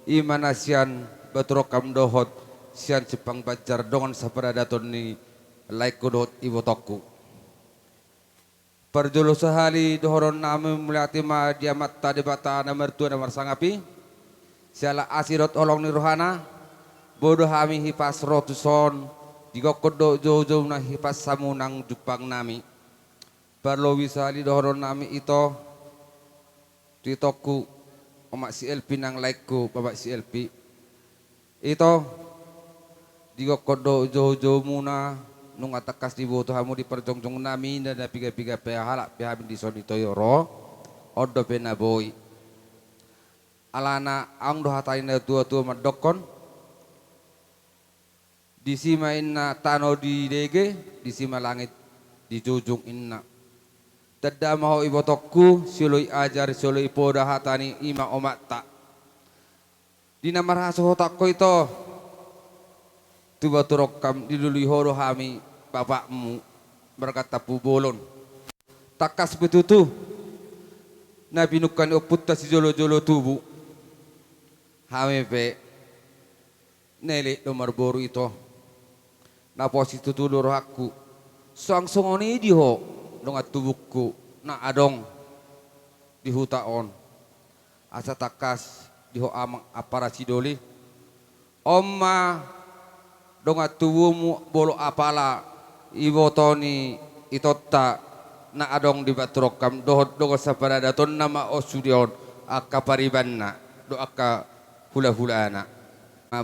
i ma na sian batu rongkap dohot sian simpang banjar dongan saparadaton ni laengku dohot ibotongku. Parjolo sahali dohonon nami mauliate ma di Amanta Debata na martua na marsangap i. Siala asi dohot holong ni rohana, boi do hami hipas ro tuson, digokhon dohot joujou na hipas hamu nang jumpang nami. Parlobi sahali dohonon nami ito, tu itongku, omak si Elpi nang laengku, bapak si Elpi. Ito, digokhon dohot joujoumuna, nunga tangkas diboto hamu di parjongjong nami, nda na piga-piga pe halak pe hami dison ito i ro, on dope na boi. Alana adong do hata ni na tua-tua mandokkon, disi ma inna tano didege, disi ma langit dijunjung inna. Tanda ma ho ibotongku, sioloi ajar, sioloi poda hata ni i ma omakta. Di na marhasohotan ho ito tu Baturongkam, dilului ho do hami bapakmu marga Tampubolon. Tangkas pe tutu na pinungka ni ompunta sijolo-jolo tubu. Hami pe na elek do marboru ito. Na pos situtu do rohangku. Suang songon i di ho dongan tubungku na adong di huta on. Asa tangkas di ho amang ampara sidoli. On ma dongan tubumu molo apala iboto ni itonta na adong di Baturongkam dohot dongan saparadatonna ma on sude on angka paribanna dohot angka hula-hulana.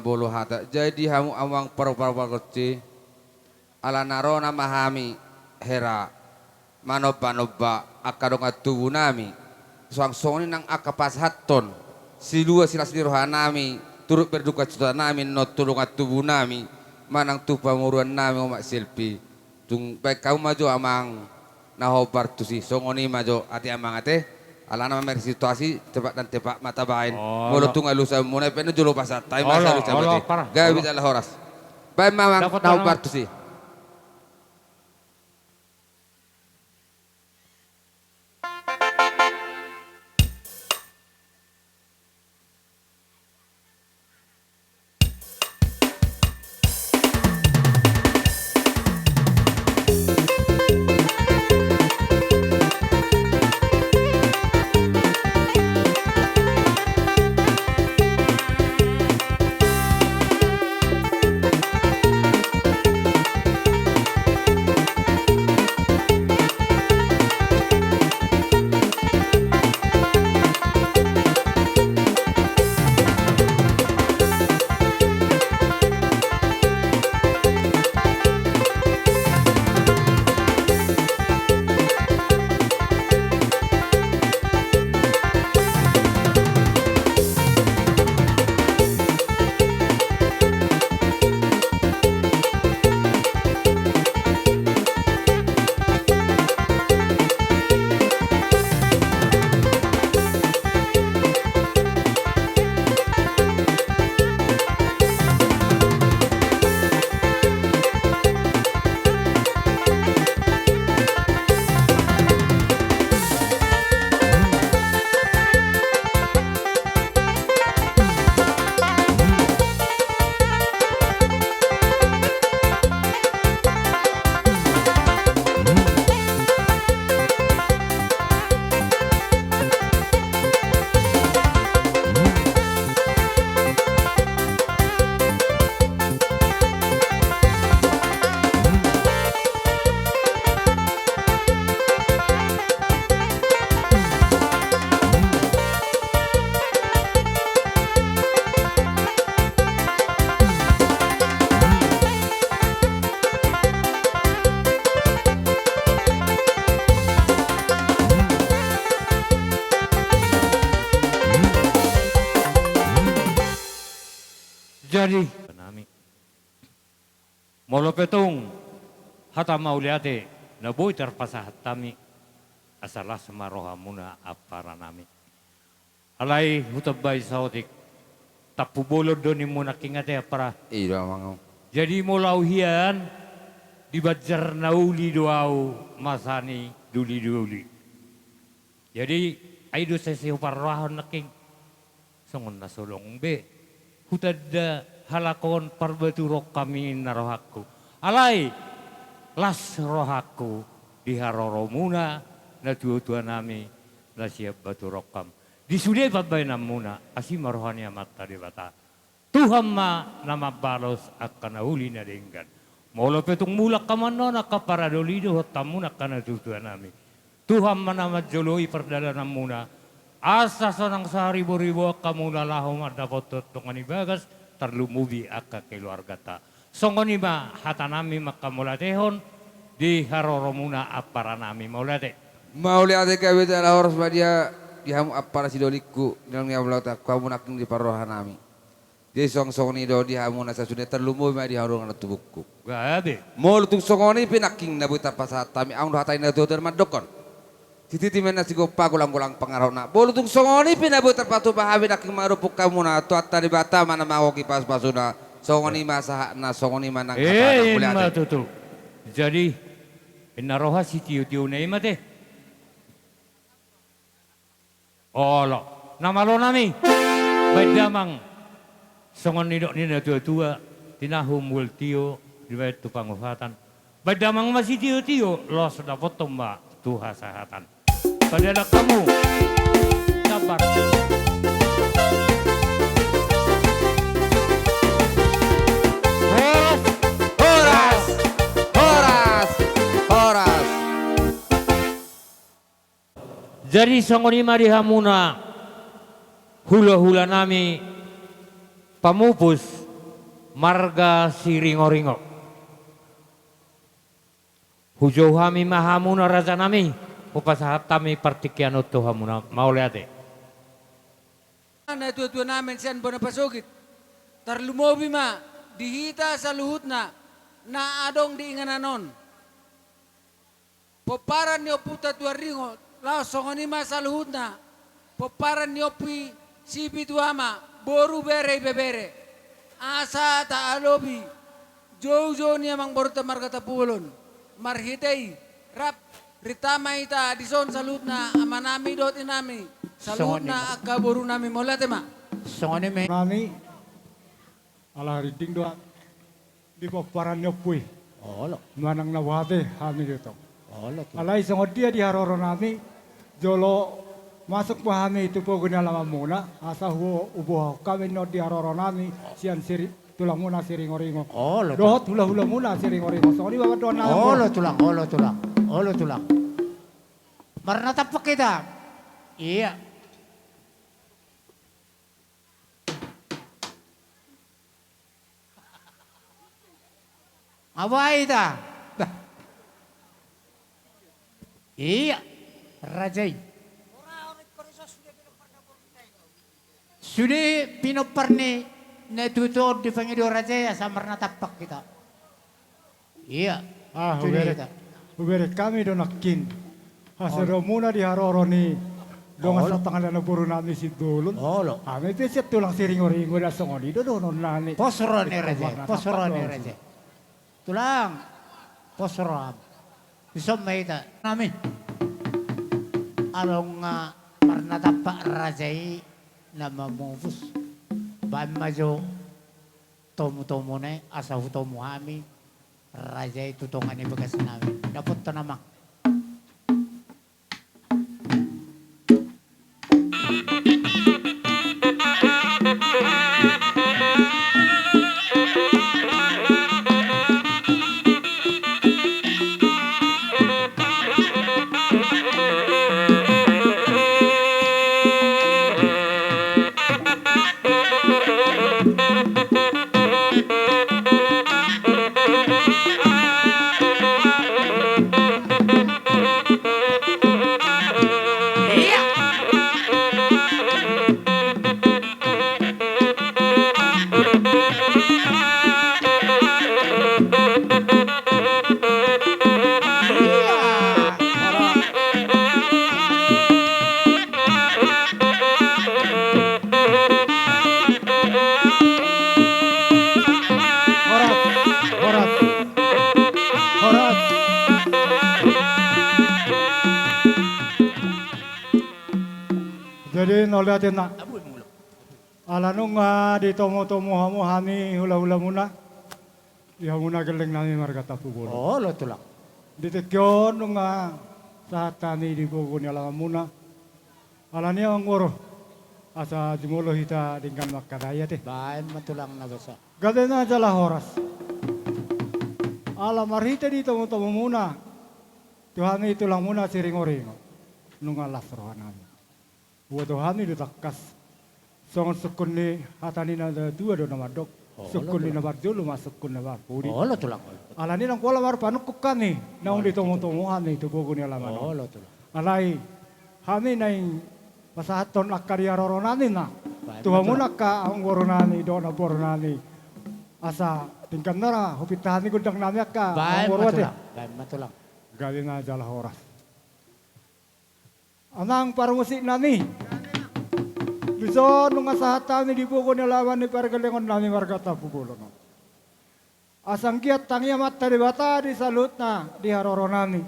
Molo hata, jadi hamu amang parpar pargonsi, alana ro nama hami hera manomba-nomba angka dongan tubunami, suang songon i nang angka pasahathon silua silas ni rohanami, turut berduka citanami non tu dongan tubunami manang tu pamoruonnami, omak si Elvi. Tung baen hamu ma jo amang na hombar tusi, songon i ma jo ate amang ate. Alana mamereng situasi, cepat dan tepat ma tabaen. Molo tung alusanmuna pe na jolo pasahat hami ma alusanmuna. Gabe jala horas. Baen ma amang na hombar tusi. Jadi, molo pe tung hata mauliate na boi tarpasahat hami, asa las ma rohamuna amparanami. Alai hutambai saotik, Tampubolon do nimmu nangkin ate ampara. I do amang. Jadi molo au hian, di banjar na uli do au masa ni doli-doli. Jadi ai do sese huparrohahon nangkin. Songon na so adong be hutanda halak on Parbaturongkam i ninna rohangku. Alai las rohangku di haroromuna na tua-tuanami na sian Baturongkam. Di sude pambaenanmuna, asi ma roha ni Amanta Debata. Tuhan ma na mambalos angka na uli na denggan. Molo pe tung mulak hamu annon angka paradoli dohot hamuna angka na tua-tuanami. Tuhan ma na manjoloi pardalananmuna. Asa sonang saharibo-riboan hamuna laho mandapothon tonga ni bagas, tarlumobi angka keluarganta. Songon i ma hatanami manghamauliatehon di haroromuna amparanami, mauliate. Mauliate, gabe jala horas ma dia di hamu ampara sidolingku, di naung nian mulautangku hamu nangkin di parrohanami. Jadi songon, songon i do di hamu na sasune, tarlumobi ma di hamu dongan tubungku. Gabe. Molo tung songon i pe nangkin na boi tarpasahat hami, adong do hata ni natuatua mandokkon. Sititi ma inna sigompa, golanggolang pangarahutna. Molo tung songon i pe na boi tarpatupa hami nangkin mangadophon hamuna, Tuhanta Debata ma na mangoki pasupasuna. Songon i ma sahatna, songon i ma nang hata. Eh, mauliate. Ima tutu. Jadi, inna roha sitiotio na i ma te. Olo, na malo nami. Baen damang, songon nidok ni natuatua, tinahu mual tio, dibaen tu pangofatan. Baen damang ma sitiotio, laos dapothon ma tu hasahatan. Padalan hamu. Sabar. Horas. Horas. Horas. Horas. Jadi songon i ma di hamuna hulahulanami pamupus marga Siringoringo. Hujou hami ma hamuna rajanami, hupasahat hami partingkian on tu hamuna, mauliate. Natuatuanami sian bona pasogit, tarlumobi ma di hita saluhutna na adong di inganan on. Pomparan ni ompunta Tuan Ringo, laos songon i ma saluhutna, pomparan ni ompu i, sipitu ama, boru, bere, ibebere. Asa taalopi joujou ni amangborunta marga Tampubolon. Marhite i, rap, rintama hita dison saluhutna amanami dohot inanami, saluhutna angka borunami, mauliate ma. Songon i ma. Nami, ala rinding do di pomparan ni ompu i. Olo. Manang na boha pe hami do tong. Olo, tulang. Alai songon dia di haroronami, jolo masuk ma hami tu pogu ni alamanmuna, asa hu-, huboahon hami non di haroronami, sian Siri-, tulangmuna Siringoringo. Olo, tulang. Dohot hulahulamuna Siringoringo. Songon i ma pandohannami. Olo, tulang, olo, tulang. Olo, tulang. Marnatampak hita. Ia. Abai ta. Bah. Ia, raja i. Sude pinompar ni natuatua on dipangido raja i asa marnatampak hita. Ia. Ah, hubereng, hubereng hami do nangkin hasadamuna di haroro ni dongan sapangalaho borunami Sintulun. Olo. Hami pe sian tulang Siringoringo da songon i do dohononnami. Pos roha ni raja i, pos roha ni raja i. Tulang, pos roham. Dison ma hita. Nami. Adong marnatampak raja i na mamupus. Baen ma jo tomutomuna i asa hutomu hami raja i tu tonga ni bagasnami. Dapothon amang. Horas, horas, horas. Jadi, mauliate, Inang. Ala nunga ditomutomu hamu hami hulahulamuna, di hamuna gellengnami marga Tampubolon. Olo, Tulang. Di tingki on nunga sahat hami di pogu ni alamanmuna. Alani i, amangboru, asa jumolo hita denggan mangkatai ate. Baen ma, Tulang, na basa. Gabe ma jala horas. Ala marhite ditomutomumuna tu hami tulangmuna Siringoringo, nunga las rohanami. Huboto hami do tangkas songon sungkun ni hata ni natuatua do na mandok. Olo, Tulang. Sungkun ni na parjolo ma sungkun na parpudi. Olo, Tulang, olo. Alani i, ndang pola marpanungkun hami naung ditomutomu hami tu pogu ni alaman on. Olo, Tulang. Alai hami naeng Pasahathon angka di haroro nami ma. Baen ma tulang. Tu hamu angka amangboru nami dohot namboru nami. Asa denggan ma ra hupinta hami gondang nami angka amangboru ate. Baen ma tulang. Baen ma tulang. Gabe ma jala horas. Amang parmusik nami. Dison nunga sahat hami di pogu ni alaman ni pargellengon nami marga Tampubolon on. Asa anggiat tangi Amanta Debata di saluhutna di haroro nami.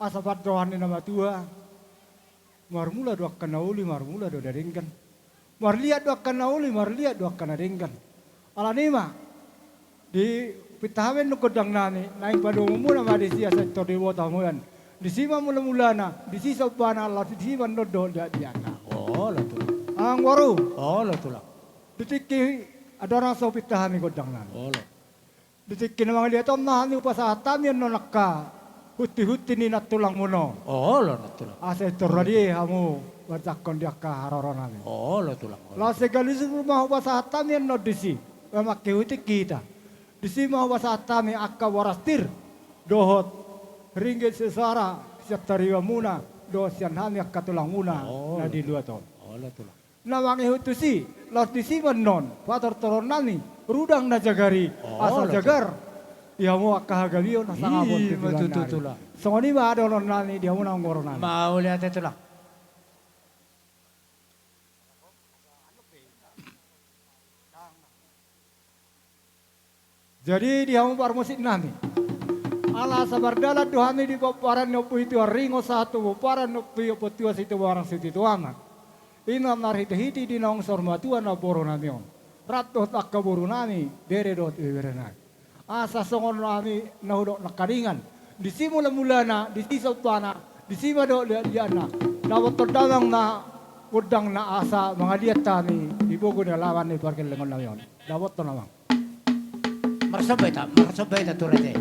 Asa pandohan ni na matua. Marmula do angka na uli, marmula do na denggan. Marliat do angka na uli, marliat do angka na denggan. Alani i ma, dipinta hami annon gondang nami, naeng padomu muna ma disi asa tor diboto hamu an. Disi ma mula-mulana, disi sombana, laos disi ma annon dohot liat-liatna. Olo tulang. Amangboru. Olo tulang. Di tingki andorang so hupinta hami gondang nami. Olo. Di tingki na mangaliatonna hami hupasahat hami annon angka hunti-hunti ni nantulangmuna on. Olo nantulangmuna. Asa tor rade hamu manjangkon di angka haroro nami. Olo tulang. Laos sega lisuk ma hupasahat hami annon disi. Mangke hutingki hita. Disi ma hupasahat hami angka boras tir. Dohot ringgit sesara sian taribamuna. Dohot sian hami angka tulangmuna. Olo. Na di luat on. Olo tulang. Na mangihut tusi, laos disi ma annon, patortoron nami, rudang na jagar i, asa jagar. Olo, tulang. Di hamu angka hagabeon, asa ngapon. Ima tutu, tulang. Songon i ma dohonon nami, di hamu na amangboru nami. Mauliate tulang. Jadi di hamu parmusik nami. Ala asa mardalan do hami di pomparan ni Ompu i Tuan Ringo sahat tu pomparan ni Ompu i Ompu Tua Sitobarang Sititoana. I ma marhite-hite di naung saur matua namboru nami on. Rap dohot angka boru nami, bere dohot ibebere nami. Asa songon hami na hudok nangkaningan. Disi mula-mulana, disi sombana, disi ma dohot liat-liatna. Dapothon damang ma gondangna asa mangaliat hami di pogu ni alaman ni pargellengon nami on. Dapothon damang. Marsomba hita, marsomba hita tu raja i.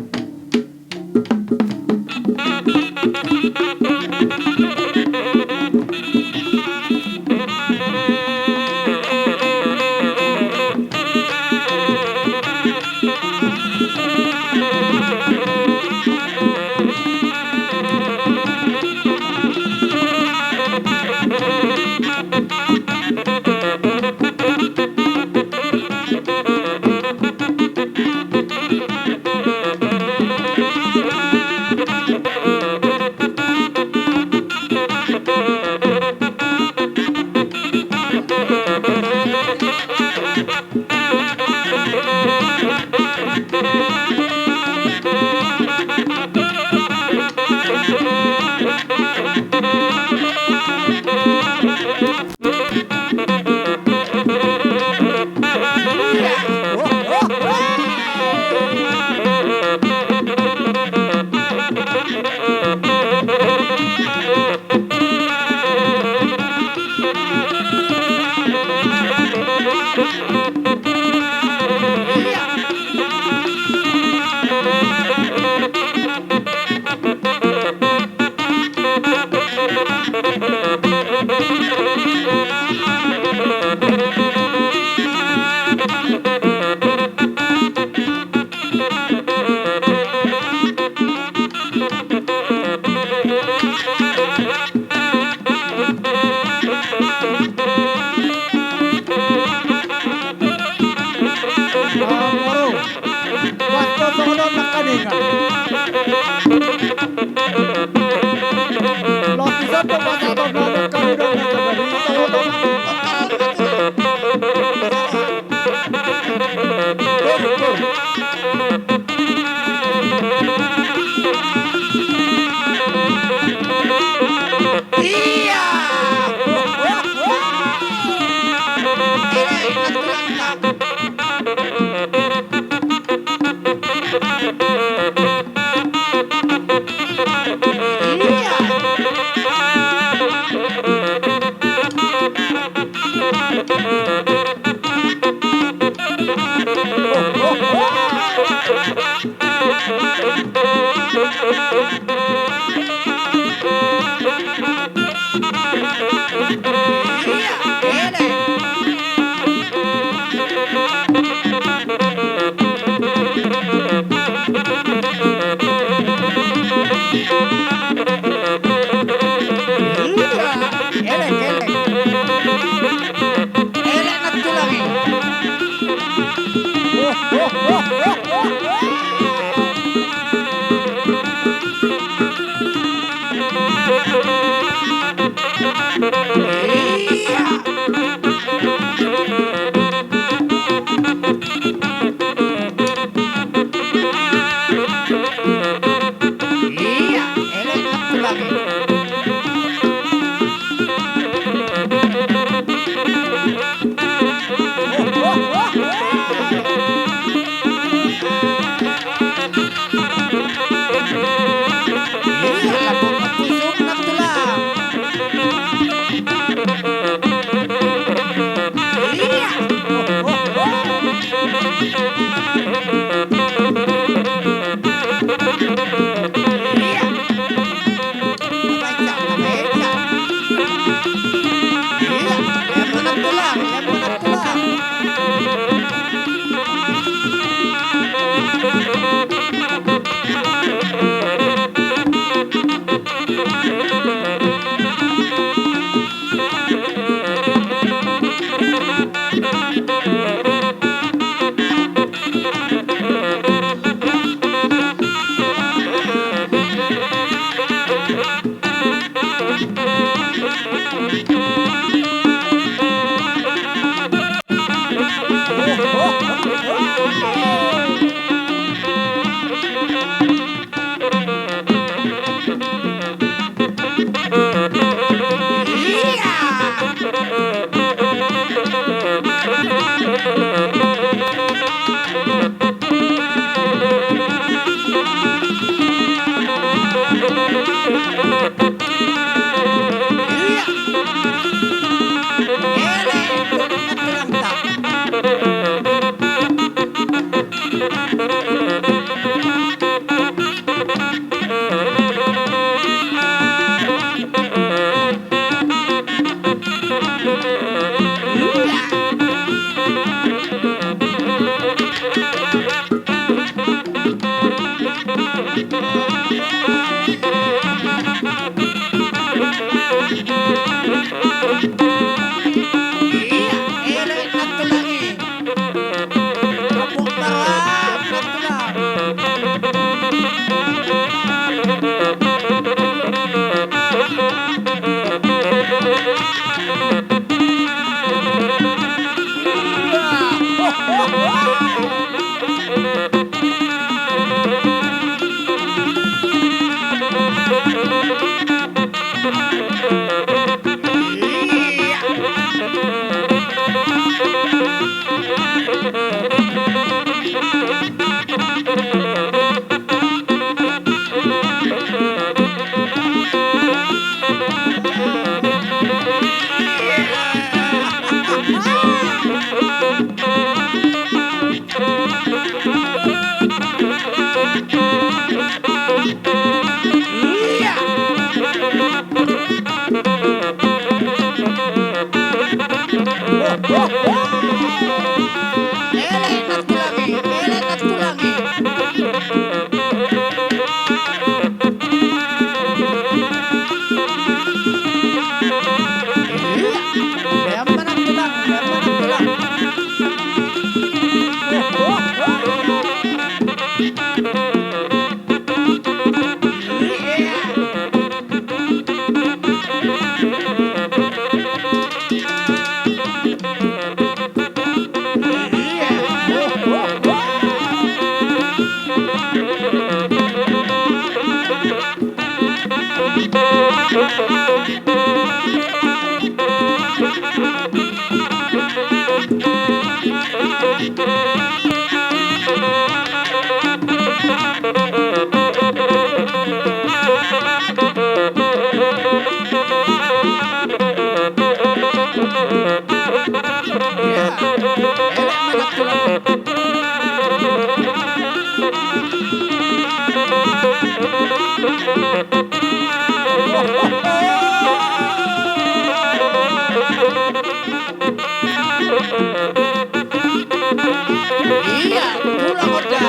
Ia, tulang on da.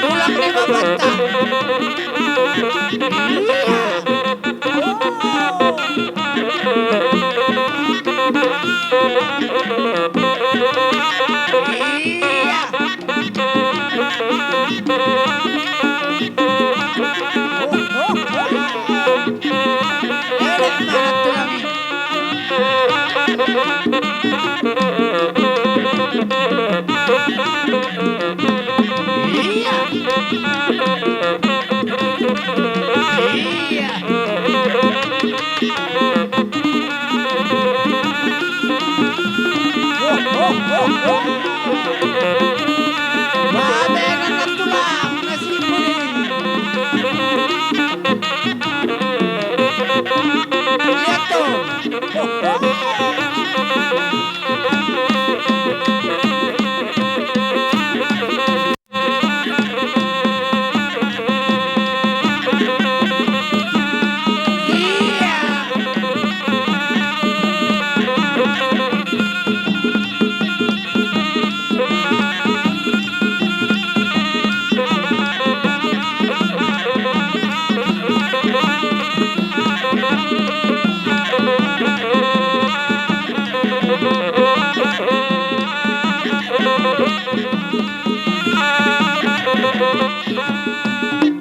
Tulang ni babanta. Ia. Oh. Ia.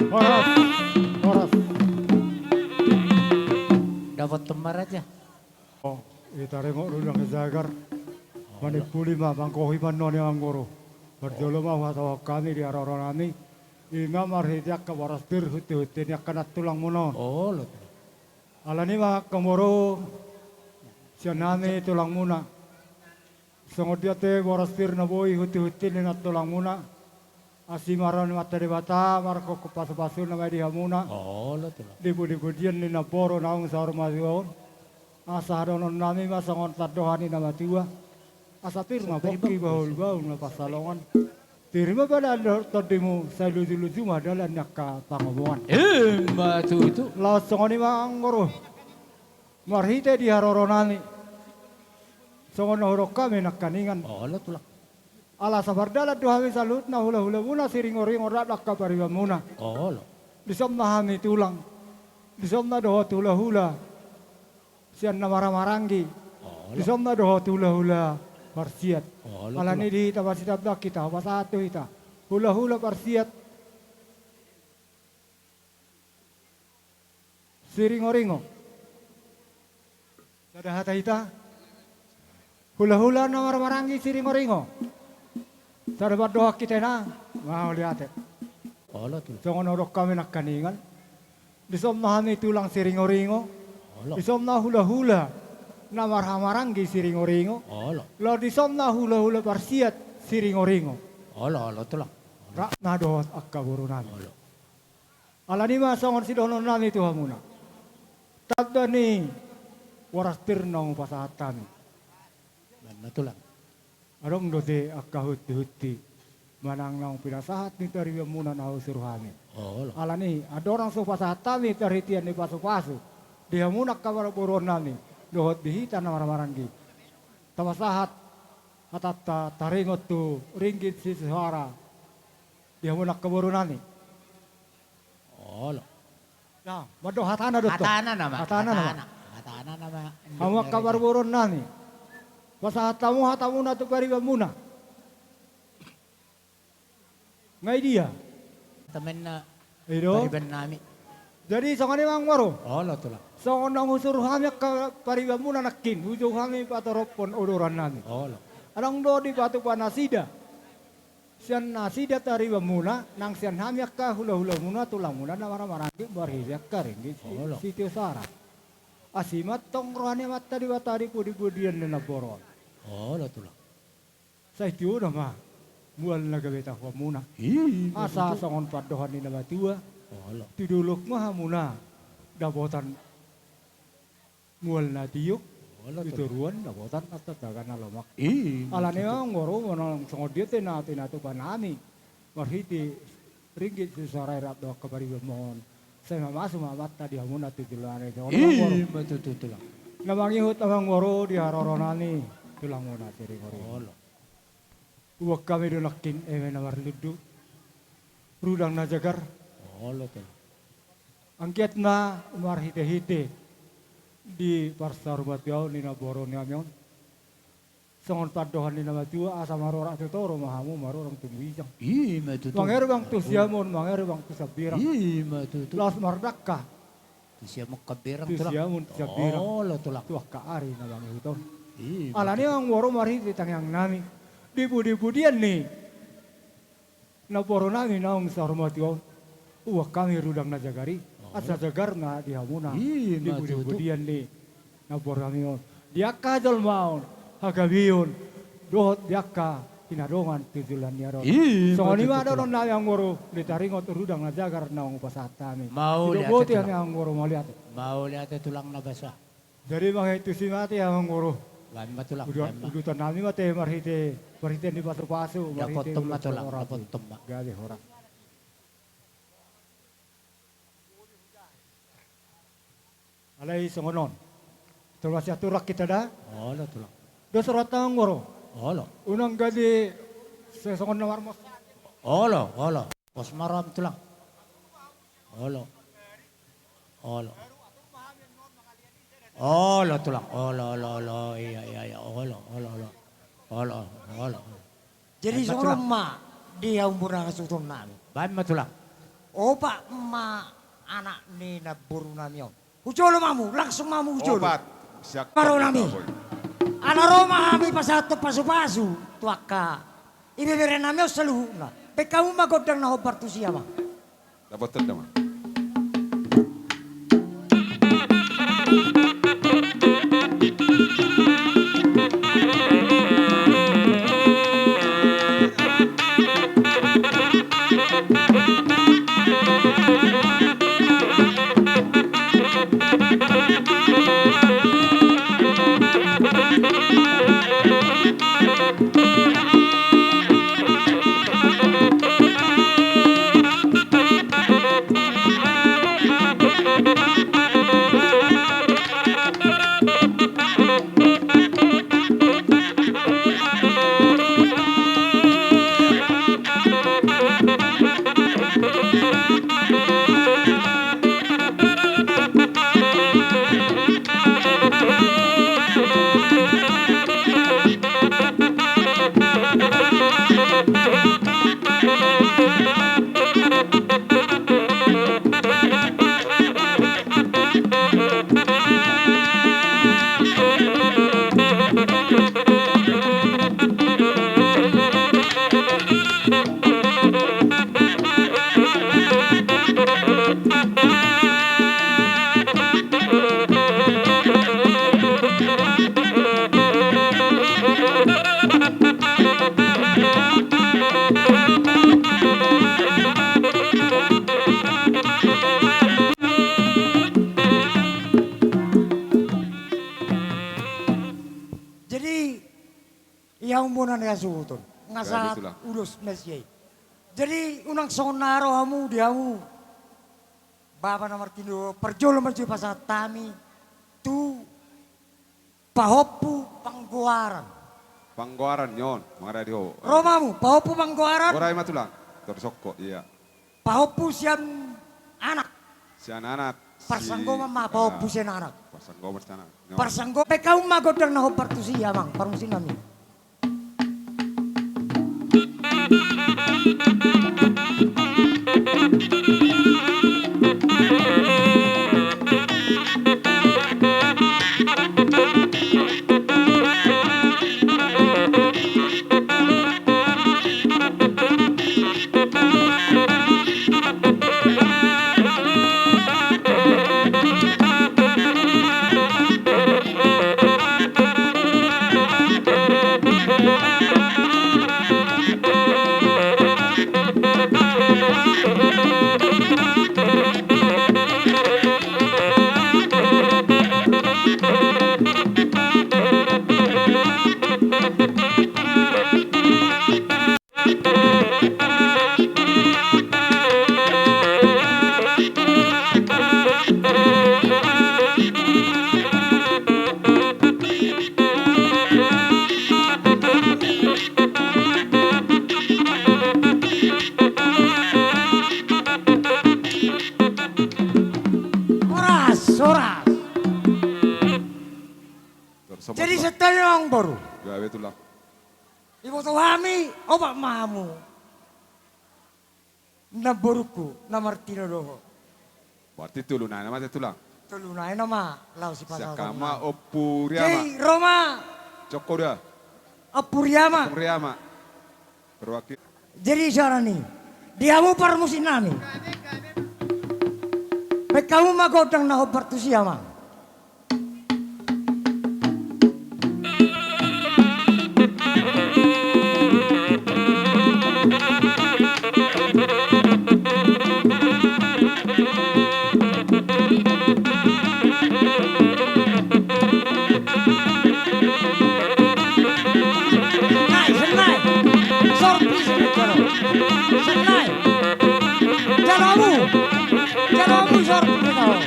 Horas, horas. Dapothon ma raja. O, i taringot rudang na jagar. Manimpuli ma, manggohi ma nuaeng, amang boru. Parjolo ma huhatahon hami di haroro nami. I ma marhite angka boras pir, hunti-hunti ni angka nantulang muna on. Olo. Alani ma, amang boru, sian hami tulangmuna. Songon dia te boras pir na boi hunti-hunti ni nantulang muna. Asi ma roha ni Amanta Debata, marhite pasu-pasuna ma i di hamuna. Olo, tulang. Di pudi-pudian ni namboru naung saur matua on. Asa dohonon nami ma songon pandohan ni na matua. Asa pir ma pongki, bahul-bahul ma pansalongan. Pir ma badan dohot tondimu, sai luju-luju ma dalan ni angka pangomoan. I ma tutu. Laos songon i ma, amang boru. Marhite di haroro nami. Songon na hudok hami nangkaningan. Olo, tulang. Ala sapardalan do hami saluhutna hula-hula muna Siringoringo rap dohot angka pariban muna. Olo. Dison ma hami tulang. Dison ma dohot hula-hula sian na marhaha-maranggi. Olo. Dison ma dohot hula-hula parsiat. Olo, tulang. Alani di hita masitamba hita, hupasahat tu hita hula-hula parsiat Siringoringo. Sada hata hita. Hula-hula na marhaha-maranggi Siringoringo. Sada pandohan hita na mauliate. Olo, tulang. Songon na hudok hami nangkaningan. Dison ma hami tulang Siringoringo. Olo. Dison ma hula-hula na marhaha-maranggi Siringoringo. Olo. Laos dison ma hula-hula parsiat Siringoringo. Olo, olo, tulang. Rap ma dohot angka boru nami. Olo. Alani ma songon sidohonon nami tu hamuna. Tanda ni boras pir naung hupasahat hami. Ima tulang. Adong do te angka hunti-hunti manang naung pinasahat ni pariban muna na husuru hami. Olo. Alani, andorang so hupasahat hami parhitean ni pasu-pasu di hamuna angka parboruon nami dohot di hita na marhaha-maranggi, tapasahat hatanta taringot tu ringgit sitio soara di hamuna angka boru nami. Olo. Nah, mandok hatana do tong. Hatana nama. Hatana nama. Hatana. Hatana nama. Hamu angka parboruon nami, pasahat hamu hatamuna tu pariban muna. Nga i dia? Temenna. I do. Pariban nami. Jadi songon i ma, amang boru. Olo, tulang. Songon naung husuru hami angka pariban muna nangkin, hujou hami patorophon odoran nami. Olo. Adong do dipatupa nasida. Sian nasida pariban muna, nang sian hami angka hula-hula muna, tulang muna na marhaha-maranggi marhite angka ringgit si-, olo, sitio soara. Asi ma tong roha ni Amanta Debata di pudi-pudian ni namboru on. Olo, tulang. Sai tio nama mual na gabe tahuan muna. I ma tutu. Asa songon pandohan ni na matua. Olo. Tu dolok ma hamuna dapotan mual na tio, olo, tu toruan dapotan antanda na lomak. I ma tutu. Alani, amang boru, manang songon dia te na pinatupa nami marhite ringgit sitio soara i rap dohot angka pariban muna on, sai mamasu ma Amanta di hamuna tu joloan on. I ma tutu, tulang. Na mangihut, amang boru, di haroro nami, tulang muna Siringoringo. Olo. Huboan hami do nangkin eme na marlundu, rudang na jagar. Olo, tulang. Anggiat ma marhite-hite di parsaurmatuaon ni namboru nami on, songon pandohan ni na matua, asa marorak tu toru ma hamu, marurang tu ginjang. I ma tutu. Mangerbang tu siamun, mangerbang tu sambirang. I ma tutu. Laos mardangka tu siamun, tu sambirang, tulang. Siamun, tu sambirang. Olo, tulang. Tu angka ari na mangihut on. I ma tutu. Alani, amang boru, marhite tangiang nami, di pudi-pudian ni namboru nami naung saur matua on, huboan hami rudang na jagar i. Olo. Asa jagar ma di hamuna. I ma tutu. Di pudi-pudian ni namboru nami on, di angka hajolmaon, hagabeon, dohot di angka hinadongan tu joloan ni ari on. I ma tutu. Songon i ma dohonon nami, amang boru, di taringot rudang na jagar naung hupasahat hami. Mauliate, tulang. Sidok boti hami, amang boru, mauliate. Mauliate, tulang na basa. Jadi, mangihut tusi ma te, amang boru. Baen ma, tulang, udu-, baen ma. Udutan nami ma te marhite, marhite ni pasu-pasu, marhite. Dapothon ma, tulang, dapothon ma. Gabe horas. Alai songon on. Tolhas, atur hita da. Olo, tulang. Dos rohanta, amang boru. Olo. Unang gabe songon na marmos. Olo, olo. Pos ma roham, tulang. Olo. Olo. Olo, tulang. Olo, olo, olo. Iya, iya, iya. Olo, olo, olo. Olo, olo. Jadi, songon on ma. Di hamu bona hasuhuton nami. Baen ma tulang. Opat ma anak ni namboru nami on. Hujolo ma hamu, langsung ma hamu hujolo. Opat. Siap. Maro nami. Ala ro ma hami pasahathon pasupasu tu angka ibebere nami on saluhutna. Baen hamu ma gondang na hombar tusi, amang. Dapothon damang. Jadi, ia umbonan ia suhuton. Nga sahat ulos masiai. Jadi, unang songon na ro hamu di hamu. Bapa na martinodohon, parjolo ma jo pasahat hami tu pahompu panggoaran. Panggoaran ni on, mangaradi ho. Ro ma hamu, pahompu panggoaran. Borai ma tulang. Tor songko, ia. Pahompu sian anak. Sian anak. Parsanggoman ma pahompu sian anak. Parsanggoman sian anak. Parsanggo-, baen hamu ma gondang na hombar tusi, amang, parmusik nami. Horas, horas. Jadi santabi ma, amangboru. Gabe tulang. Diboto hami opat ma hamu namborungku na martinodohon. Berarti tolu nai nama te tulang. Tolu nai nama laho sipasahat. Sian hamu ma Ompu Riama. Jadi ro ma. Joko da. Ompu Riama. Ompu Riama. Perwakilan. Jadi songon i di hamu parmusik nami. Baen hamu ma gondang na hombar tusi, amang. Nai, nai. Sorpi sini, jalo. Nai. Jalo hamu. Jalo hamu, sorpi sini.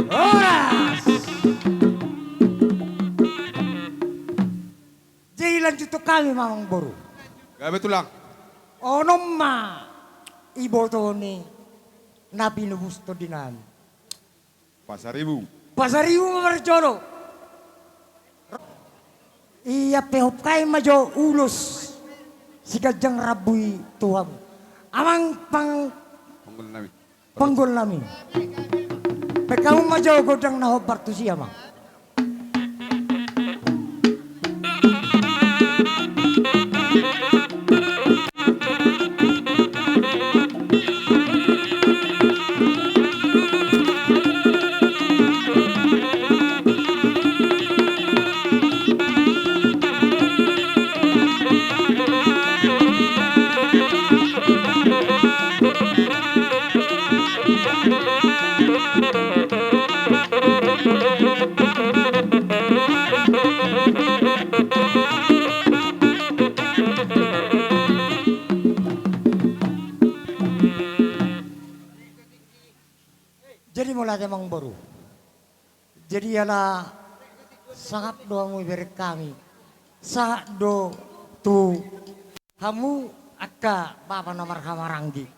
Horas. Jadi lanjuthon hami ma, amangboru. Gabe tulang. Onom ma. Boto ni na pinobus tondinami. Pasaribu. Pasaribu ma parjolo. Ia pe hop kai ma jo ulos siganjang rambu i tu hamu. Amang pang- Panggul nami. Panggul nami. Baen hamu ma jo gondang na hombar tusi, amang. Jadi mauliate, amangboru. Jadi ala sangap do hamu ibereng hami, sahat do tu hamu angka bapa na marhahamaranggi.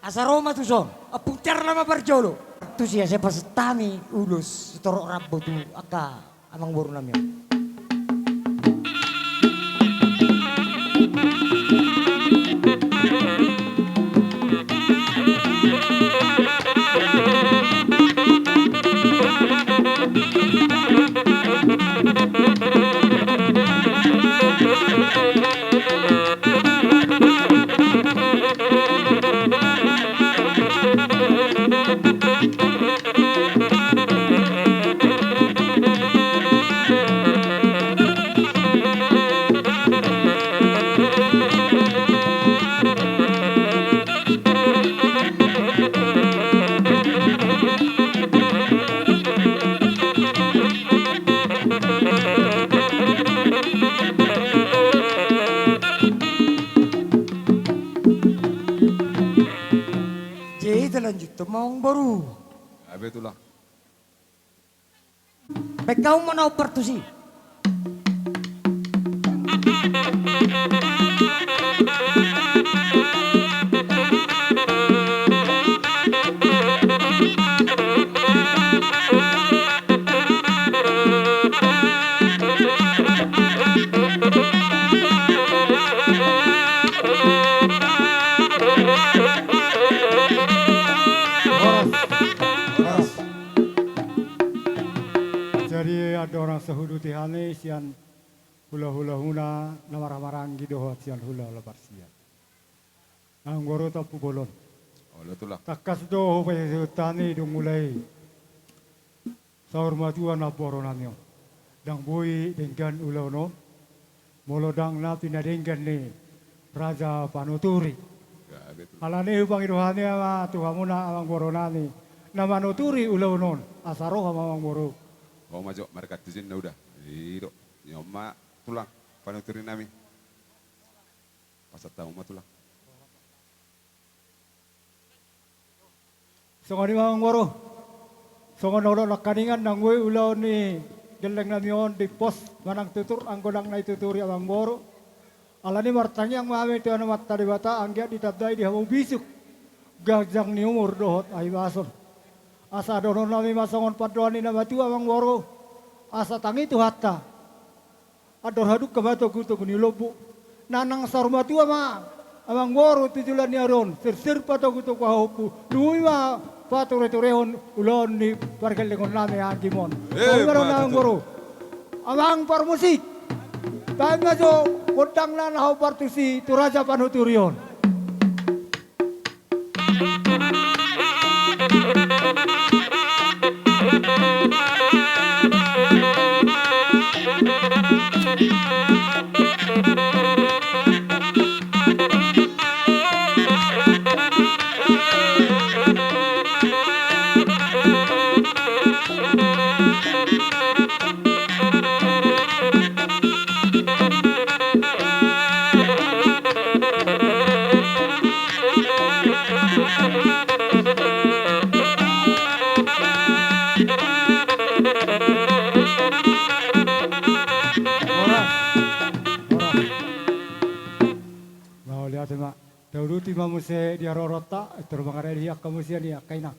Asa ro ma tuson, ompung Carla ma parjolo. Tusi asa pasahat hami ulos sitorop rambu tu angka amangboru nami on. Jadi talanjuthon ma, amangboru. Gabe, tulang. Baen hamu ma na hombar tusi. Horas. Horas. Jadi andorang so huuduti hami sian hulahulamuna na marhahamaranggi dohot sian hulahula parsian, amangboru Tampubolon. Olo, tulang. Tangkas do hupasahat hami dung mulai saur matua namboru nami on. Ndang boi denggan ulaon on molo ndang na pinadenggan ni raja panuturi. Ya, betul. Alani i hupangido hami ma tu hamuna, amangboru nami, na manuturi ulaon on, asa ro hamu, amangboru. Ro ma jo, marga tusin na uda. I do. Ni on ma, tulang, panuturi nami. Pasahat hamu ma, tulang. Songon i ma, amangboru. Songon na hudok nangkaningan, ndang boi ulaon ni gelleng nami on dimpos manang tutur anggo ndang na dituturi, amangboru. Alani i martangiang ma hami tu Amanta Debata anggiat ditandai di hamu bisuk, ganjang ni umur dohot hahipason. Asa dohonon nami ma songon pandohan ni na matua, amangboru. Asa tangi Tuhanta. Andor hadungka ma togutogu ni lombu. Nanang saur matua ma, amangboru, tu joloan ni ari on, sirsir patogutogu hahaompu, lumobi ma patureturehon ulaon ni pargellengon nami anggimon. Eh, amangboru. Amang parmusik, baen ma jo gondangna na hombar tusi tu raja panuturi on. Muse di haroronta, tor mangarade angka muse ni angka inang.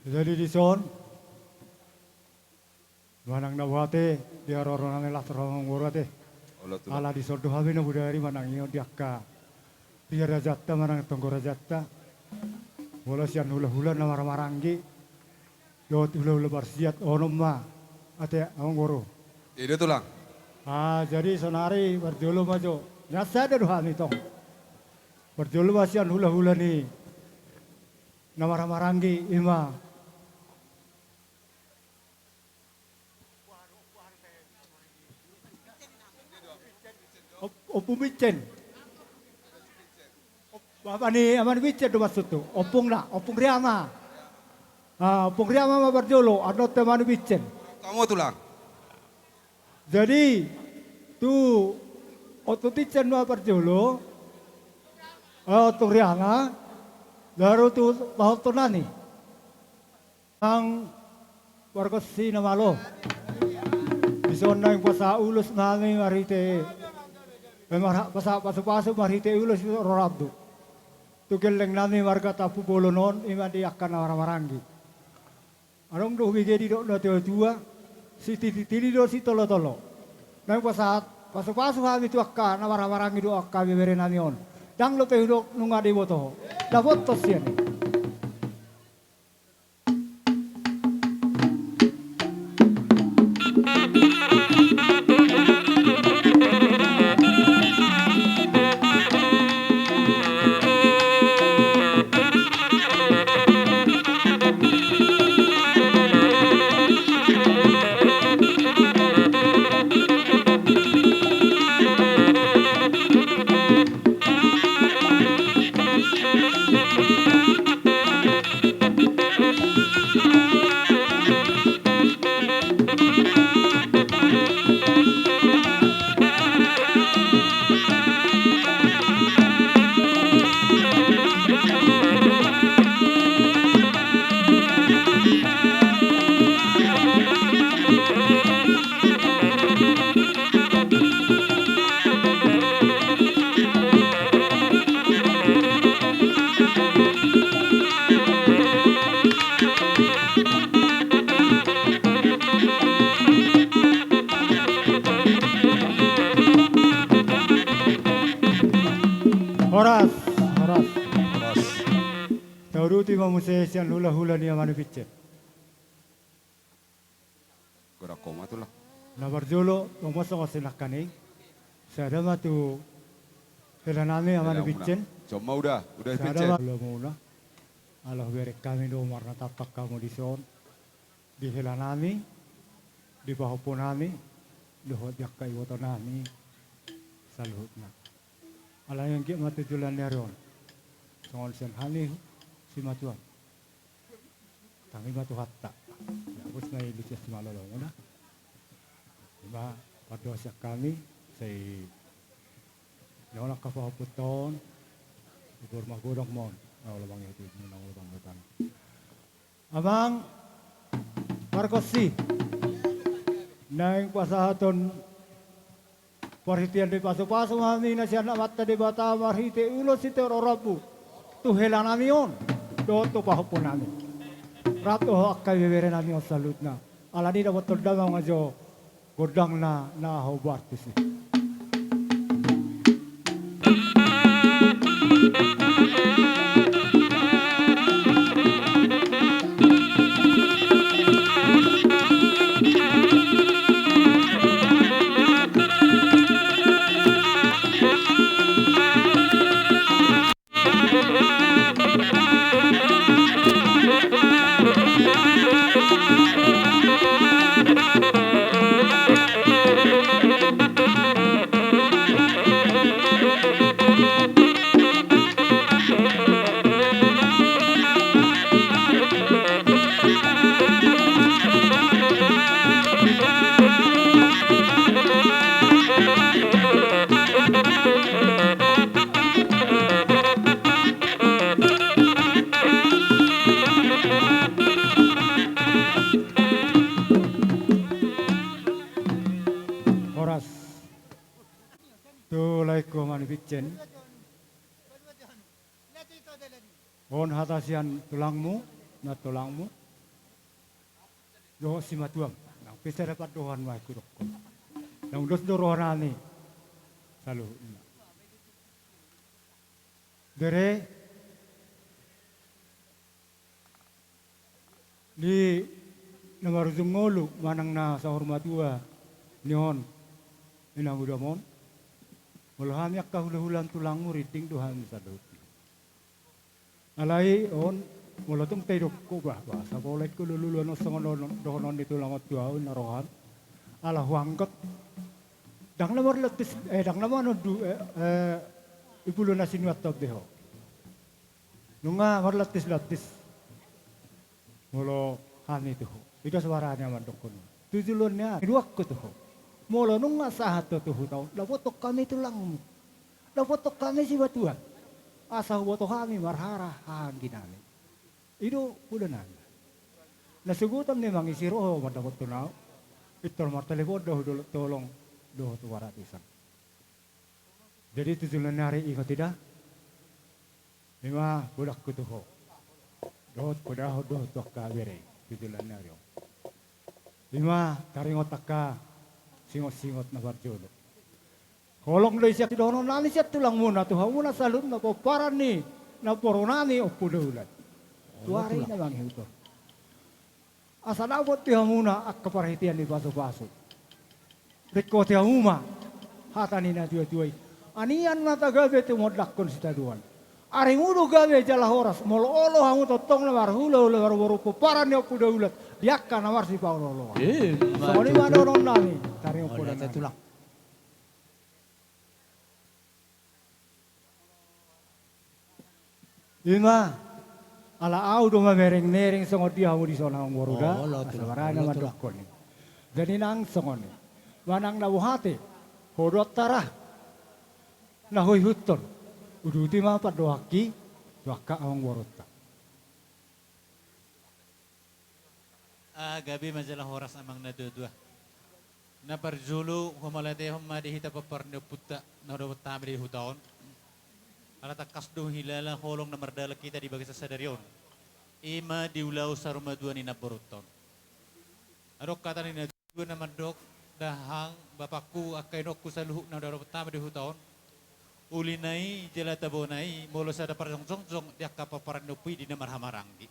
Jadi dison manang na boha ate di haroronami laos ro amangboru ate. Olo, Tulang. Ala dison do hami na bodari manang ion di angka ria rajanta manang tonggo rajanta. Molo sian hulahula na marhahamaranggi dohot hulahula parsiat onom ma ate amangboru. I do, Tulang. Ah, jadi sonari parjolo ma jo. Nian sada do hami tong. Parjolo ma sian hulahula ni na marhahamaranggi ima. Op-, Ompung Vincent. Bapa ni ama ni Vincent do maksudhu. Ompungna, Ompung Riama. Ah, Ompung Riama ma parjolo, annon tu ama ni Vincent. Hamu, Tulang. Jadi tu Ompung Vincent ma parjolo. Ah, Ompung Riama. Baru tu pahompun nami. Nang pargonsi na malo. Dison naeng pasahat ulos nami marhite, eh, marha-, pasahat pasupasu marhite ulos i ro rambu. Tu gelleng nami marga Tampubolon on ima di angka na marhahamaranggi. Adong do hubege didok natuatua, sititititi do sitolotolo. Naeng pasahat pasupasu hami tu angka na marhahamaranggi dohot angka bebere nami on. Ndang dope hudok nunga diboto ho. Dapothon sian i. Horas, horas. Horas. Tauduti ma muse sian hulahula ni ama ni Vincent. Godang ho ma, Tulang. Na parjolo, tong ma songon sinangkaning. Sada ma tu hela nami ama ni Vincent. Sada ma uda, uda Vincent. Ulaonmuna. Ala hubereng hami do marnatampak hamu dison. Di hela nami, di pahompu nami, dohot di angka iboto nami saluhutna. Alai anggiat ma tu joloan ni ari on. Songon sian hami simatuam. Tangihon ma Tuhanta. Ia, bos ma i lucian simalolomuna. Ima pardosa sian hami, sai na olo angka pahompunta on, ibur ma godang ma on, na olo mangihuti, na olo mangihuti. Amang pargonsi, naeng pasahathon parhitean ni pasupasu ma hami na sian Amanta Debata marhite ulos sitio ro rambu tu hela nami on dohot tu pahompu nami. Rap dohot angka bebere nami on saluhutna. Alani dapothon damang ma jo gondangna na hombar tusi. Tu laengku Amang Vincent. On hata sian tulangmu, nantulangmu. Dohot simatuam. Nang pe sada pandohan ma hudokkon. Nang dos do rohanami. Saluhutna. Bere. Di na marujung ngolu manang na saur matua ni on, inang udam on. Molo hami angka hulahulam tulangmu, rinting do hami saluhutna. Alai on, molo tung taidok ho bah, bah, sapola ingkon lululuan on songon on, dohonon ni tulang on tu ahu na roham. Ala huanggot. Ndang na marlantis, eh, ndang na manondu, eh, eh, i pulo na sinuan on be ho. Nunga marlantislantis. Molo hami tu ho. I do suarana mandokkon. Tu joloan ni ari. Iduakku tu ho. Molo nunga sahat ho tu huta on. Dapothon hami tulangmu. Dapothon hami simatuam. Asa huboto hami marhara hahaanggi nami. I do pulo nami. Na sugutan ni mangisi roha mandapothon ahu. Pintor martelepon do hu dolok tolong. Dohot tu paratisan. Jadi tu joloan ni ari ingot i da. I ma podahku tu ho. Dohot podahon dohot tu angka bere tu joloan ni ari on. I ma taringot angka singotsingot na parjolo. Holong do i sian sidohonon nami sian tulangmuna tu hamuna saluhutna pomparan ni namboru nami Ompu Daulat. Tu ari na mangihut on. Asa dapot di hamuna angka parhitean ni pasupasu. Ringkoti hamu ma hata ni natuatua i. Anian na tagabe tumondangkon sitadoan. Arimu do gabe jala horas, molo olo hamu tongtong na marhulahula marboru pomparan ni Ompu Daulat di angka na marsipaolooloan. Eh, songon i ma dohonon nami, taringot poda nami. I ma, ala ahu do mamerengmereng songon dia hamu dison amangboru da. Asa barani mandokkon i. Jadi nang songon i. Manang na boha ate ho do antara na huihuthon. Uduti ma pandohanki tu angka amangborunta. Ah, gabe ma jala horas amang natuatua. Na parjolo, humalatehon ma di hita pomparan ni ompunta na hudapot hami di huta on. Ala tangkas do huhilala holong na mardalan hita di bagasan sadari on. I ma di ulaon saur matua ni namborunta on. Adong hata ni natuatua na mandok, dahahang, bapakku, angka inongku saluhut na hudapot hami di huta on. Ulina i jala tabona i molo sada parjongjongjong di angka pomparan ni ompu i di na marhahamaranggi.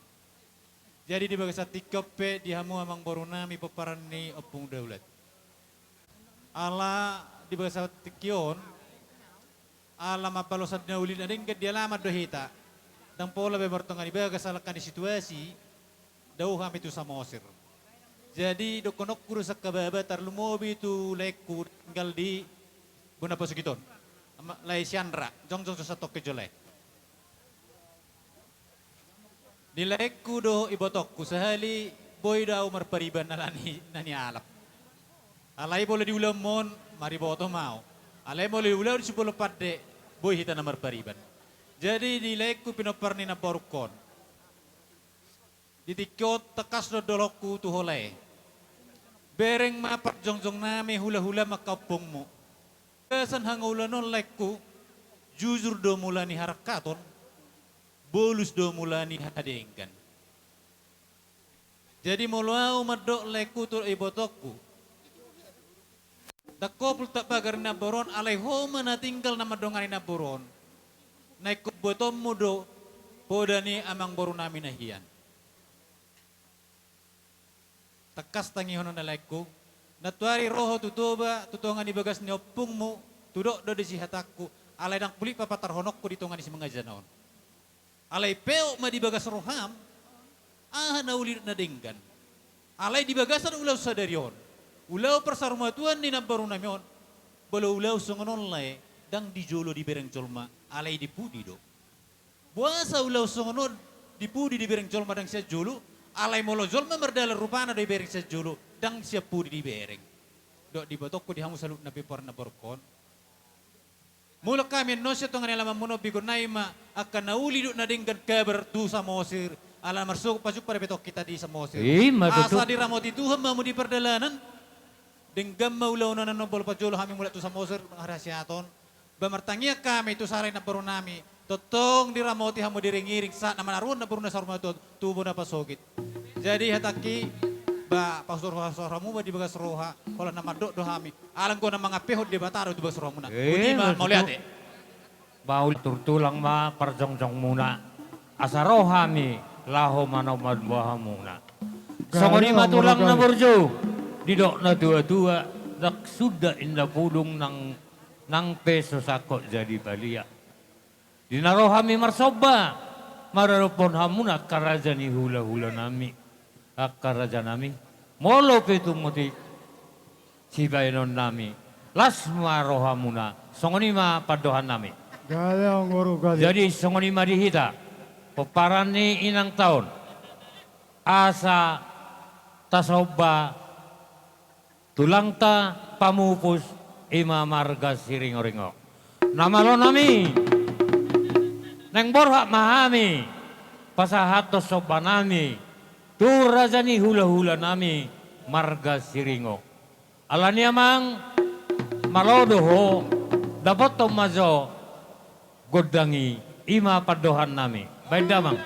Jadi di bagasan tingki on pe di hamu amangboru nami pomparan ni Ompung Daulat. Ala di bagasan tingki on, ala mambalosan na uli na denggan di alaman do hita. Ndang pola be martonga ni bagas ala angka ni situasi, dao hami tu Samosir. Jadi dohononku do sian angka baba tarlumobi tu laengku tinggal di Bona Pasogit on. Ama, lae si Andra, jongjong jo satongkin jo lae. Di laengku dohot ibotongku sahali boi do ahu marpariban ala ni na nialap. Alai molo di ulaonmon, mariboto ma ahu. Alai molo di ulaon Simbolon Pande, boi hita na marpariban. Jadi di laengku pinompar ni namborungkon. Di tingki on tangkas do dohononku tu ho lae. Bereng ma parjongjong nami hulahulam angka ompungmu. Bagasan hangoluan on laengku, jujur do mula ni harangkaton, bolus do mula ni hadenggan. Jadi molo ahu mandok laengku tu ibotongku, ndang ho pultak bagar ni namboru on, alai ho ma na tinggal na mandongani namboru on. Na ingkon botonmu do poda ni amangboru nami na hian. Tangkas tangihonon da laengku, nantuari ro ho tu Toba, tu tonga ni bagas ni ompungmu, tudok do disi hatangku, alai ndang pulik papatarhononku di tonga ni simangaja na on. Alai peop ma di bagas roham, aha na uli dohot na denggan. Alai di bagasan ulaon sadari on, ulaon parsaurmatuan ni namboru nami on, molo ulaon songon on lae, ndang di jolo dibereng jolma, alai di pudi do. Boasa ulaon songon on di pudi dibereng jolma ndang sian jolo, alai molo jolma mardalan rupana do dibereng sian jolo, ndang sian pudi dibereng. Dohot di ibotongku di hamu saluhutna pinompar ni namborungkon. Mulak hami annon sian tonga ni alamanmuna on, begeon nami ma angka na uli dohot na denggan kabar tu Samosir, ala marsogot pajumpa dope tong hita di Samosir. Ima tutu. Asa diramoti Tuhan ma hamu di pardalanan. Denggan ma ulaonna annon, molo parjolo hami mulak tu Samosir, marhasiaton. Ba martangiang hami tu sahali namboru nami, tongtong diramoti hamu diiring-iring sahat na manaruhon namboru na saur matua tu bona pasogit. Jadi hatangki, ba pasupasu hamu ma di bagas roha, holan na mandok do hami. Alai anggo na mangampehon Debata do tu bagas rohamuna. Eh, boti ma, mauliate. Mauli turtulang ma parjongjongmuna. Asa ro hami laho manombahomuna. Songon i ma tulang na burju, didok na tua-tua, ndang suda inda pudung nang, nang pe so sangkot jadi balian. Di na ro hami marsomba, maradophon hamuna angka raja ni hula-hula nami. Angka raja nami, molo pe tung otik sibaenon nami, las ma rohamuna, songon i ma pandohan nami. Gale, anggo ro gale. Jadi songon i ma di hita, pomparan ni inang taon, asa tasomba tulangta pamupus, i ma marga Siringoringo. Na malo nami, naeng borhat ma hami pasahathon somba nami tu raja ni hula-hula nami marga Siringo. Alani amang, malo do ho, dapothon ma jo gondang i, i ma pandohan nami. Baen damang.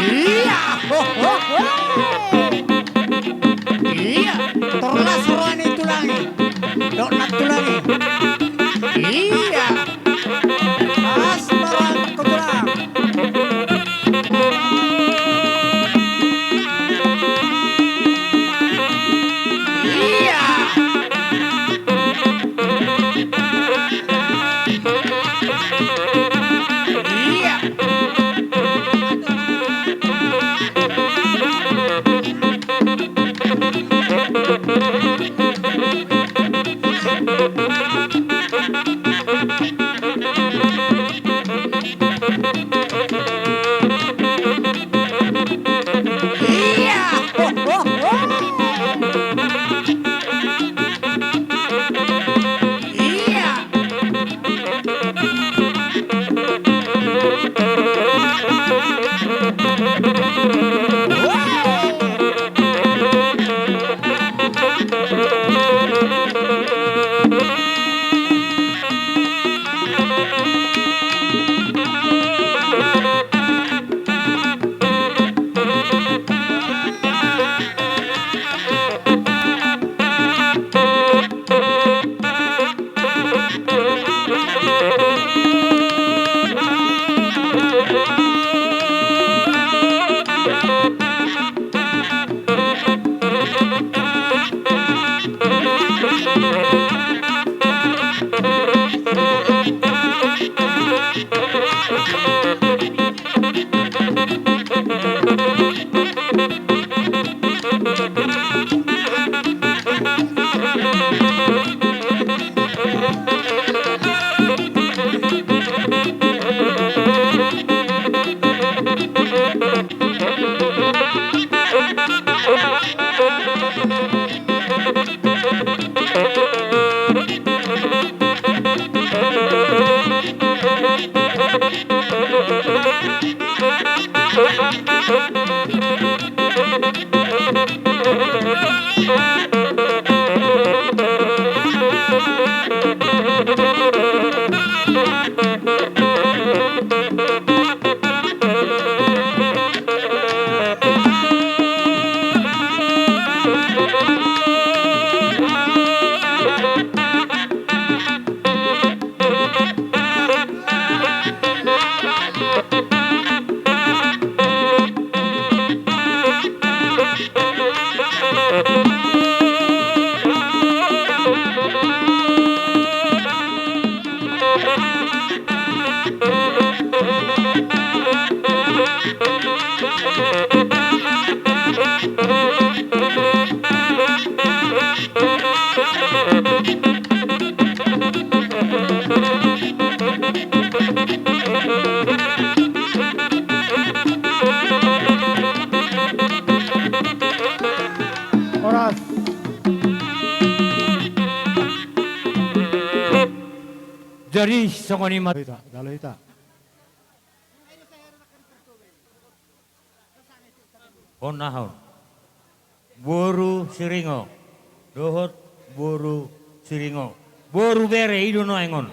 Ia, ho, ho, ho. Ia, tor las roha ni tulang i. Dok na tulang i. Ia. Las roha ni tulang. Ia. Ia. Jadi songon i ma. Hita, jalo hita. On aha on. Boru Siringo. Dohot boru Siringo. Boru bere i do nuaeng on.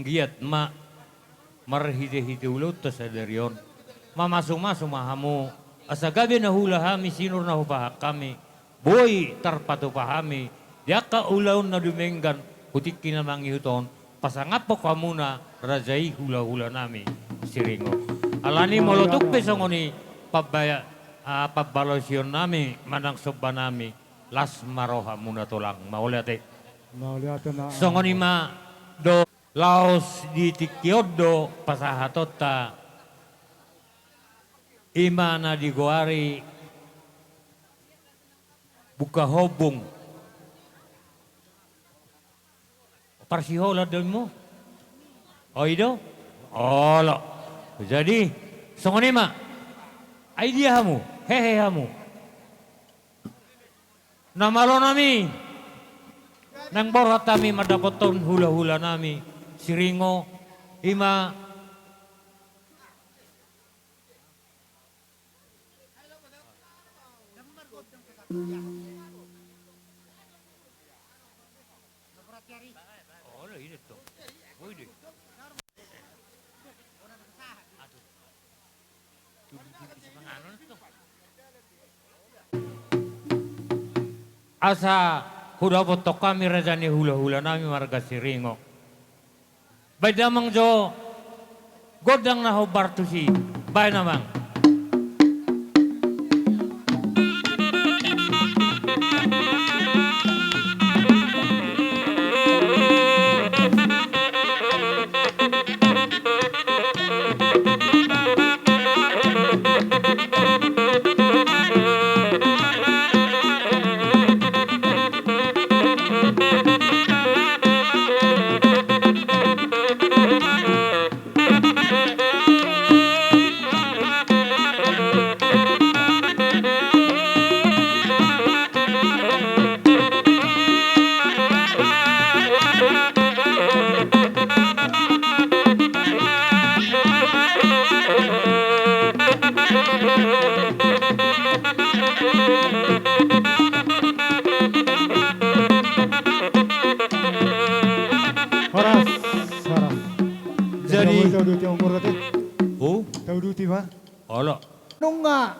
Giat ma marhitehite ulaonta sadari on. Mamasumasu ma hamu asa gabe na huula hami sinur na hupahan hami. Boi tarpatupa hami di angka ulaon na dumenggan hu tingki na mangihut on, pasangaphon hamuna raja i hulahulanami Siringo. Alani molo tung pe songon i pambaya-, ah, pambalosion nami manang somba nami, las ma rohamuna tulang. Mauliate. Mauliate na. Songon i ma do laos di tingki on do pasahatonta i ma na digoari Buka Hombung. Parsiholan do immu? O i do? Olo. Jadi songon i ma. Ai dia hamu? Hehe hamu. Na malo nami. Naeng borhat hami mandapothon hulahulanami Siringo. I ma. Asa hudapothon hami raja ni hulahulanami marga Siringo. Baen damang jo gondang na hombar tusi. Baen damang. Horas, horas. Jadi, tauduti ma. Olo. Nunga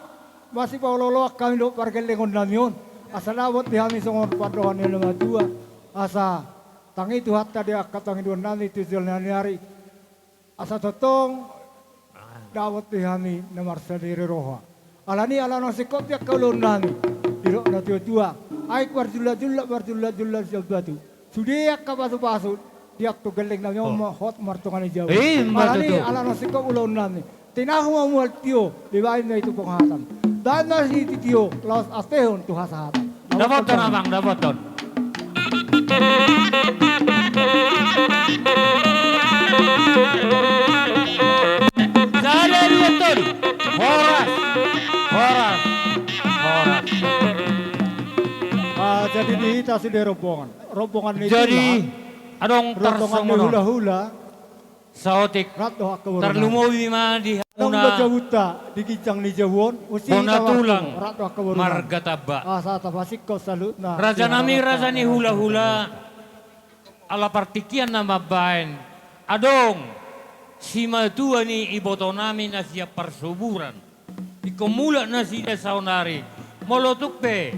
masipaolooloan hami dohot pargellengon nami on, asa dapot di hami songon pandohan ni na matua, asa tangi Tuhanta di angka pangidoan nami tu joloan ni ari, asa tongtong dapot di hami na marsadari roha. Alani ala naung singkop di angka ulaon nami, didok na tuatua, aek marjullatjullat, marjullatjullat sian batu. Sude angka pasupasu di angka gelleng nami on ma hot martonga ni jabu. Alani ala naung singkop ulaon nami, tinahu ma mual tio, dibaen ma itu penghatan. Baen ma sitio laos antehon tu hasahatan. Dapothon amang, dapothon. Sada dua tolu. Horas. Horas. Horas. Ah, jadi di hita sude rombongan. Rombongan ni tulang. Jadi adong tarsongon on. Rombongan ni hulahula. Saotik. Rap do angka boru nami. Tarlumobi ma di hamuna. Adong do jabunta di ginjang ni jabu on. Bona tulang. Rap do angka boru nami. Marga Tamba. Asa tapasingkop saluhutna. Raja nami, raja ni hulahula. Ala partingkian na mambaen. Adong simatua ni iboto nami na sian Parsuburan. Ingkon mulak nasida saonari. Molo tung pe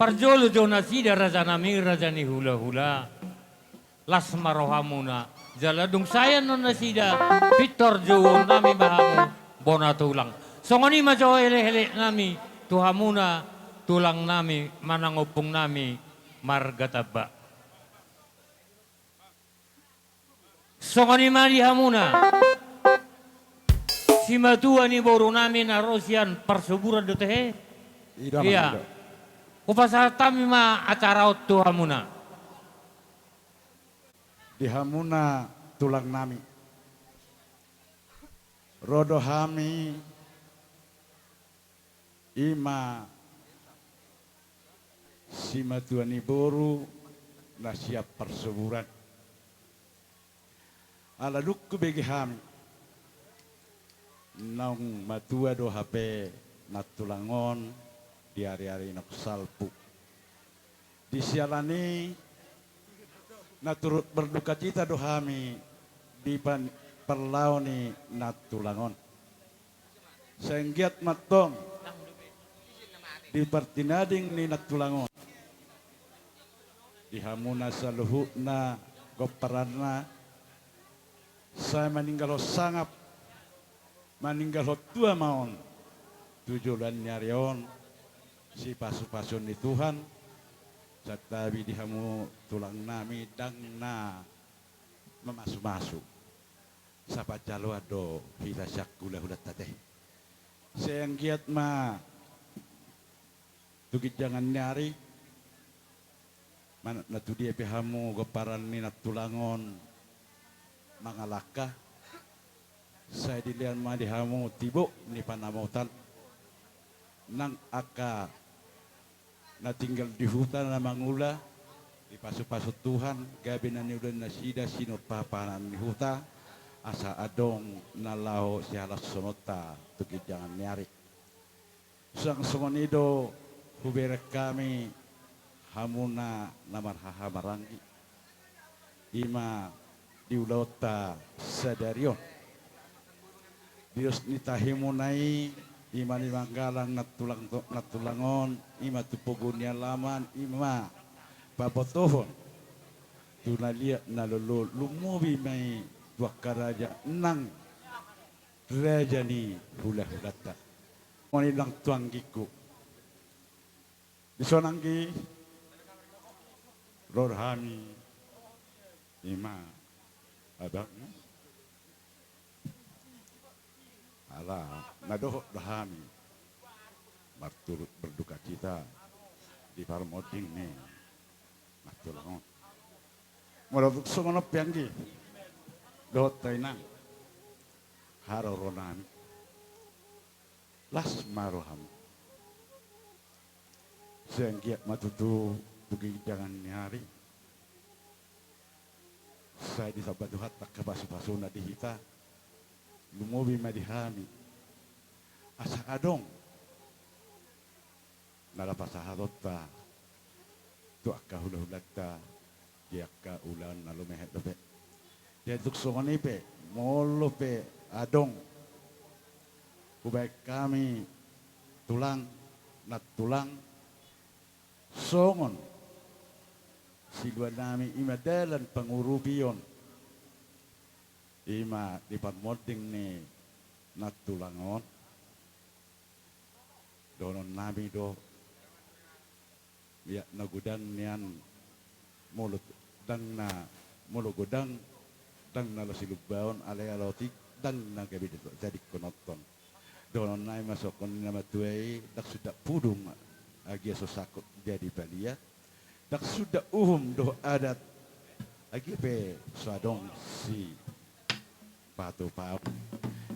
parjolo jo nasida raja nami, raja ni hulahula. Las ma rohamuna, jala dung sae annon nasida, pintor jouon nami ma hamu bona tulang. Songon i ma jo elekelek nami tu hamuna, tulang nami manang ompung nami marga Tamba. Songon i ma di hamuna simatua ni boru nami na ro sian Parsuburan do tehe. Ia. Hupasahat hami ma acara on tu hamuna. Di hamuna tulang nami. Ro do hami I ma simatua ni boru na sian parsoburan. Ala dung hubege hami, naung matua do hape nantulang on di ari-ari naung salpu. Di siala ni i, na turut berdukacita do hami di pan-, parlao ni nantulang on. Sai anggiat ma antong di partinading ni nantulang on, di hamuna saluhutna gomparanna, sai maninggalhon sangap, maninggalhon tua ma on tu joloan ni ari on, sipasu-pasu ni Tuhan. Santabi di hamu tulang nami, ndang na mamasu-masu, sai parjaloan do hita sian hula-hulanta ate. Sai anggiat ma tu ginjangan ni ari, manat na tu dia pe hamu gomparan ni nantulang on mangalangka, sai dilean ma di hamu tibok ni panamotan. Nang angka na tinggal di huta na mangula, dipasu-pasu Tuhan, gabe na niula nasida sian parpahanan ni huta, asa adong na laho sihalashononta tu ginjangan ni ari. Suang songon i do hubereng hami hamuna na marhahamaranggi, i ma di ulaonta sadari on. Di dos ni tahimuna i, i ma di manggalang nantulang, nantulang on, i ma tu pogu ni alaman, i ma pabotohon tu na liat na lolo, lumobi ma i tu angka raja nang raja ni hula-hulanta. Songon i nang tu anggingku. Dison anggi, ro do hami, i ma abangmu. Ala na dohot do hami marturut berdukacita di parmonding ni nantulang on. Molo tung songon on pe anggi dohot inang, haroro nami, las ma rohamu. Sai anggiat ma tutu tu ginjangan ni ari, sai ditamba Tuhanta angka pasu-pasuna di hita, lumobi ma di hami, asa adong na laho pasahatonta tu angka hula-hulanta di angka ulaon na lumehe dope. Jadi tung songon i pe, molo pe adong hubaen hami tulang, nantulang, songon silua nami, i ma dalan pangurupion, i ma di parmonding ni nantulang on. Dohonon nami do, ia na godang nian, molo ndang na, molo godang ndang na laho silumbaon, alai ala otik ndang na gabe di, jadi konoton. Dohonon nami ma songon na matua i, ndang suda pudung agia so sangkut jadi palia, ndang suda uhum dohot adat agia pe so adong sipatupaon.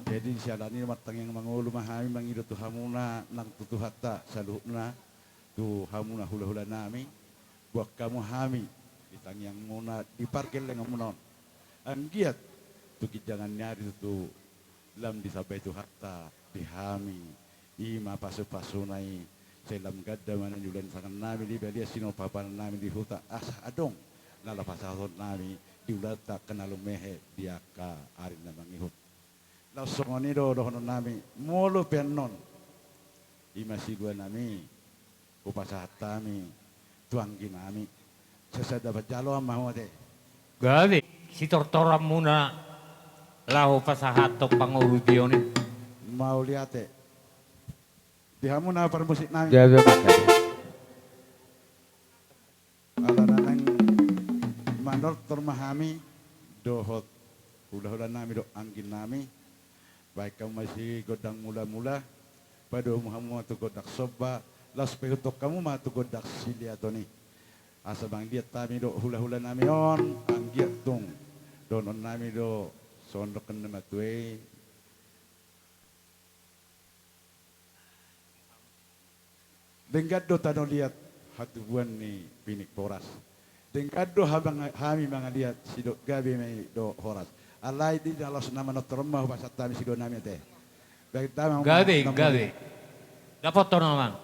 Jadi siala ni i martangiang mangolu ma hami mangido tu hamuna nang tu Tuhanta saluhutna, tu hamuna hula-hula nami, boan hamu hami di tangiangmuna, di pargellengonmuna on. Anggiat tu ginjangan ni ari tutu lam ditambai Tuhanta di hami, i ma pasu-pasuna i, sai lam ganda ma na niula ni tangan nami di balian, sian parpahanan nami di huta, asa adong na laho pasahaton nami di ulaonta angka na lumehe di angka ari na mangihut. Laos songon i do dohonon nami, molo pe annon, i ma silua nami, hupasahat hami tu anggi nami. Sai sada parjaloan ma hamu ate. Gabe sitortoranmuna laho pasahathon pangurupion i. Mauliate. Di hamuna parmusik nami. Gabe ma. Ala na naeng manortor ma hami dohot hula-hula nami dohot anggi nami. Baen hamu ma sigondang mula-mula, padomu hamu ma tu gondang somba, laos paihuthon hamu ma tu gondang siliaton i. Asa mangido hami dohot hula-hula nami on, anggiat tung dohonon nami do songon dohonon ni na matua i. Denggan do tano liat hatubuan ni pinik boras. Denggan do hami manga-, hami mangaliat sidok gabe ma i do horas. Alai di na laos na manortor on ma hupasahat hami sigonon nami ate. Baik, damang ma, gabe, nomor gabe. Dapothon, amang.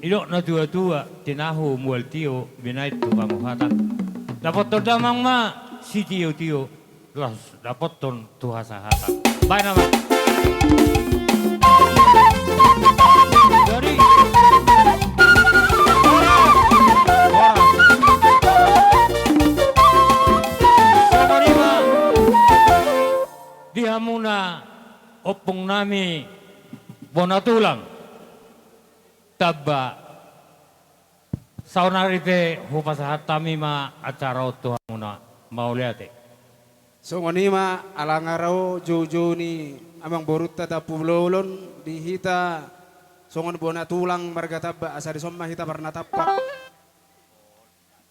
Didok natuatua, tinahu mual tio, binahen tu panguhatan. Dapothon damang ma sitiotio, laos dapothon tu hasahatan. Baen, amang. Jadi, horas, horas. Songon i ma di hamuna ompung nami bona tulang tamba. Saonari pe hupasahat hami ma acara on tu hamuna. Mauliate. Songon i ma, ala nga ro joujou ni amangborunta Tampu Bolon di hita songon bona tulang marga Tamba, asa dison ma hita marnatampak.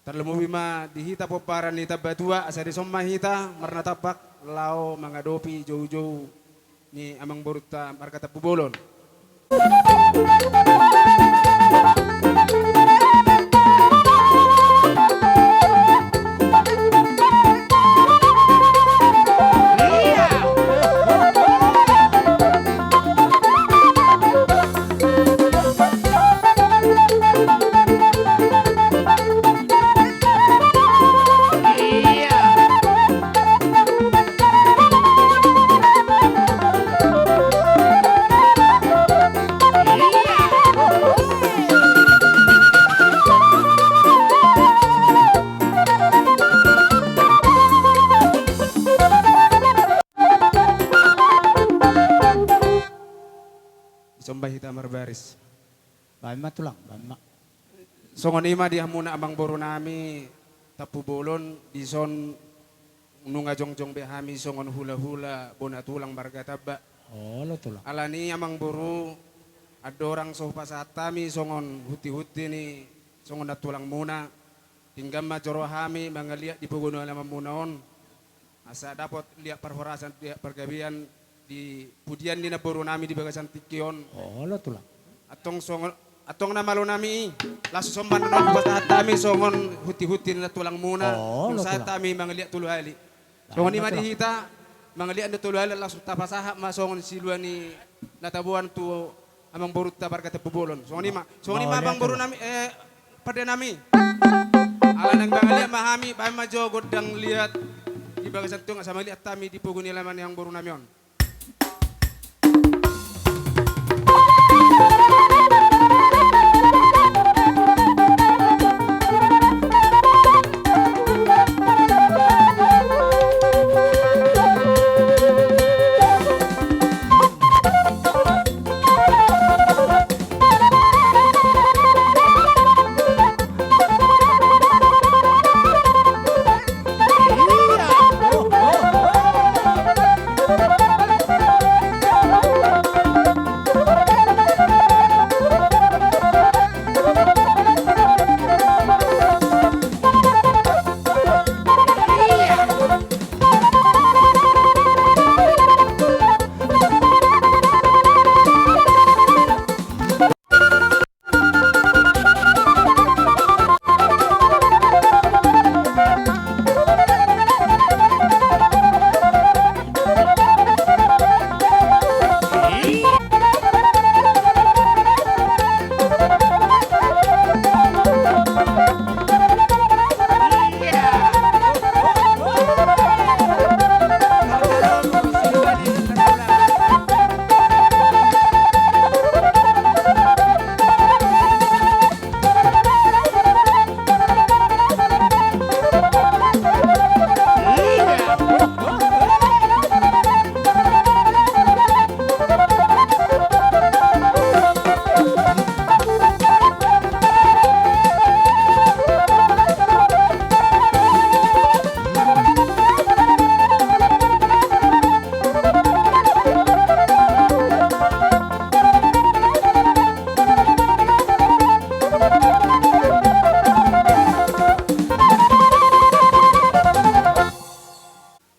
Tarlumobi ma di hita pomparan ni Tambatua, asa dison ma hita marnatampak laho mangadopi joujou ni amangborunta marga Tampu Bolon. Dison ma hita marbaris. Baen ma tulang, baen ma. Songon i ma di hamuna amangboru nami Tampu Bolon, dison nunga jongjong be hami songon hulahula bona tulang marga Tamba. Olo tulang. Alani i amangboru, andorang so hupasahat hami songon huntihunti ni songon na tulangmuna, denggan ma joro hami mangaliat di pogu ni alamanmuna on, asa dapot liat parhorasan, liat pargabean di pudian ni namboru nami di bagasan tingki on. Olo tulang. Antong songon, antong na malo nami i, langsung somba na naeng hupasahat hami songon hunti-hunti ni na tulangmuna. Olo tulang. Hupasahat hami mangaliat tolu hali. Songon i ma di hita, mangaliat na tolu hali langsung tapasahat ma songon silua ni na taboan tu amangborunta marga Tampubolon. Songon i ma. Songon i ma amangboru nami, eh, pande nami. Ala naeng mangaliat ma hami, baen ma jo gondang liat di bagasan tingki on asa mangaliat hami di pogu ni alaman ni amangboru nami on.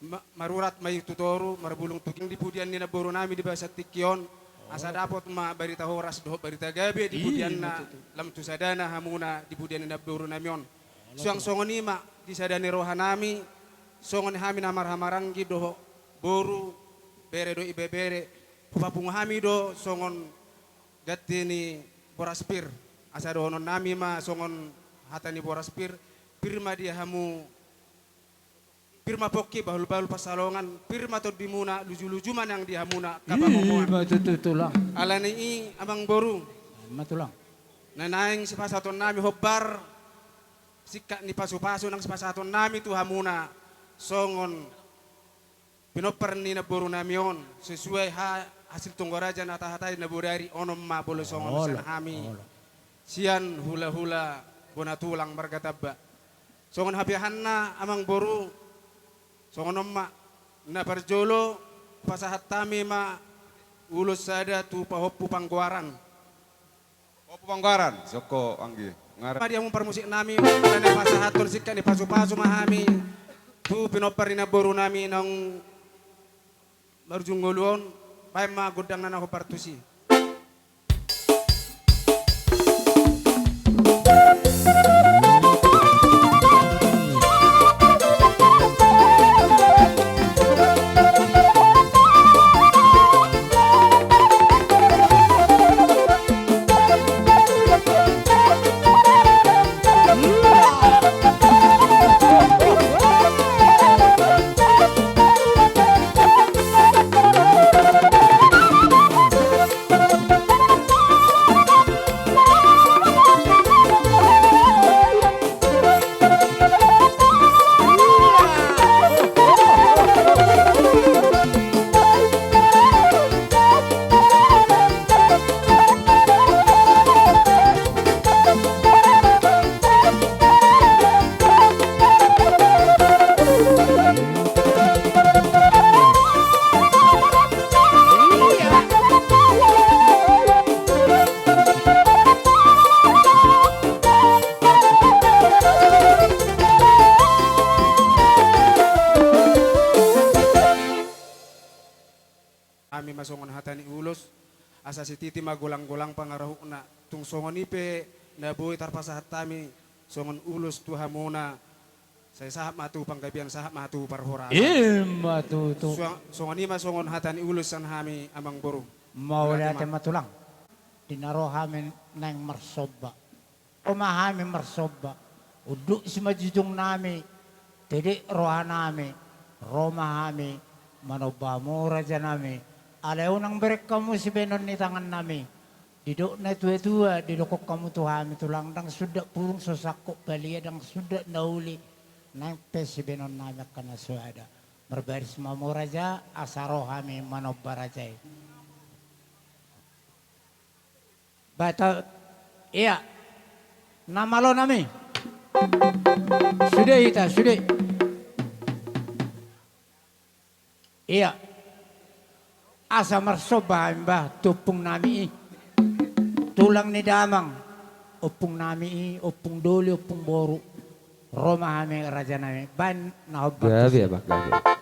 Ma-, marurat ma i tu toru, marbulung tu ginjang di pudian ni namboru nami di bagasan tingki on. Asa dapot ma barita horas dohot barita gabe di pudianna, lam tu sadana hamuna di pudian ni namboru nami on. Suang songon i ma di sada ni roha nami, songon hami na marhahamaranggi dohot boru, bere dohot ibebere, hupapungu hami do songon ganti ni boras pir. Asa dohonon nami ma songon hata ni boras pir, pir ma di hamu, pir ma pongki, bahul-bahul pansalongan, pir ma tondimuna, luju-luju ma nang di hamuna. Ima tutu tulang. Alani i amangboru. Ima tulang. Na naeng sipasahaton nami hombar singkat ni pasu-pasu naeng sipasahaton nami tu hamuna songon pinompar ni namboru nami on, sesuai ha-, hasil tonggo raja na tahatai na bodari, onom ma molo songon sian hami. Sian hula-hula bona tulang marga Tamba. Songon hapeahanna amangboru, songon on ma, na parjolo pasahat hami ma ulos sada tu pahompu panggoaran. Pahompu panggoaran, songko anggi. Ngar- ma di hamu parmusik nami, na pasahathon singkat ni pasu-pasu ma hami tu pinompar ni namboru nami naung marujung ngolu on, baen ma gondangna na hombar tusi. hami ma songon hata ni ulos, asa sititi ma golang-golang pangarahutna. Tung songon i pe na boi tarpasahat hami songon ulos tu hamuna, sai sahat ma tu panggabean, sahat ma tu parhorasan. I ma tutu. Suang-, songon i ma songon hata ni ulos sian hami, amangboru. Mauliate ma tulang. Di na ro hami naeng marsomba. Ro ma hami marsomba. Unduk simanjujungnami, tedek rohanami, ro ma hami manomba hamu rajanami. Alai unang bereng hamu sibahenon ni tangannami. Didok na tua-tua, didok hamu tu hami tulang, ndang sundat burung so sangkot balia, ndang sundat na uli, naeng pe sibahenonnami angka na soada. Marbaris ma hamu raja, asa ro hami manomba raja i. Bahen, ia. Na malonami. Sude hita, sude. Ia. Asa marsomba hami bah tu ompungnami i. Tulang ni damang. Ompungnami i, ompung doli, ompung boru. Ro ma hami rajanami. Bahen na hombar. Gabe, tusi. Abang, gabe.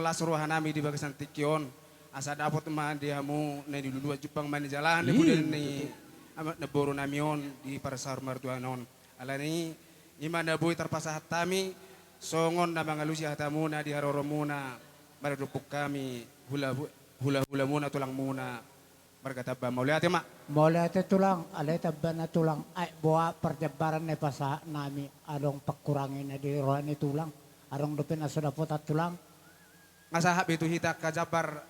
las roha nami di bagasan tingki on, asa dapot ma di hamu na niluluan jumpang ma ni jala ni pudin ni amak na boru nami on di parsaur martuaon on. Alani i ma na boi tarpasahat hami songon na mangalusi hatamuna di haroromuna, maradophon hami hula-, hula-hulamuna, tulangmuna. Marga Tamba, mauliate ma. Mauliate tulang, alai tamba na tulang, ai boha parjambaran na pasahat nami, adong pangkurangi na di roha ni tulang, adong dope na so dapotan tulang. Nga sahat be tu hita angka jambar.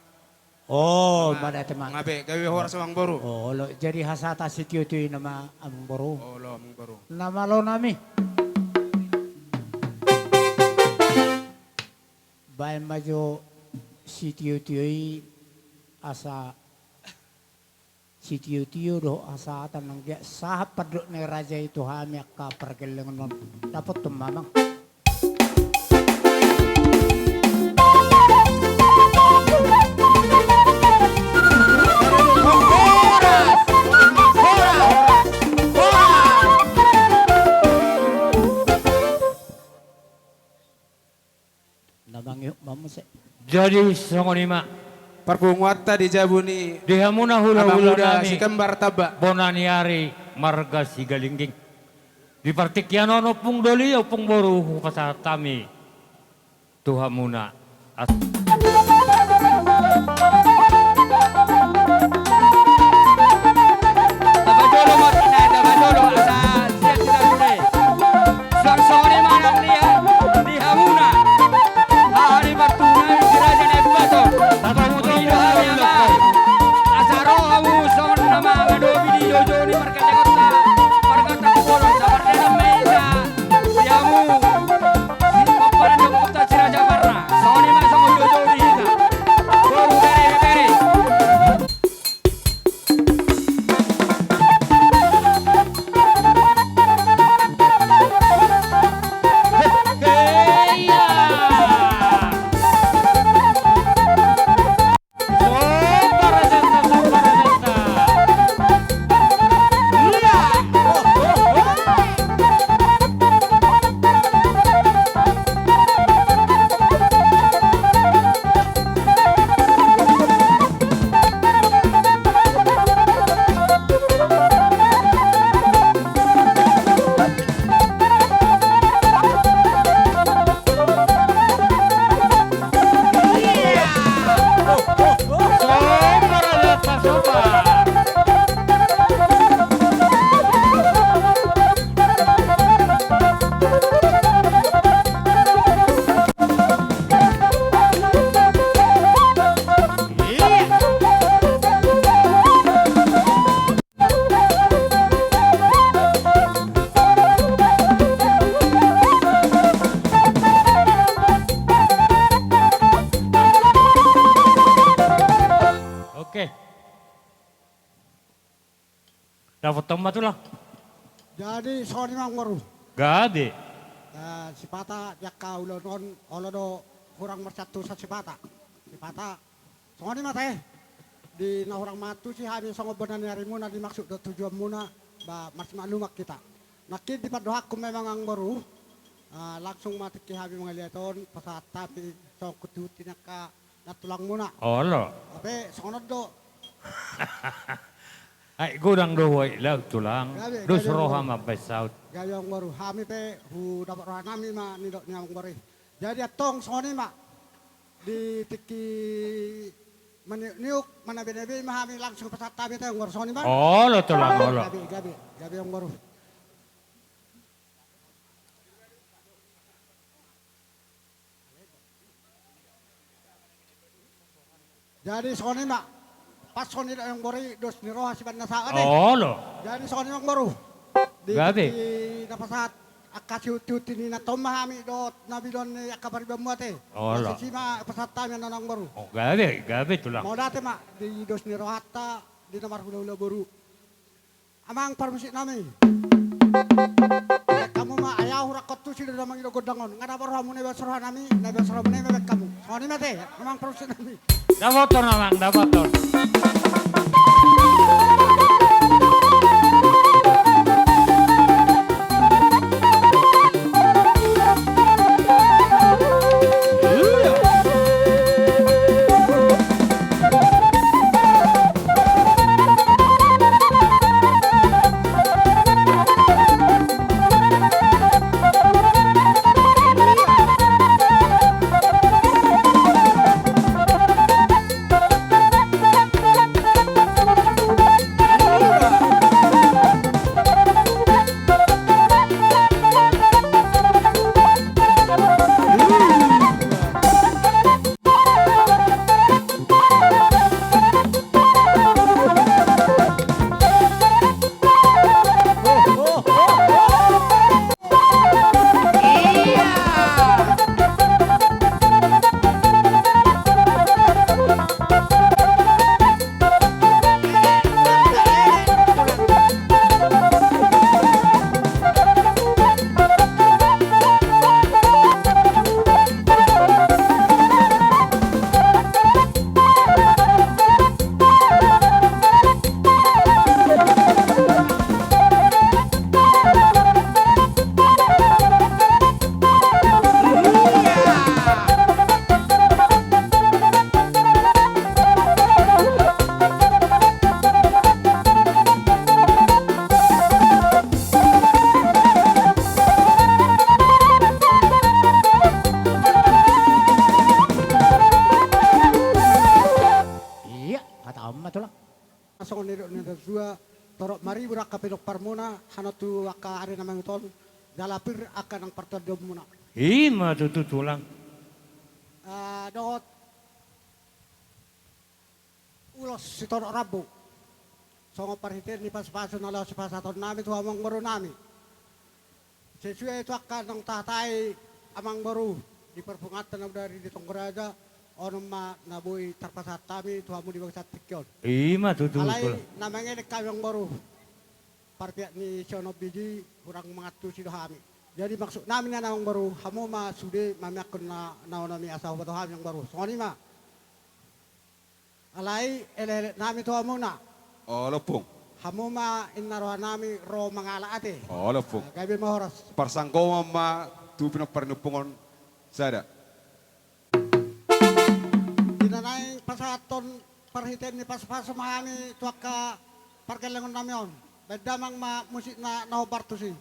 O, mauliate ma. Nga be, gabe horas amang boru. Olo, jadi hasahatan sitio-tio i nama amang boru. Olo amang boru. Na malo nami. Baen ma jo sitio-tio i asa sitio-tio dohot hasahatan nangkin sahat pandok ni raja i tu hami angka pargellengon on. Dapothon ma amang. Na mangihut ma muse. Jadi songon i ma. Parpunguanta di jabu ni. Di hamuna hula-hula nami. Si kembar tamba. Bona ni ari marga Sigalingging. Di partingkian on ompung doli, ompung boru, hupasahat hami tu hamuna. As- Tamba jolo ma, tamba jolo, asa siap sila gule. Suang songon i ma nang di, di hamuna. Aha ni partuna di raja na buaton. Tamba jolo ma, asa ro hamu songon na mangadopi di joujou ni marga Jakarta. Marga Takubolon, sabar dalam meja. Di hamu. Di paparan di kota Siraja Parna. Songon i ma songon joujou di hita. Boru bere bere. Oke. Dapothon ma tulang. Jadi songon i ma amang boru. Gabe. Eh, sipata di angka ulaon on, olo do hurang marsantusan sipata. Sipata. Songon i ma te. Di na hurang mangantusi hami songon bona ni arimuna di maksud dohot tujuanmuna, ba marsimakluman hita. Nangkin di pandohanku memang amang boru, eh, langsung ma tingki hami mangaliat on, pasahat hami songon kunti-kunti ni angka nantulangmuna. Olo. Hape songon on do. Ai godang do huaik laut tulang. Gabe, dos gabe roha amang boru. Mambaen saut. Gabe amang boru, hami pe hudapot roha nami ma nidok ni amang boru i. Jadi antong songon i ma. Di tingki maniuk-niuk, manabe-nabe i ma hami langsung pasahat hami te amang boru, songon i ma. Olo tulang, olo. Gabe, gabe, gabe amang boru. Jadi songon i ma. Pas songon i do amang boru i, dos ni roha sibahen na sahat ate. Olo. Jadi songon i ma amang boru. Gabe. Di, di na pasahat angka sihunti-hunti ni nantong ma hami dohot na biloan ni angka paribanmuna ate. Olo. Di sisi ma pasahat hami annon amang boru. O, gabe, gabe tulang. Mauliate ma di dos ni rohanta di na marhula-hula boru. Amang parmusik nami. Baen hamu ma, ai ahu hurang kontusi do na mangidok gondang on. Nga dapot rohamu na ibaen roha nami, na ibaen rohamu na i ma baen hamu. Songon i ma te, amang parmusik nami. Dapothon amang, dapothon. Torop maribur angka pinomparmuna, hanon tu angka ari na mangihut on, jala pir angka nang partondionmuna. I ma tutu, Tulang. Ah, dohot ulos sitorop rambu. Songon parhitean ni pasupasu na laho sipasahatonnami tu hamu amangborunami. Sesuai tu angka naung tahatai amangboru di parpunguanta na bodari di Tonggo Raja, on ma na boi tarpasahat hami tu hamu di bagasan tingki on. I ma tutu, Tulang. Alai na mangelek hami amangboru, parpihak ni si Onom Biji hurang mangantusi do hami. Jadi maksudnami nian amangboru, hamu ma sude mamiakkon na, na onom i asa huboto hami amangboru. Songon i ma. Alai elekeleknami tu hamuna. Olo, Ompung. Hamu ma inna rohanami ro mangalap ate. Olo, Ompung. Ah, gabe ma horas. Parsanggoman ma tu pinompar ni ompung on sada. Di na naeng pasahathon parhitean ni pasupasu ma hami tu angka pargellengonnami on. Baen damang ma musikna na hombar tusi.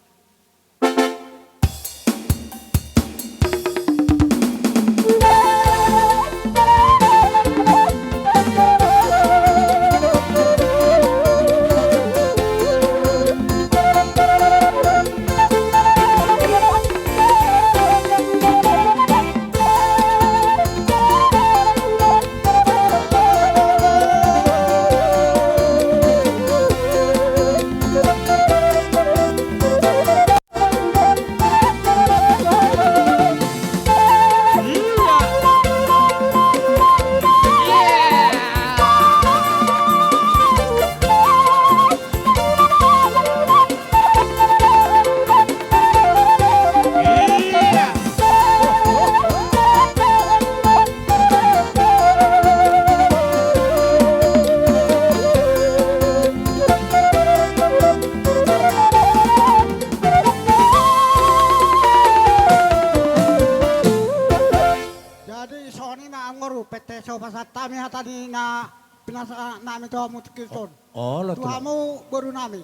Jadi songon i ma amangboru, pette so pasahat hami hata ni na pinasahatnami tu hamu tingki on. Olo, Tulang. Tu hamu borunami.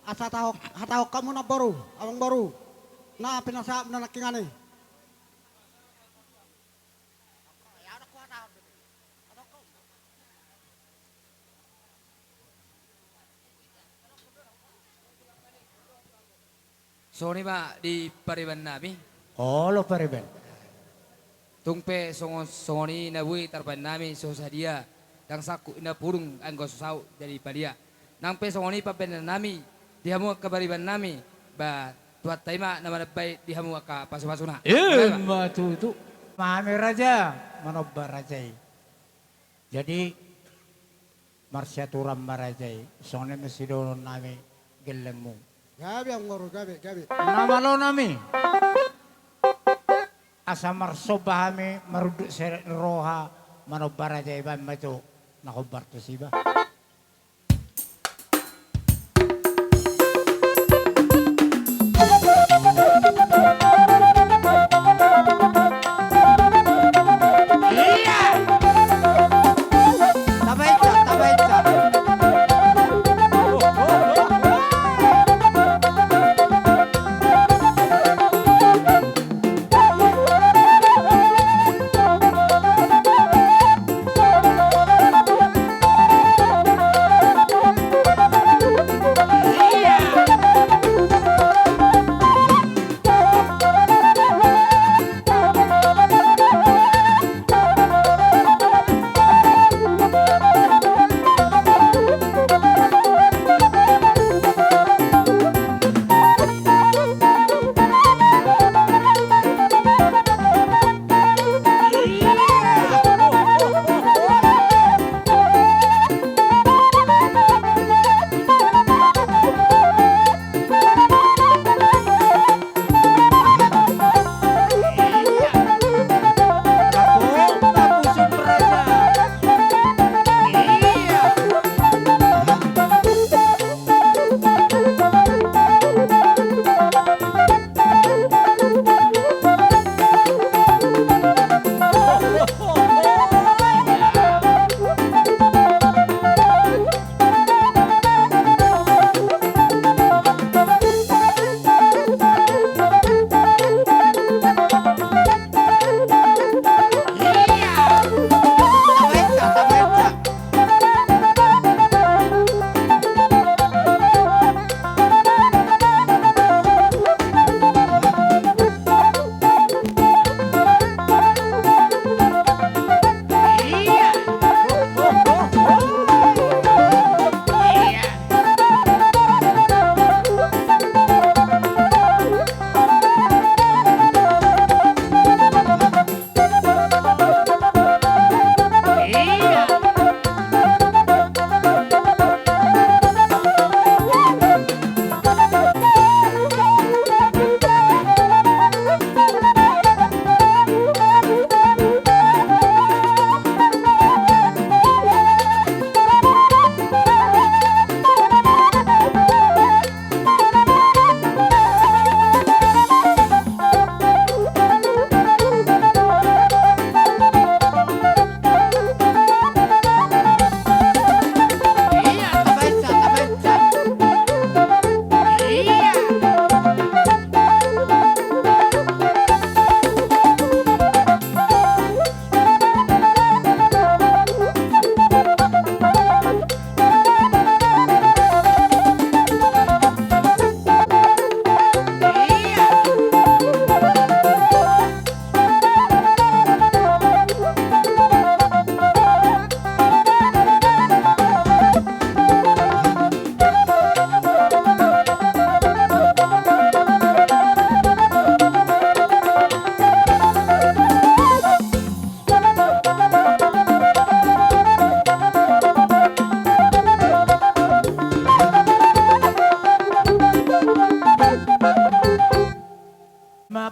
Asa taho-, hatahon hamu amangboru, amangboru, na pinasahatmuna nangkiningan i. Songon i ma di paribannami. Olo, pariban. Tung pe songon, songon i na boi tarbaen hami so sadia, ndang sangkut inna pudung anggo so saut jadi padia. Nang pe songon i pambahenannami di hamu angka paribannami, ba Tuhanta i ma na manambai di hamu angka pasupasuna. Ima tutu. Hami raja manomba raja i. Jadi marsiaturan ma raja i, songon i ma sidohononnami gellengmu. Gabe amangboru, gabe, gabe. Na malonami. Asa marsomba hami marunduk serep ni roha, manomba raja i, baen ma tu na hombar tusi ba.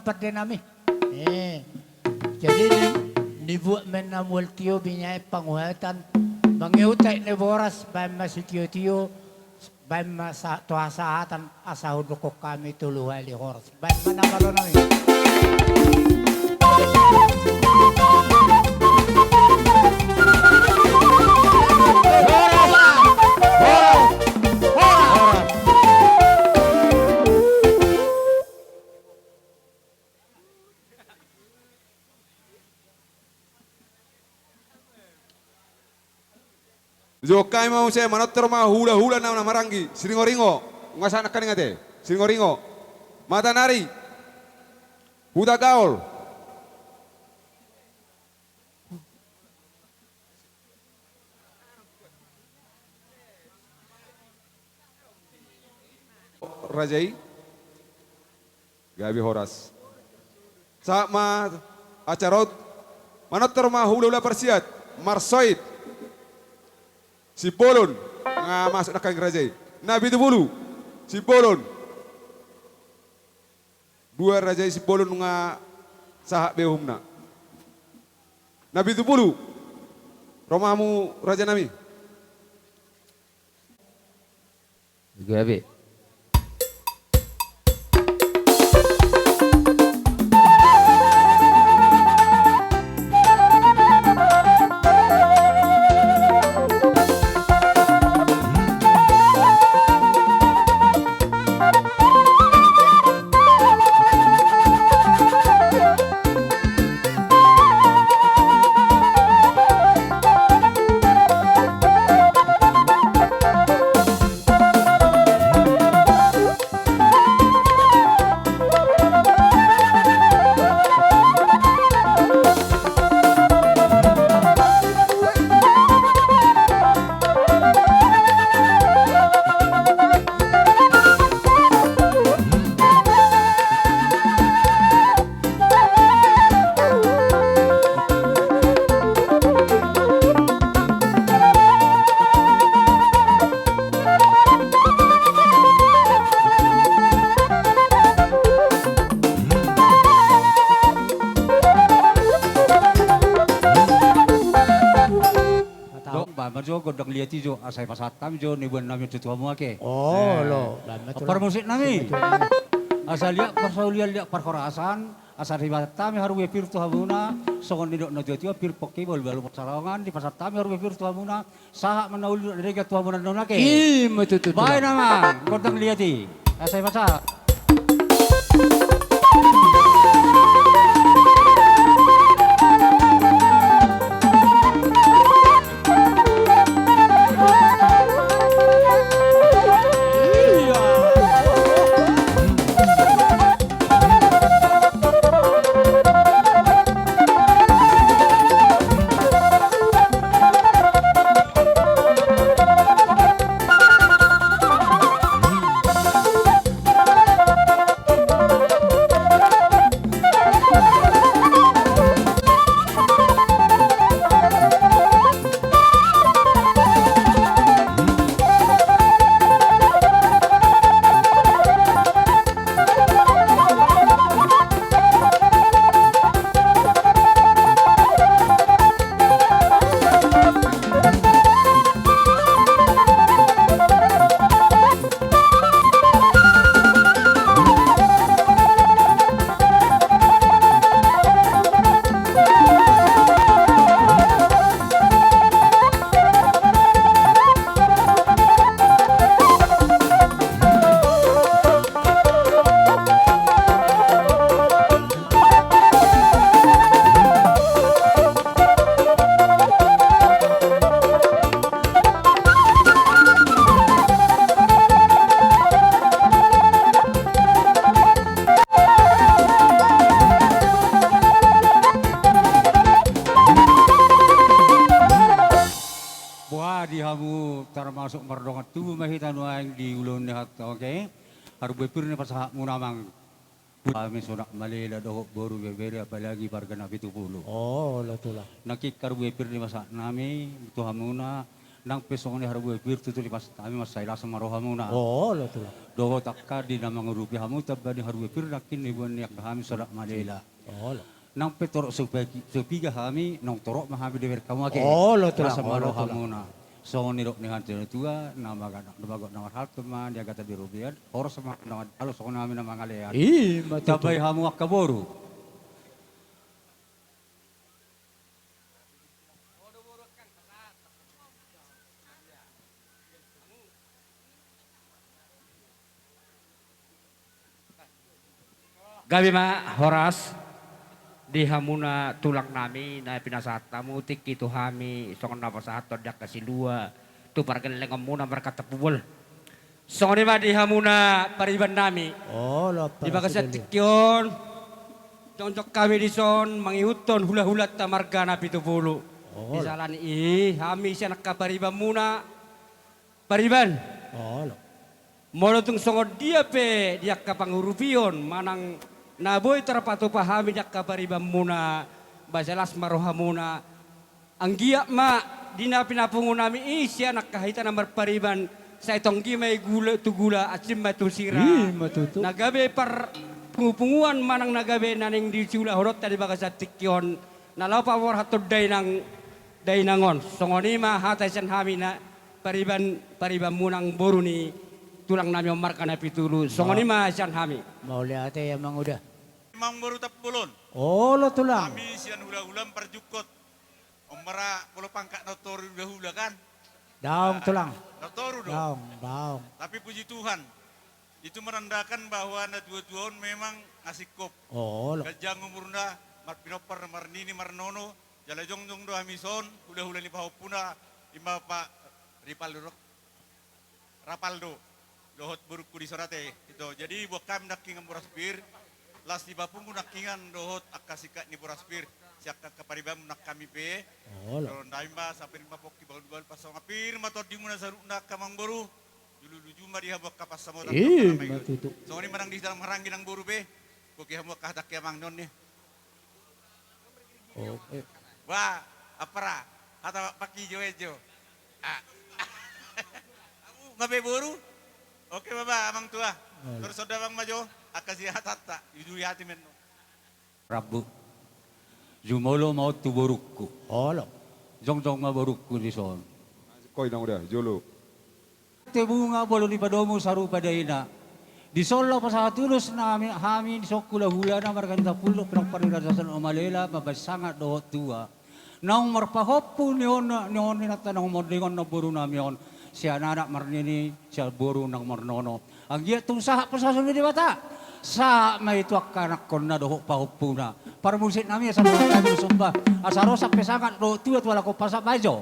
pande nami. Eh. Jadi ni, nibuat ma na mual tio, binahen panguhatan, mangihut aek ni boras, baen ma sitiotio, baen ma sa-, tu hasahatan, asa hudokkon hami tolu hali horas. Baen ma na malo nami. Jokkai ma muse, manortor ma hulahula na, na maranggi, Siringoringo, nunga sahat nangkaning ate, Siringoringo, Matanari, Hutagaol. Raja i. Gabe horas. Sahat ma acara on. Manortor ma hulahula parsiat. Marsoit. Simbolon. Nga masuk nangkaning raja i. Na pitu pulu. Simbolon. Dua raja i Simbolon nunga sahat be uhumna. Na pitu pulu. Ro ma hamu raja nami. Gabe. Dok, ba, marjo gondang liat i jo, asa ipasahat hami jo nibuan nami on tu hamu ake. Oh, eh, lo, ba, parmusik nami. Asa liat parsaulian, liat parhorasan, asa dipasahat hami haru be pir tu hamuna, songon nidok na tuatua, pir pongki, balu-balu parsarongan, dipasahat hami haru be pir tu hamuna, sahat ma na uli dohot na denggan tu hamuna annon ake. I ma tutu. Baen nama gondang liat i. Asa ipasahat. Boha di hamu, termasuk mardongan tubu ma hita nuaeng di ulaon ni hata on, oke? Haru be pir ni pasahatmuna amang. Hami sonang malela dohot boru, bebere, apalagi marga na pitu pulu. Oh, olo tulang. Nangkin haru be pir ni pasahat nami tu hamuna, Nang pe songon i harbue pir tutu dipasahat hami mansai las ma rohamuna. Olo tulang. Dohot angka di na mangurupi hamu tamba ni harbue pir nangkin na iboan ni angka hami Sodak Malela. Olo. Nang pe torop so piga hami, naung torop ma hami dibereng hamu ate. Olo tulang. Las ma rohamuna. Songon nidok ni hata ni natua-tua, na bagot na marhalto ma niagatan di robean, horas ma na mandalo, songon hami na mangalean. Ima tutu. Tambai hamu angka boru. Gabe ma horas di hamuna tulang nami na pinasahat hamu tingki tu hami songon na pasahathon di angka silua tu pargellengonmuna marga Tampubolon. Songon i ma di hamuna pariban nami. Olo, di bagasan tingki on jongjong hami dison mangihuthon hulahulanta marga Napitupulu. Olo. Di sala ni i hami sian angka paribanmuna pariban. Olo. Molo tung songon dia pe di angka pangurupion manang na boi tarpatupa hami di angka paribanmuna, mansai las ma rohamuna. Anggiat ma di na pinapungu nami i sian angka hita na marpariban, sai tonggi ma i gula tu gula, asing ma tu sira. Ima tutu. Na gabe parpungupunguan manang na gabe naeng disiulahononta di bagasan tingki on, na laho paborhathon dainang, dainang on. Songon i ma hata sian hami na pariban, paribanmuna amangboru ni tulang nami on marga Napitupulu. Songon i ma sian hami. Mauliate amang uda. Amangboru Tampubolon. Olo tulang. Hami sian hulahula parjungkot. Omara polo pangkat na toru hulahula kan? Daong tulang. Na toru do. Daong, daong. Tapi puji Tuhan, itu menandakan bahwa na tua-tua on memang asing hop. Olo. Ganjang umurna, marpinompar, marnini, marnono, jala jongjong do hami son hulahula ni pahompuna, ima Pak Ripaldo do. Rapaldo dohot borungku di son ate. Ito, jadi buat hami nangkingan boras pir, las ni papungu nangkingan dohot angka singkat ni boras pir sian angka paribanmuna nang hami pe. Olo. Songon i ma, sampe ring ma pongki bahul-bahul, pansamotan pir ma tondimuna saluhutna angka amangboru. Jolo luju ma di hamu angka pansamotan. Ima tutu. Songon i ma nang di dalam haranggi nang boru pe. Pongki hamu angka hatangki amang ni on ni. Oke. Bah, ampara, hata pangkijo-ijo. Ah. Amu nga pe boru? Oke ma bah, amang tua. Olo. Torus songon dia amang ma jo, angka sihatanta, ijui hati menno. Rambu. Jumolo ma on tu borungku. Olo. Jongjong ma borungku di son. Koi nang uda, jolo. Tebunga bolo ni padomu sarupa daina. Di son laho pasahat ulos nami hami di son hulahula na marga ni Tampubolon, pinompar ni Raja Sodak Malela, mambahen sangap dohot tua. Naung marpahompu ni on, ni on ni nanta naung monding on nang boru nami on. Sian anak marnini, sian boru nang marnono. Anggiat tung sahat pasu-pasu ni Debata. Sahat ma i tu angka anakkonna dohot pahompuna. Parmusik nami asa dohot nami sumba. Asa ro sampe sangap dohot tua tu halak on, pasahat ma i jo.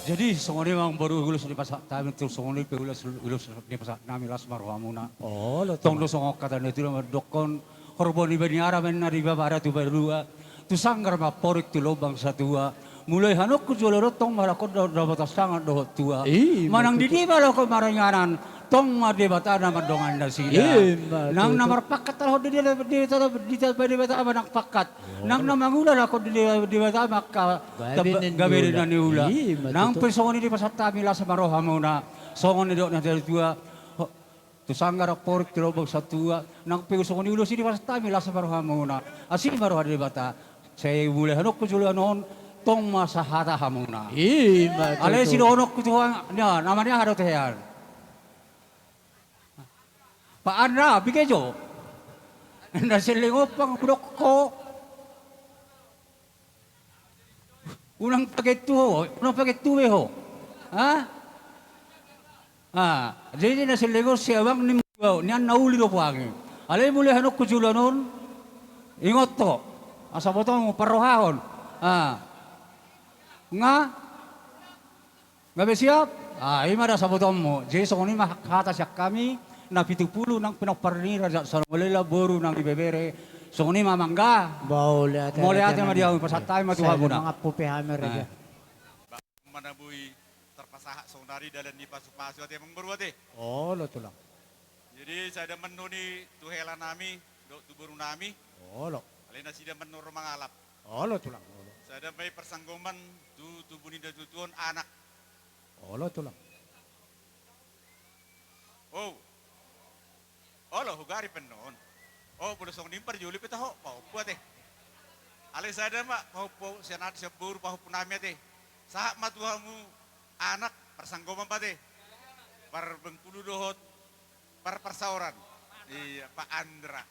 Jadi songon i ma amangboru ulos ni pasahat nami, tung songon i pe ulos, ulos ni pasahat nami, las ma rohamuna. Olo, tong do songon hata ni natua-tua mandokkon, horbo ni baniara ma inna di babara tu banua, tu sanggar ma amporik tu lobang satua. Mulai hanungkun jolo ro tong ma halak on dapotan sangap dohot tua. Ima tutu. Manang di dia ma halak on maringanan, tong ma Debata na mandongani nasida. Ima tutu. Nang na marpangkat halak on di dia, Debata, Debata ma nang pangkat. Nang na mangula halak on di dia, Debata ma angka gabe ni na niula. Ima tutu. Nang pe songon i dipasahat hami, las ma rohamuna. Songon nidok ni natuatua, tu sanggar amporik tu lobang satua, nang pe songon i ulos i dipasahat hami las ma rohamuna. Asi ma roha ni Debata. Sai mulai hanokku joloan on, tong ma sahata hamuna. Ima tutu. Alai sidohononku tu ho, na maniaha do tehean. Pak Andra, bige jo. Na sellengon pang hudok ho. Unang pagettu ho, unang pagettu be ho. Ha? Ah, jadi na sellengon siabang ni muao, nian na uli do poangi. Alai mulai hanokku joloan on, ingot ho. Asa botomu parrohahon. Ah. Nga? Nga be siap? Ah, ima da sabotonmu. Jadi songon i ma hata sian hami, na pitu pulu nang pinompar ni Raja Salomon Lela boru nang ibebere. Songon i ma mangga. Mauliate ma di hamu, pasahat hami ma tu hamuna. Mangampu pe hami raja. Ba, ma na boi tarpasahat saonari dalan ni pasupasu ate, amangboru ate. Olo tulang. Jadi sada ma annon i tu hela nami dohot tu boru nami. Olo. Alai nasida ma annon ro mangalap. Olo tulang, olo. Sada ma i parsanggoman tu tubu ni natuatua on anak. Olo tulang. Oh. Olo, hugari pe annon. Oh, molo songon i parjolo pe taho, pahompu ate. Alai sada ma, pahompu sian anak sian boru, pahompu nami ate. Sahat ma tu hamu anak, parsanggoman pe ate. Parbengkulu dohot par-, parsaoran. Iya, Pak Andra.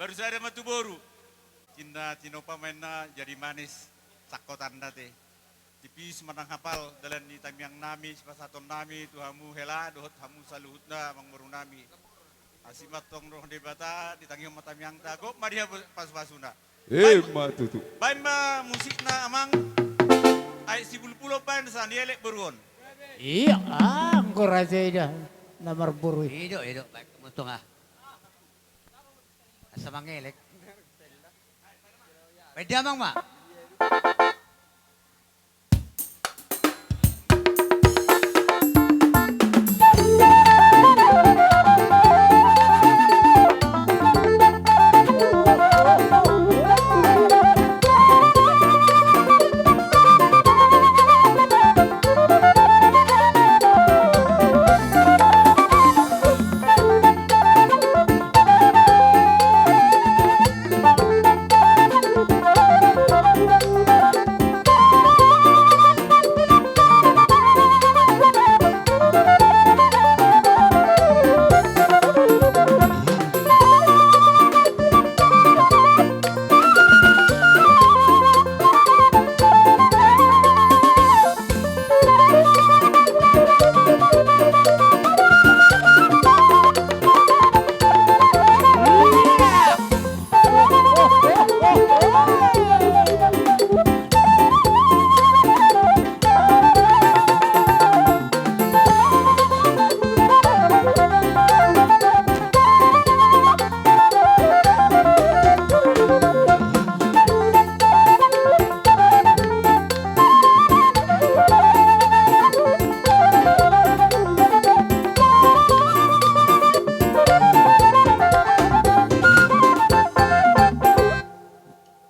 Baru sada ma tu boru. Cinta tinopa ma inna jadi manis, sangkotanna ate. Tipis ma nang hapal dalan ni tamiang nami, sipasahaton nami tu hamu hela dohot hamu saluhutna, amangboru nami. Asi ma antong roha ni Debata, ditangihon ma tamiangta, gok ma di hamu pasupasuna. Ima tutu. Baen ma musikna amang. Ai sibulbul baen sa ni elek boru on. Iya, ah, anggo raja i da na marboru i. Ido, ido, baen ma antong ah. Asa mangelek. Baen damang ma.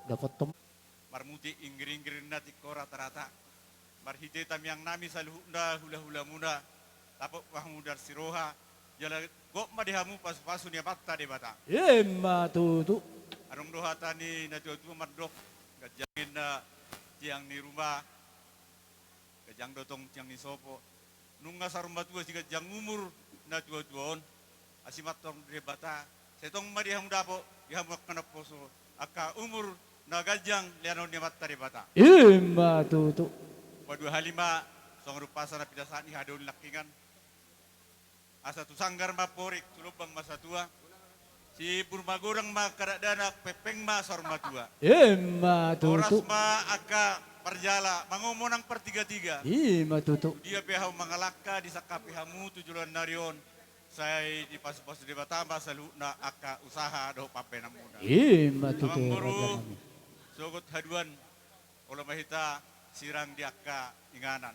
Dapot tom. Marmutik inggir-inggir ninna tingko rata-rata. Marhite tamiang nami saluhutna hula-hulamuna, dapot ma hamu dars ni roha, jala gok ma di hamu pasu-pasu ni Amanta Debata. Ima tutu. Adong do hata ni natua-tua mandok, ganjang ninna tiang ni ruma, ganjang do tong tiang ni sopo. Nunga saur matua siganjang umur natua-tua on. Asi ma antong Debata, sai tong ma di hamu dapot, di hamu angka naposo, angka umur na ganjang lehonon ni Amanta Debata. Ima tutu. Padua hali ma, songon umpasa na pinasahat ni hadaol ni langkingan. Asa tu sanggar ma amporik, tu lombang ma satua. Sibur magodang ma angka dakdanak, pengpeng ma saur matua. Ima tutu. Horas ma angka parjala, mangomo nang partiga-tiga. Ima tutu. Tudia pe hamu mangalangka, disangkapi hamu tu joloan ni ari on, sai dipasu-pasu Debata ma saluhutna angka usaha dohot pambahenanmuna. Ima tutu. Amangboru, raja nami, sogot haduan, olo ma hita sirang di angka inganan.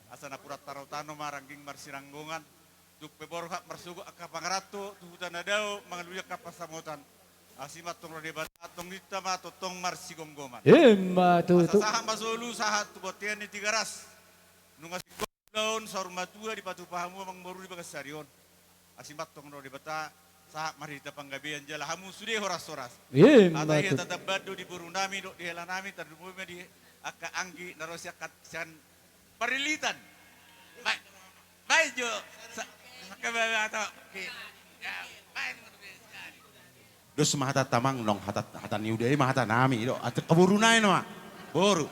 Asa napuran tano-tano ma rangging marsiranggongan. Tung pe borhat marsogot angka pangaranto tu huta na dao, mangalului angka pansamotan. Asi ma antong roha ni Debata, antong ninta ma tongtong marsigomgoman. Ima tutu. Asa sahat ma solu, sahat tu bontean ni Tigaras. Nunga singkop Daon saur matua dipatupa hamu amang boru di bagasan ari on. Asi ma antong do Debata sahat ma di hita panggabean jala hamu sude horas-horas. Ima tutu. Hata i tatambaon do di boru nami dohot di hela nami, tarlumobi ma di angka anggi na ro sian angka sian Parilitan. Baen, baen jo. Sa-, sangka baen atau. Oke. Ya, baen. Dos ma hata amang nang hata, hata ni uda i ma hata nami do. Ate ka boru nai nama. Boru.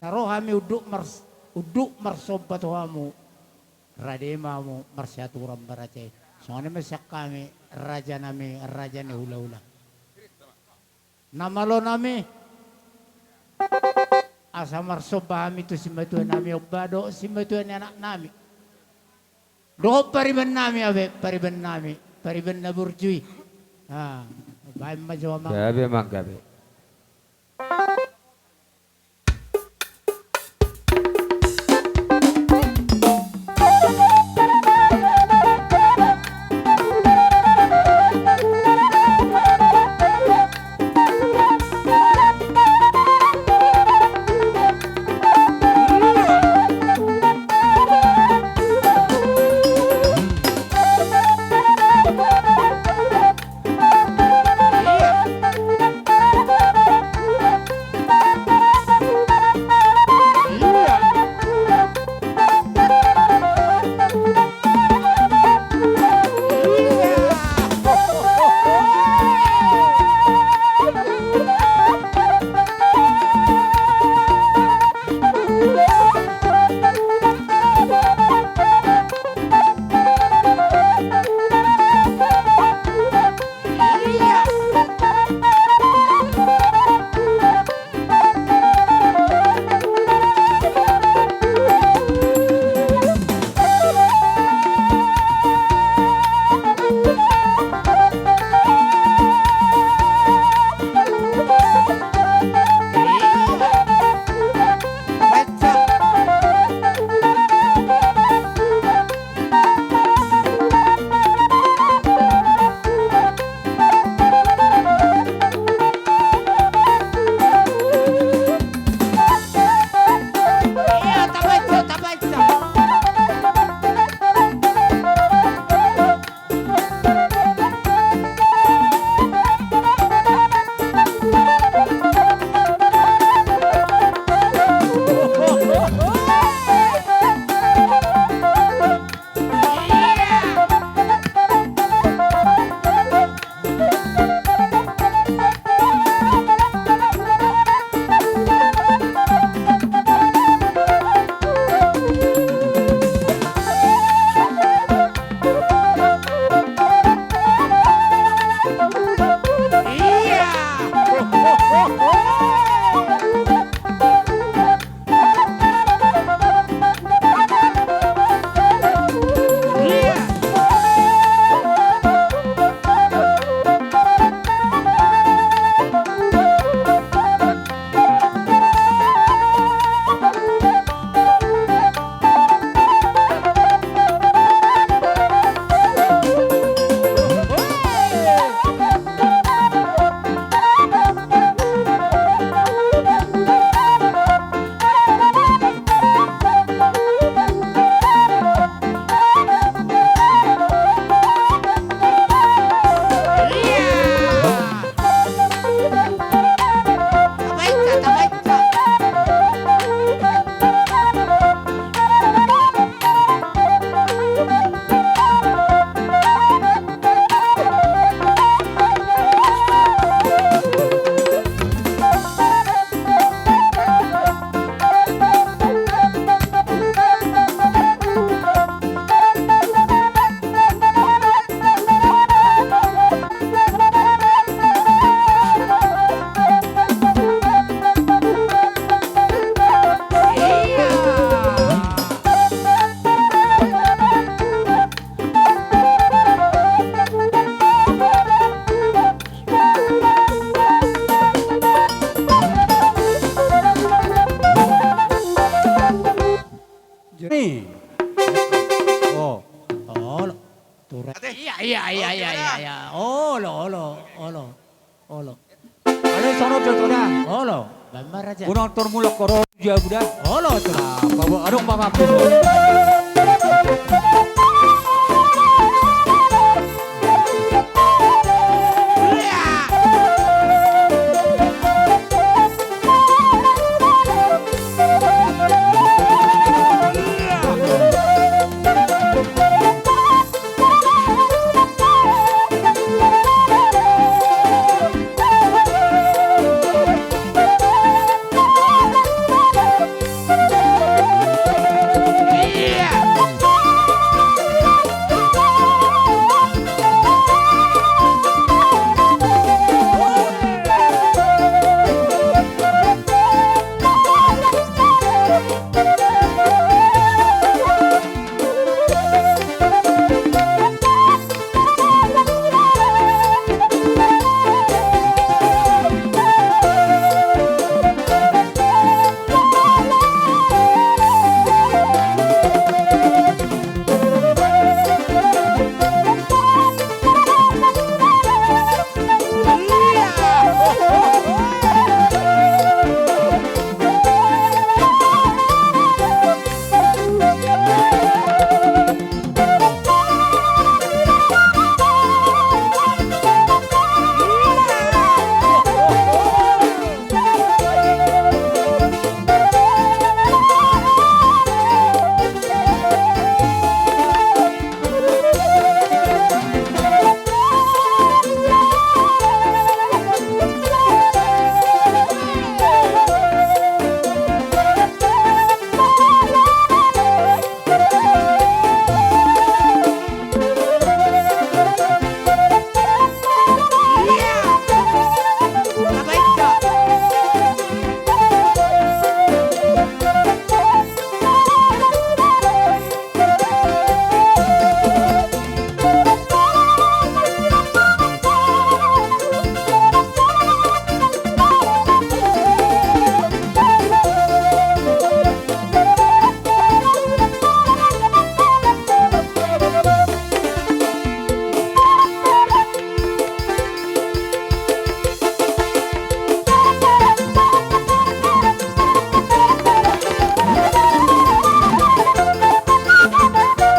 Na ro hami unduk mars-, unduk marsomba tu hamu. Rade ma hamu marsiaturan baraja i. Songon i ma sian hami raja nami, raja ni hula-hula. Na malo nami, asa marsomba hami tu simatua nami, omba dohot simatua ni anak nami. Dohot pariban nami, abe, pariban nami, pariban na burju i. Ah, baen ma jo amang. Gabe, amang, gabe. Ni. Oh. Olo. Tura. Ate. Iya, iya, iya, iya, iya, iya. Olo, olo, olo. Olo. Olo, sono jo, tura. Olo. Bamba raja. Unang tormulak koron. Dia buda. Olo tu. Ah, bawa adong bapak.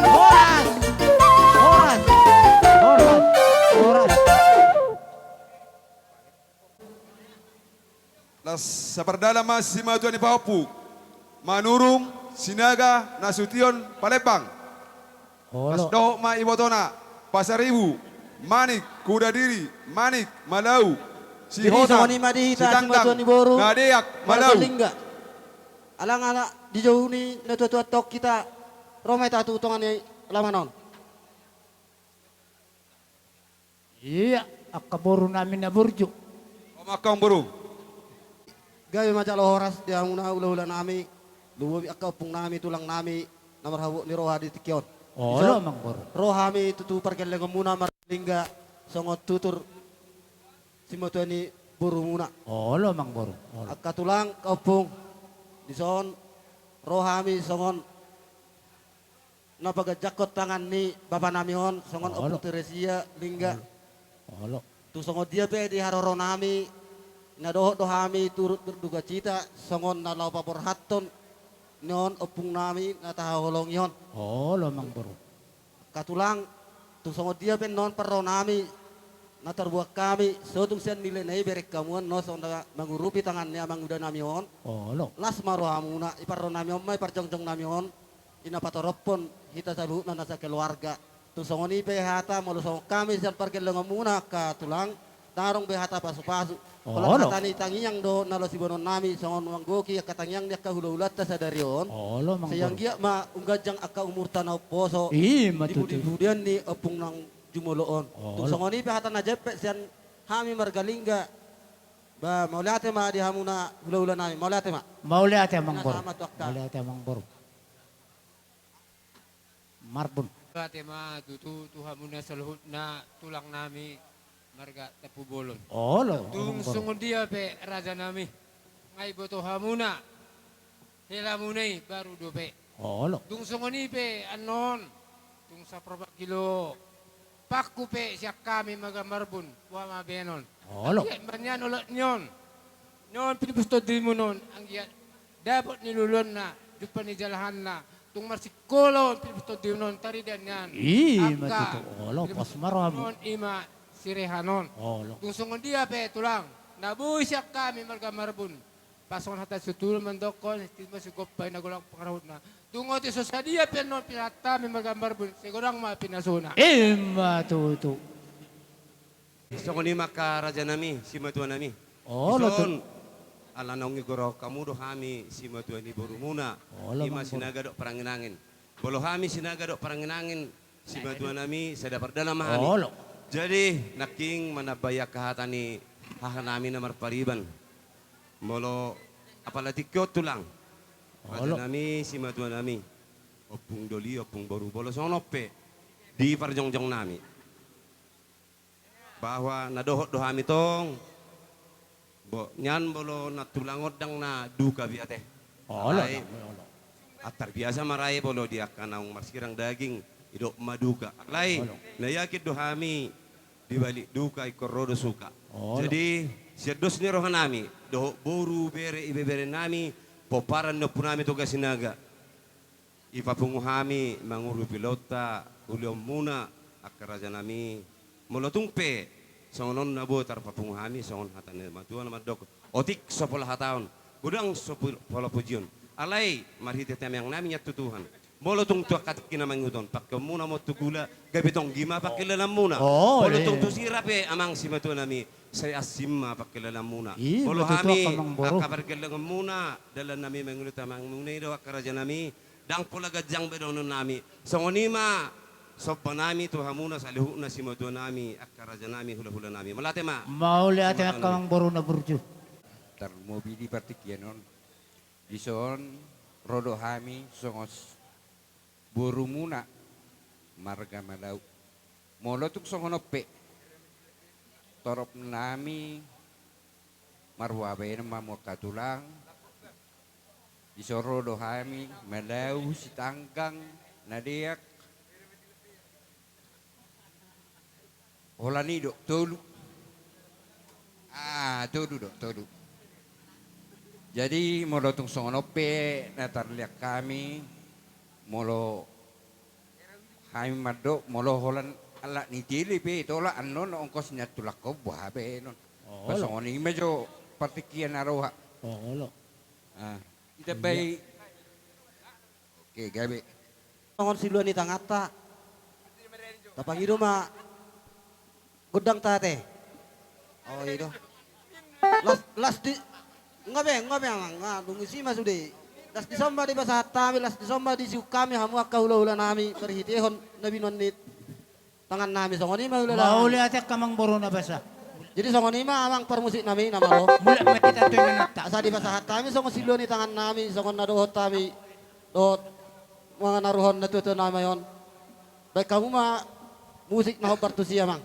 Horas! Horas! Horas! Horas! Las sapardalan ma simatua ni pahompu, Manurung, Sinaga, Nasution, Palembang. Olo. Las dohot ma ibotona, Pasaribu, Manik, Kudadiri, Manik, Malau, Sihotang, Sitangtang, Nadeak, Malau. Jadi songon i ma di hita simatua ni boru, Marga Lingga. Ala nga na dijou ni natuatua antong hita, ro ma hita tu tonga ni alaman on. Ia, angka boru nami na burju. Ro ma angka amang boru. Gabe ma jala horas di hamuna hulahula nami, lumobi angka ompung nami, tulang nami, na marhabot ni roha di tingki on. Olo, amang boru. Ro hami tutu pargellengonmuna Marga Lingga, songon tutur simatua ni borumuna. Olo, amang boru. Olo. Angka tulang, angka ompung, dison ro hami songon na paganjanghon tangan ni bapa nami on, songon, olo, ompung Teresia Lingga. Olo. Olo. Tung songon dia pe di haroro nami, na dohot do hami turut berdukacita, songon na laho paborhathon ni on ompung nami na tahaholongi on. Olo, amang boru. Angka tulang, tung songon dia pe annon parro nami, na tarbuat hami, so tung sian nilai na i bereng hamu annon songon na mangurupi tangan ni amang uda nami on. Olo. Las ma rohamuna, i parro nami on ma i parjongjong nami on, i na patorophon hita saluhutna na sakeluarga. Tung songon i pe hata, molo songon hami sian pargellengonmuna angka tulang, ndang adong be hata pasupasu. Olo. Holan hata ni tangiang do na laho siboanon nami, songon manggohi angka tangiang ni angka hulahulanta sadari on. Olo, amang boru. Sai anggiat ma umganjang angka umurta na umposo. I ma tutu. Di pudipudian ni ompung na jumolo on. Olo. Tung songon i pe hata na jempek sian hami Marga Lingga. Ba, mauliate ma di hamuna hulahula nami, mauliate ma. Mauliate, amang boru. Mauliate, amang boru. Marbun. Mauliate ma tutu tu hamuna saluhutna tulang nami marga Tampubolon. Olo, amang boru. Tung songon dia pe raja nami, nga iboto hamuna, helamuna i baru dope. Olo. Tung songon i pe annon, tung saparompat kilo pangku pe sian hami marga Marbun, boha ma bahenon. Olo. Anggiat ma nian olat ni on, ni on pinipus tondimuna on, anggiat dapot ni luluanna, jumpa ni jalahanna. Tung marsingkola on Filipus Tondim on, tarida nian. I ma tutu, olo, pos ma rohamu. Angka Filipus Tondim on i ma si Rehan on. Olo. Tung songon dia pe tulang, na boi sian hami marga Marbun, pas songon hata ni situtu mandokkon, tingki ma sigompa i na godang pangarahutna. Tung otik so sadia pe annon pinasahat hami marga Marbun, sai godang ma pinasuna. I ma tutu. Songon i ma angka rajanami, simatuanami. Olo, dison, ala naung igorahon hamu do hami simatua ni borumuna. Olo, i ma Amangboru. Sinaga dohot paranginangin. Molo hami Sinaga dohot paranginangin, simatuanami, sada pardalan ma hami. Olo. Jadi, nangkin manambai angka hata ni hahanami na marpariban. Molo apala tingki on tulang. Olo. Rajanami, simatuanami. Ompung doli, ompung boru. Molo songon on pe di parjongjongnami, bahwa na dohot do hami tong, bo, nian molo na tulang on ndang na duka be ate. Olo, alai, olo. Antar biasa ma ra i molo di angka naung marsirang daging, didok ma duka. Alai, olo, na yakin do hami di balik duka ingkon ro do suka. Olo. Jadi, sian dos ni rohanami, dohot boru, bere, ibeberenami, pomparan ni ompunami Toga Sinaga, ipapungu hami mangurupi ulaonta, ulaonmuna, angka rajanami. Molo tung pe songon on na boi tarpapungu hami, songon hata ni natuatua na mandok: Otik so pola hataon, godang so pu-, pola pujion. Alai marhite tangiangnami nian tu Tuhan. Molo tung tu angka tingki na mangihut on, pangkeonmuna ma on tu gula, gabe tonggi ma pangkilalamuna. Oh, molo tung tu sira pe, amang simatuanami, sai asing ma pangkilalamuna. Molo hami, angka pargellengonmuna, dalannami mangihuthon amangmuna i do, angka rajanami, ndang pola ganjang be dohononnami. Songon i ma sombanami tu hamuna saluhutna simatuanami, angka rajanami, hulahulanami. Mauliate ma. Mauliate angka amangboru na burju. Tarlumobi di partingkian on. Dison ro do hami songon s-, borumuna marga Malau. Molo tung songon on pe, toropnami marhua bahenon ma hamu angka tulang. Dison ro do hami Malau, Sitanggang, na deak. Holan i do, tolu. Ah, tolu do, tolu. Jadi, molo tung songon on pe na tarlean hami, molo hami mandok, molo holan halak ni tele pe, tolap annon ongkos ni antulangkon, boha be annon. Oh, olo. Songon i ma jo partingkian na roha. Oh, olo. Ah, hita baen. Oke, gabe. Songon silua ni tanganta. Tapangido ma gondangta ate. Oh, i do. Las, las di, nga be, nga be, amang. Nga, dung isi ma sude. Las dison ma dipasahat hami, las dison ma disihut hami, hamu angka hulahulanami, marhitehon na binoan ni tangannami, songon i ma hula-hula. Mauliate angka amangboru na basa. Jadi songon i ma amang parmusiknami na malo. Mulak ma hita tu inanta. Asa dipasahat hami songon silua ni tangannami, songon na dohot hami dohot manganaruhon natuatuanami on. Baen hamu ma musik na hombar tusi, amang.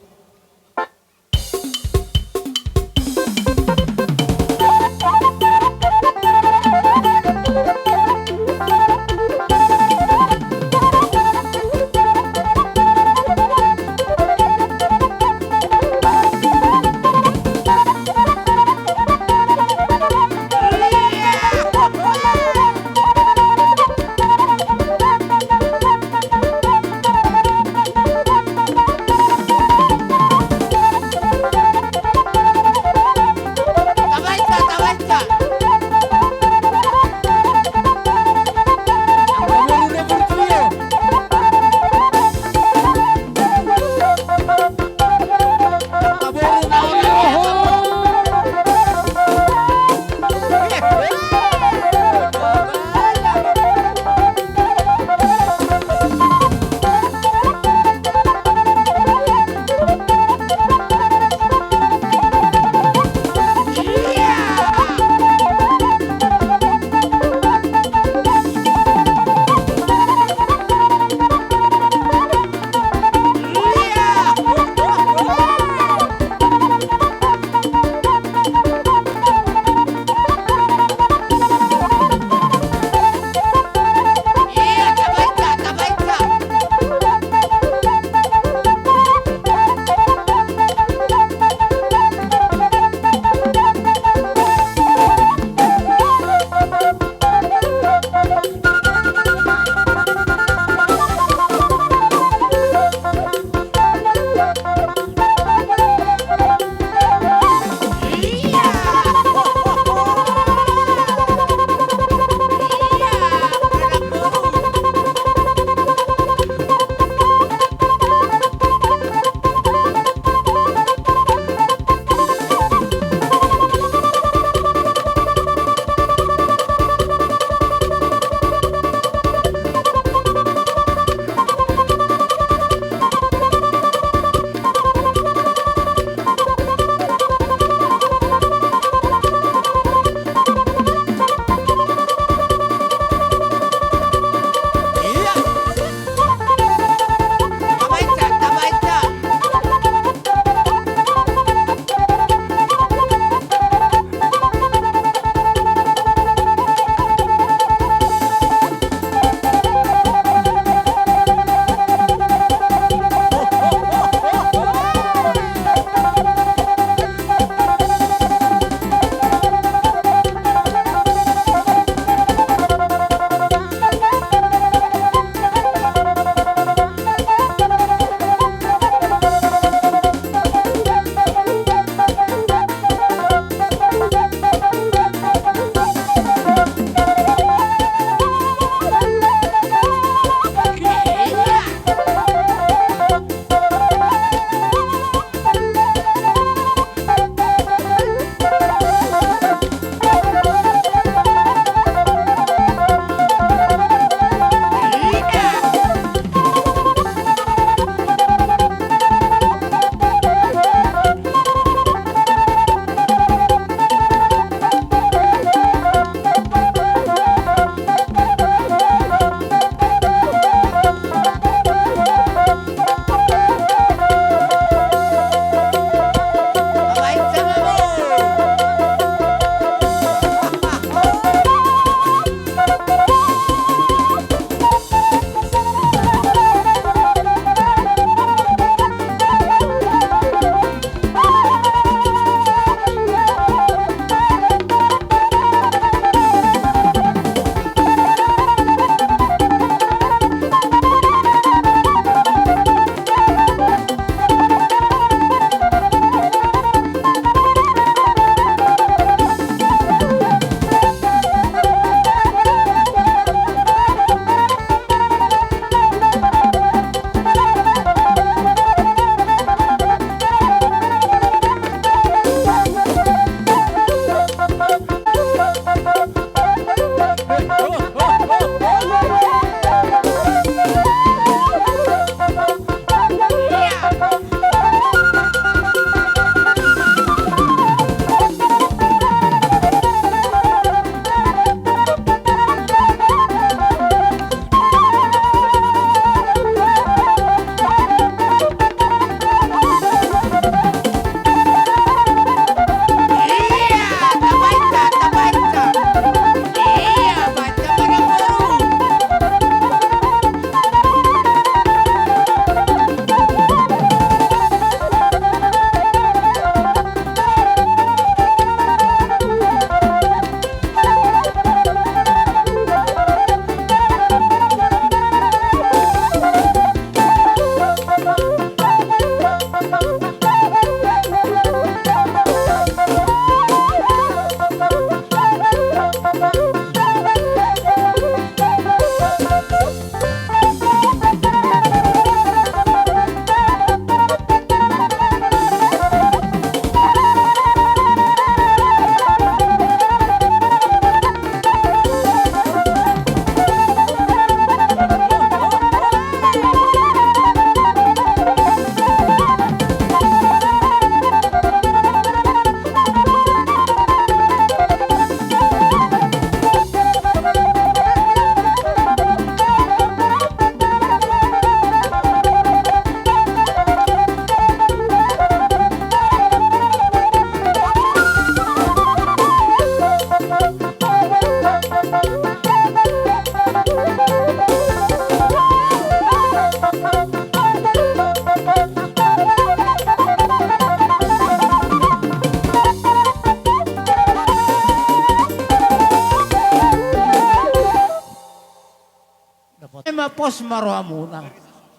Pos ma rohamuna.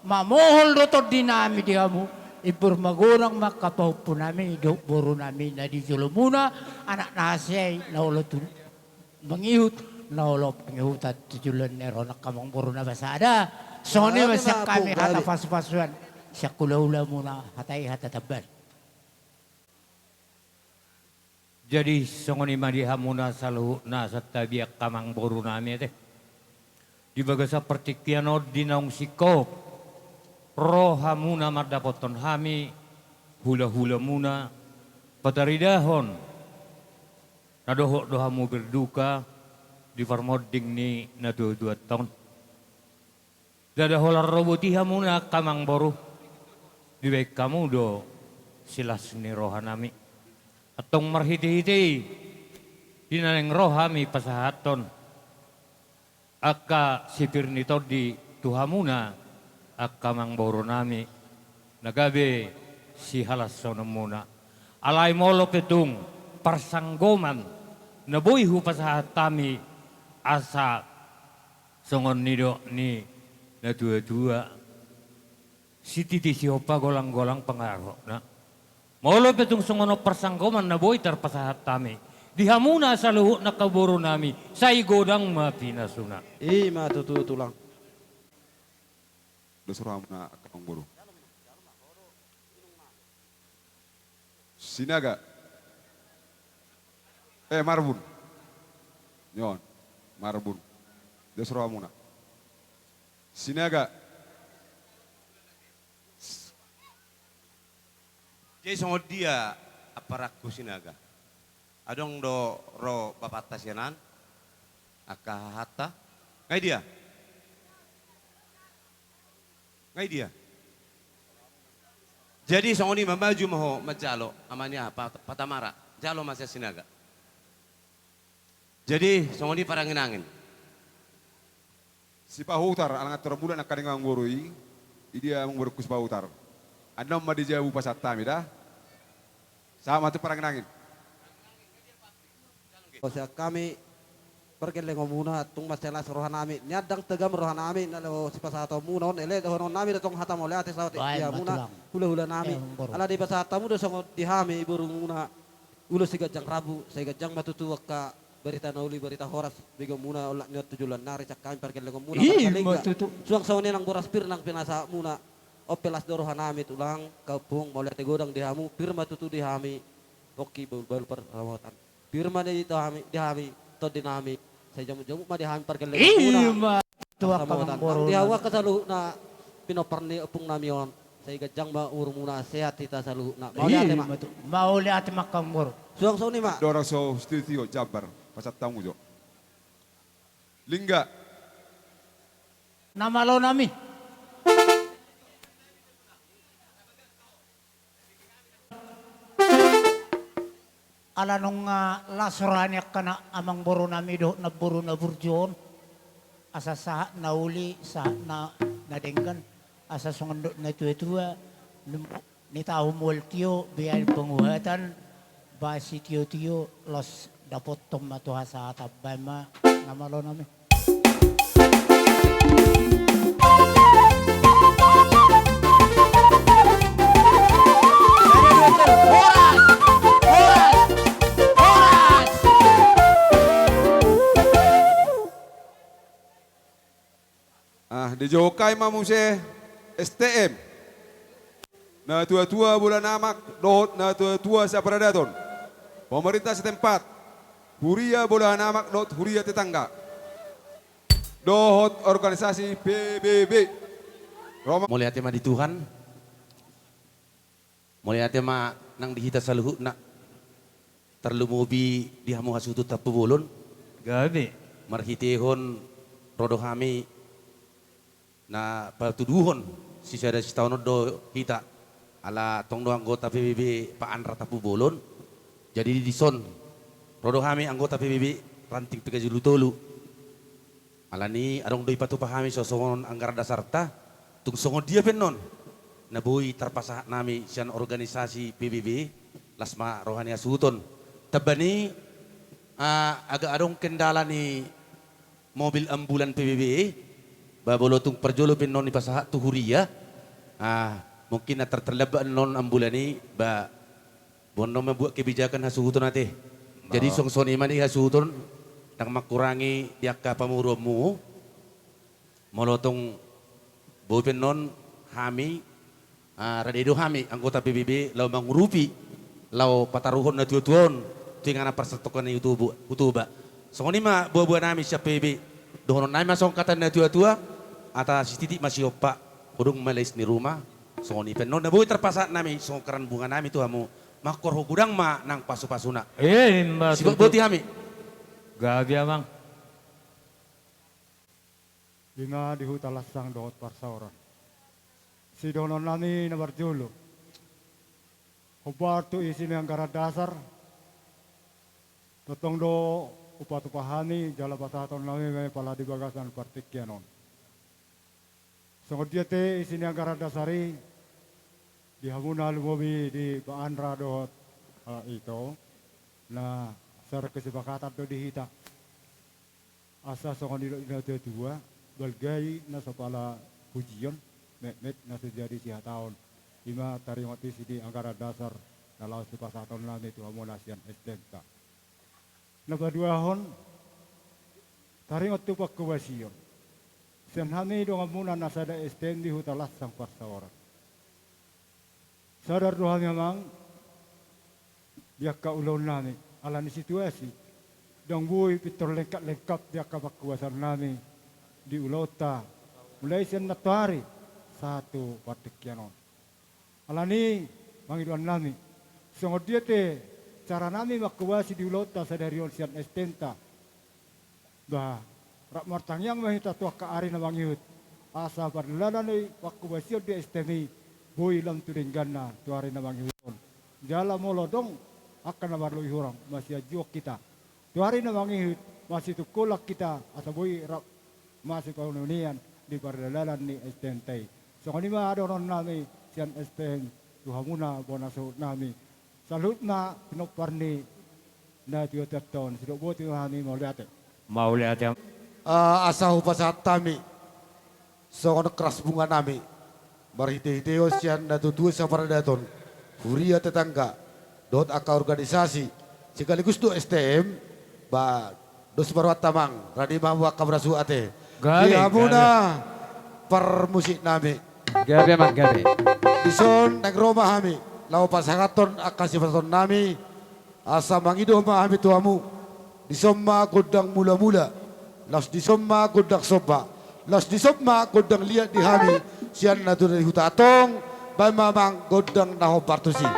Mamohol do tondinami di hamu. Imbur magodang ma angka pahompunami dohot borunami na di jolomuna, anak na hasea i na olo tu mangihut, na olo pangihutan tu joloan ni ari on angka amangboru na basada. Songon i ma sian hami hata pasupasuan sian hulahulamuna, hata i hata tamban. Jadi songon i ma di hamuna saluhutna santabi angka amangborunami ate. Di bagasan partingkian on di naung singkop ro hamuna mandapothon hami hulahulamuna, pataridahon na dohot do hamu berduka di parmonding ni natuatuanta on. Ndada holan ro boti hamuna angka amangboru, dibahen hamu do silas ni rohanami. Antong marhitehite i di na naeng ro hami pasahathon angka sipir ni tondi tu hamuna angka amangborunami na gabe sihalashononmuna. Alai molo pe tung parsanggoman na boi hupasahat hami asa songon nidok ni natuatua, sititi sihompa golanggolang pangarahutna. Molo pe tung songon on parsanggoman na boi tarpasahat hami di hamuna saluhutna angka borunami, sai godang ma pinasuna. I ma tutu tulang. Dos rohamuna angka amangboru. Sinaga. Eh, Marbun. Nyon. Marbun. Dos rohamuna. Sinaga. Jadi songon dia aparangku Sinaga? Adong do ro bapanta sian an, angka hahanta. Nga i dia? Nga i dia? Jadi songon i ma, maju ma ho manjalo, ama ni aha, Pat-, Patamara. Jalo ma sian Sinaga. Jadi songon i paranginangin. Sipahutar, alangan tor mulak nangkaning amangboru i, i dia amangborungku Sipahutar. Annon ma di jabu pasahat hami da. Sahat ma tu paranginangin. Sian hami pargellengonmuna, tung mansai las rohanami, nian ndang tegam rohanami na laho sipasahatonmuna on, ele dohononnami do tong hata mauliate sahat di hamuna hulahulanami. Ala dipasahat hamu do songon di hami borumuna, ulos siganjang rambu, sai ganjang ma tutu angka barita na uli, barita horas, begeonmuna olat ni on tu joloan ni ari, sian hami pargellengonmuna. Suang songon i nang boras pir nang pinasahatmuna. On pe las do rohanami tulang, angka ompung, mauliate godang di hamu, pir ma tutu di hami. Pongki bahulbahul parsamotan. Pir ma di hami, di hami tondinami. Sai jamutjamut ma di hami pargellengonmuna. I ma tutu angka amangboru. Di hamu angka saluhutna pinompar ni ompungnami on, sai ganjang ma umurmuna, sehat hita saluhutna. Mauliate ma. Mauliate ma angka amangboru. Suang songon i ma. Dorang so studio jambar pasahat hamu jo. Lingga. Na malonami. Ala nunga las roha ni angka na amangborunami dohot namboru na burju on, asa sahat na uli, sahat na, na denggan, asa songon dok natuatua, nitahu mual tio, biar penguhatan, basi tio-tio, los dapothon ma tu hasahatan, baen ma na malonami. Horas! Horas! Horas! Ah, dijouhon hami ma muse S T M. Natuatua Bola Namak dohot natuatua saparadaton. Pemerintah setempat, Huria Bola Namak dohot Huria Tetangga. Dohot organisasi P B B. Roma. Mauliate ma di Tuhan. Mauliate ma nang di hita saluhutna. Tarlumobi di hamu hasuhuton Tampubolon. Gabe. Marhitehon ro do hami na patuduhon sisada sitaonon do hita. Ala tong do anggota P B B Pak Andra Tampubolon. Jadi dison ro do hami anggota P B B Ranting Pekajulu tolu. Alani adong do ipatupa hami sosongon anggaran dasarta, tung songon dia pe annon na boi tarpasahat nami sian organisasi P B B, las ma roha ni hasuhuton. Tamba ni, ah, agak adong kendala ni mobil ambulan P B B, Ba molo tung parjolo pe annon dipasahat tu huria, ah, mungkin na tar-, tarlambat annon ambulan i, ba, boan annon mambuat kebijakan hasuhuton ate. Jadi, songon i ma di hasuhuton, ndang mangkurangi di angka pamoruonmu. Molo tung boi pe annon hami, ah, rade do hami anggota P B B laho mangurupi, laho pataruhon natuatua on tu inganan parsatongkinan ni Hutubu-, Hutuba. Songon i ma boaboanami sian P B B. Dohononnami ma songon hata ni natuatua, hata sititik ma sihompa, hudung ma lais ni ruma. Songon i pe annon na boi tarpasahat nami songon karan bunganami tu hamu. Mangkorhon godang ma nang pasupasuna. Eh, ima tutu. Sibotboti hami. Gabe, Amang. Ima di Hutalansang dohot parsaoran. Sidohononnami na parjolo. Hombar tu isi ni anggaran dasar. Tongtong do hupatupa hami jala pasahatonnami ma i pala di bagasan partingkian on. Songon dia ate isi ni anggaran dasar i, di hamu na lumobi di Pak Andra dohot, eh, Ito, na sada kesepakatan do di hita. Asa songon nidok ni natuatua, balga i na so pala pujion, metmet na so jadi sihataon. Ima taringot isi ni anggaran dasar na laos sipasahatonnami tu hamuna sian S T M-ta. Na paduahon, taringot tu pangkobasion. Sian hami donganmuna na sada S T M di Hutalansang parsaoran. Sadar do hami, Amang, di angka ulaonnami, ala ni situasi, ndang boi pintor lengkap-lengkap di angka pangkobasiononnami di ulaonta, mulai sian nantoari sahat tu partingkian on. Ala ni i mangidoannami, songon dia ate caranami mangkobasi di ulaonta sadari on sian S T M-ta. Ba, rap martangiang ma hita tu angka ari na mangihut. Asa pardalanan ni pangkobasion di S T M i boi lam tu dengganna tu ari na mangihut on. Jala molo adong angka na marlobi hurang, masianjuon hita. Tu ari na mangihut, masitungkolan hita, asa boi rap masipaununian di pardalanan ni S T M-ta i. Songon i ma dohononnami sian S T M tu hamuna bona suhutnami. Saluhutna pinompar ni natuatuanta on, sidok boti ma hami, mauliate. Mauliate. Ah, asa hupasahat hami songon karas bunganami marhitehitehon sian natuatua saparadaton, huria tetangga, dohot angka organisasi, sekaligus tu S T M, ba, dos ma rohanta, Amang, rade ma hamu angka marsuhut ate. Gabe, di hamuna gabe. Parmusiknami. Gabe, Amang, gabe. Dison naeng ro ma hami laho pasahathon angka sipasahatonnami, asa mangido ma hami tu hamu. Dison ma gondang mulamula, laos dison ma gondang somba, laos dison ma gondang liat di hami sian natuatua ni huta antong. Baen ma, Amang, gondang na hombar tusi.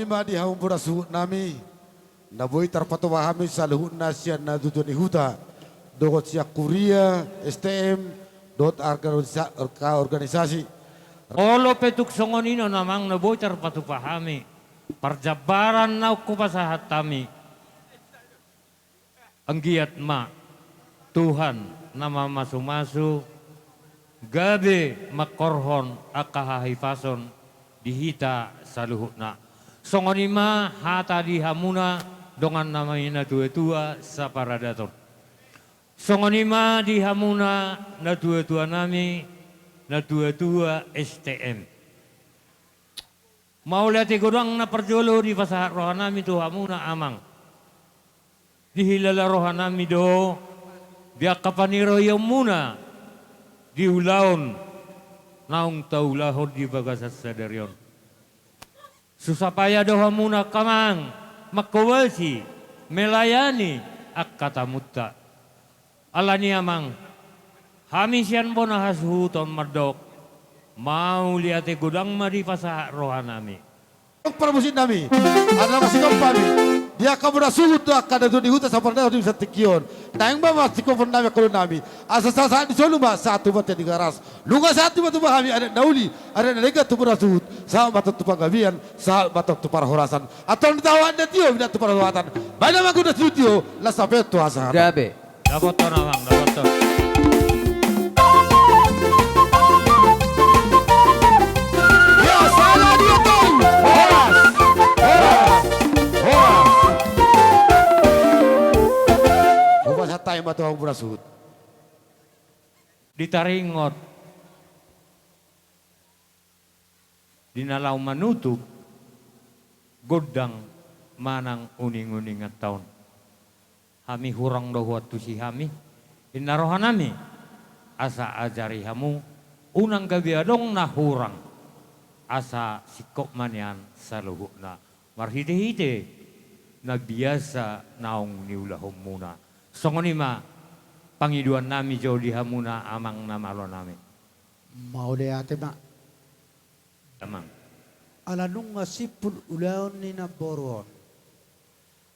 Ima di hamu amangboru suhut nami, na boi tarpatupa hami saluhutna sian natuatua ni huta, dohot sian huria, S T M, dohot arga-, organisasi. Olo pe tung songon i do amang na boi tarpatupa hami, parjambaran naung hupasahat hami. Anggiat ma Tuhan na mamasumasu, gabe mangkorhon angka hahipason di hita saluhutna. Songon i ma hata di hamuna dongan nami natuatua saparadaton. Songon i ma di hamuna natuatua nami, natuatua S T M. Mauliate godang na parjolo dipasahat roha nami tu hamuna amang. Dihilala roha nami do di angka paniroionmuna di ulaon naung taulahon di bagasan sadari on. Susa paia do hamuna amang manghobasi, melayani angka tamunta. Alani amang, hami sian bona hasuhuton mandok, mauliate godang ma dipasahat roha nami. Parmusik nami, ala na masikompa hami di angka bona suhut do angka natuatua ni huta saparadaton di tingki on. Naeng ma masikompa nami angka ulaon nami, asa sahat-sahat ni solu ma sahat tu bontean Tigaras. Nunga sahat ma tutu hami adat na uli, adat na denggan tu bona suhut, sahat ma tong tu panggabean, sahat ma tong tu parhorasan. Antong di tahu anda tio, bina tu parhorasan. Baik nama guna studio, las sampai tu asa. Gabe. Dapothon amang, dapothon. Ya, salah dia tuh. Horas. Horas. Horas. Hupasahat hami ma tu hamu amangboru suhut. Di taringot di na laho manutup gondang manang uning-uningan taon. Hami hurang do huantusi hami, inna roha nami, asa ajari hamu, unang gabe adong na hurang, asa singkop ma nian saluhutna marhite-hite na biasa naung niulahonmuna. Songon i ma pangidoan nami jo di hamuna amang na malo nami. Mauliate ma. Amang. Ala nunga simpul ulaon ni namboru on,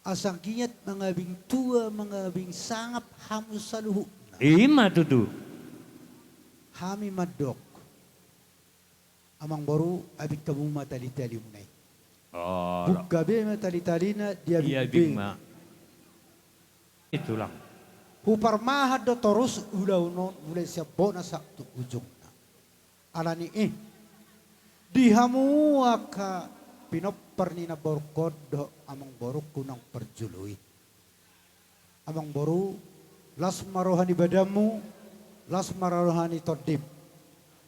asa anggiat mangabing tua mangabing sangap hamu saluhutna. I ma tutu. Hami mandok, amangboru, abing hamu ma tali-talimuna i. Oh, bungka be ma tali-talina, diabing be. Diabing ma. I tulang. Huparmahan do torus ulaon on mulai sian bona sahat tu ujungna. Alani i, di hamu angka pinompar ni namborungkon dohot amangborungku naung parjolo i. Amangboru, las ma roha ni badanmu, las ma roha ni tondim.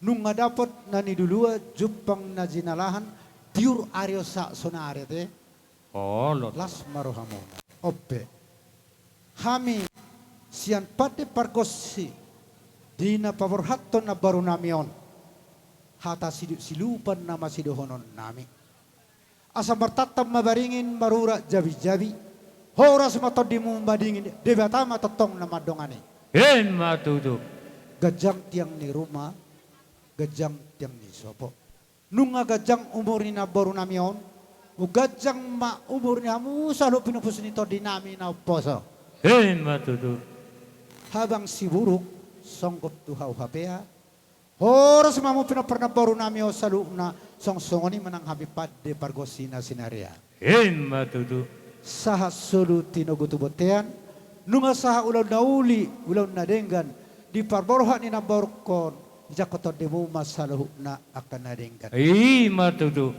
Nunga dapot na niluluan, jumpang na jinalahan, tiur ari on sahat sonari ate. Olo. Las ma rohamuna. On pe, hami sian pande pargonsi di na paborhathon namboru nami on, hata silup-silupan nama sidohonon nami. Asa martantan ma baringin, marurat jabi-jabi, horas ma tondimu madingin, Debata ma tongtong na mandongani. I ma tutu. Ganjang tiang ni ruma, ganjang tiang ni sopo. Nunga ganjang umur ni namboru nami on, ganjang ma umur ni hamu saluhut pinompar ni tondi nami na umposo. I ma tutu. Habang siburuk, songgop tu hau hapea, horas ma hamu pinompar namboru nami on saluhutna, songon i ma nang hami pande pargonsi na sinarea. I ma tutu. Sahat solu tinogu tu bontean, nunga sahat ulaon na uli, ulaon na denggan, di parborhat ni namborungkon, dijangkon tondimu ma saluhutna angka na denggan. I ma tutu.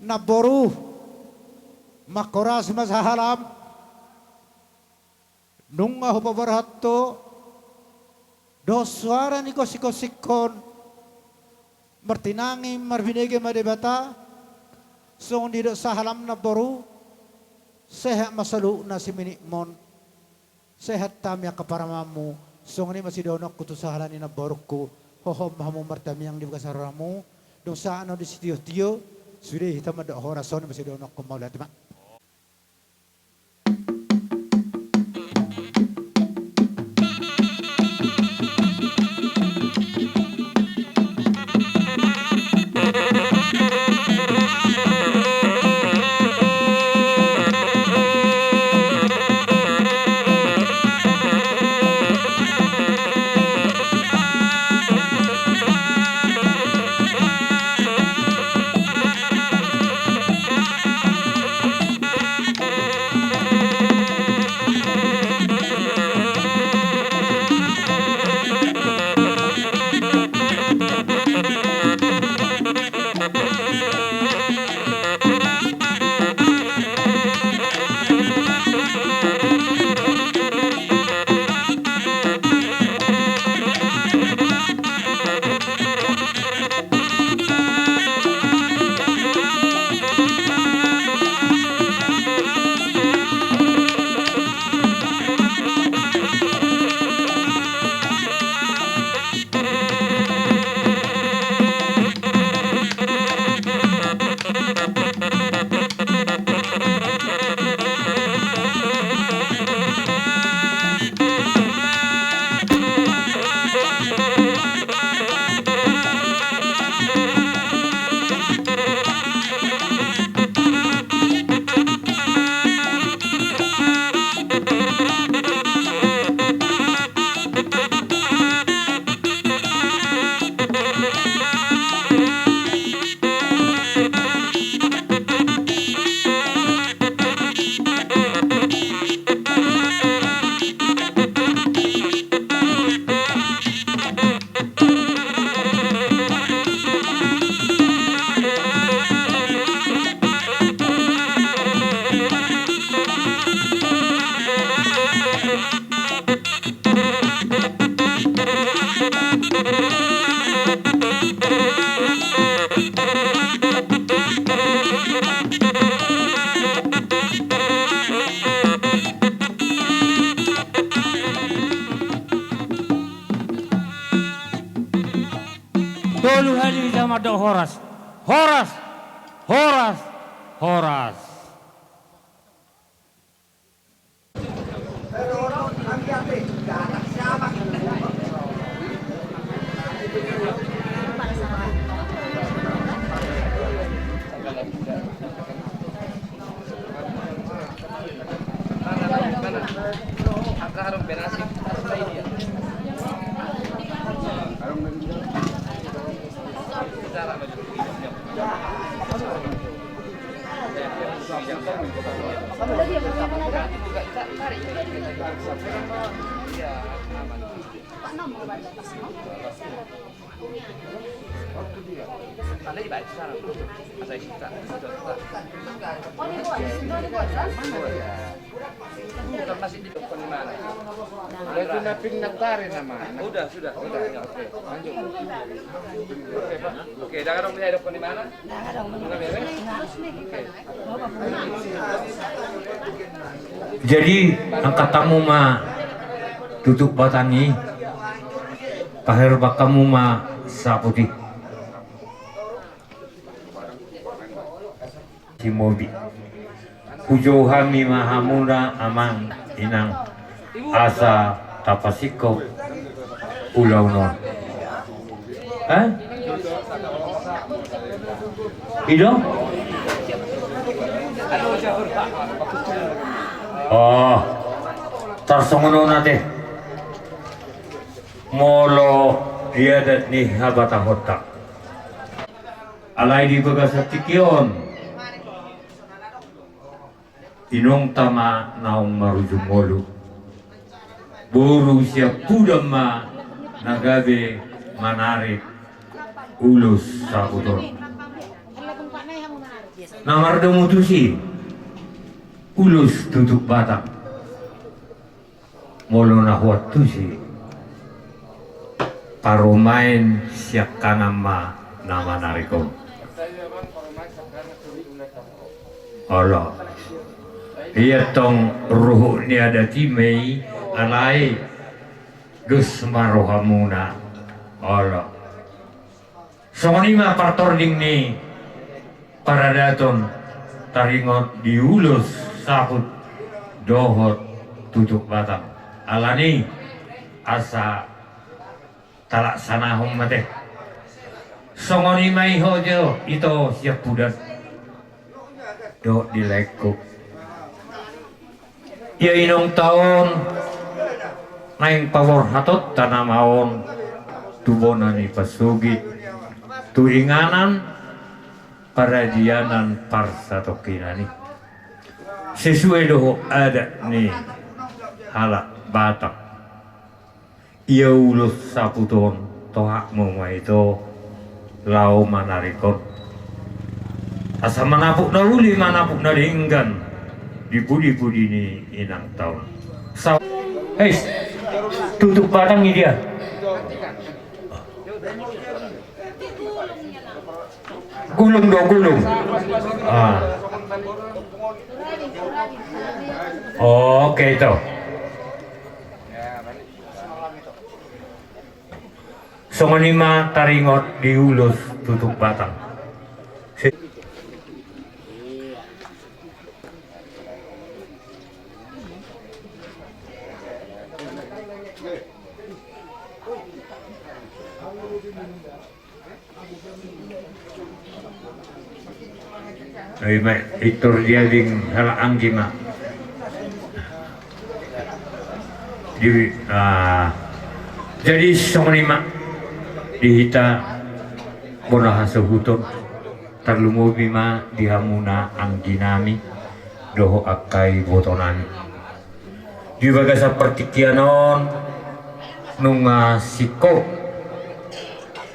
Namboru, mangkorasi ma sahalam. Nunga hupaborhat ho dohot suara ni gosik-gosikkon, martinangi marbinege ma Debata, songon didok sahalam namboru, sehat ma saluhutna siminitmon, sehat hami angka paramaanmu, songon i ma sidohononku tu sahala ni namborungku, hohom ma hamu martamiang di bagasan rohamu, dung sahat na di sitio-tio, sude hita mandok horas, songon i ma sidohononku, mauliate ma. Horas, horas, horas, horas. Udah, sudah. Udah, oke, lanjut. Oke, dah dong, ya, dokon di mana? Jadi, angkat hamu ma tutup batang i, paherbang hamu ma saput i. Simobi. Hujou hami ma hamuna amang inang asa tapasingkop ulaon on. Hah? I do? Oh, tarsongon on ate. Molo di adat ni habatahonta. Alai di bagasan tingki on inongta ma naung marujung ngolu. Boru siampudan ma na gabe manarik ulos saput on. Na mardomu tusi ulos tutup batang. Molo na huat tusi, parumaen siangkangan ma na manarik on. Olo. Ia tong ruhut ni adat i ma i, alai dos ma rohamuna. Olo. Songon i ma partording ni paradaton taringot di ulos saput dohot tutup batang. Alani asa talaksanahon ma ate. Songon i ma i ho jo ito siampudan. Dohot di laengku. Ia inongta on naeng paborhatonta nama on tu bona ni pasogit, tu inganan paradianan parsatongkinan i. Sesuai dohot adat ni halak Batak. Ia ulos saput on tohapmu ma ito laho manarik on. Asa manapuk na uli manapuk na denggan di pudi-pudi ni inangta on. Sa-, hei, tutup batang i dia. Gulung do, gulung. Ah. Oke, ito. Songon i ma taringot di ulos tutup batang. Ima, itor dia ding halak anggi ma. Di, ah, jadi songon i ma di hita bona hasuhuton, tarlumobi ma di hamuna anggi nami dohot angka iboto nami. Di bagasan partingkian on nunga singkop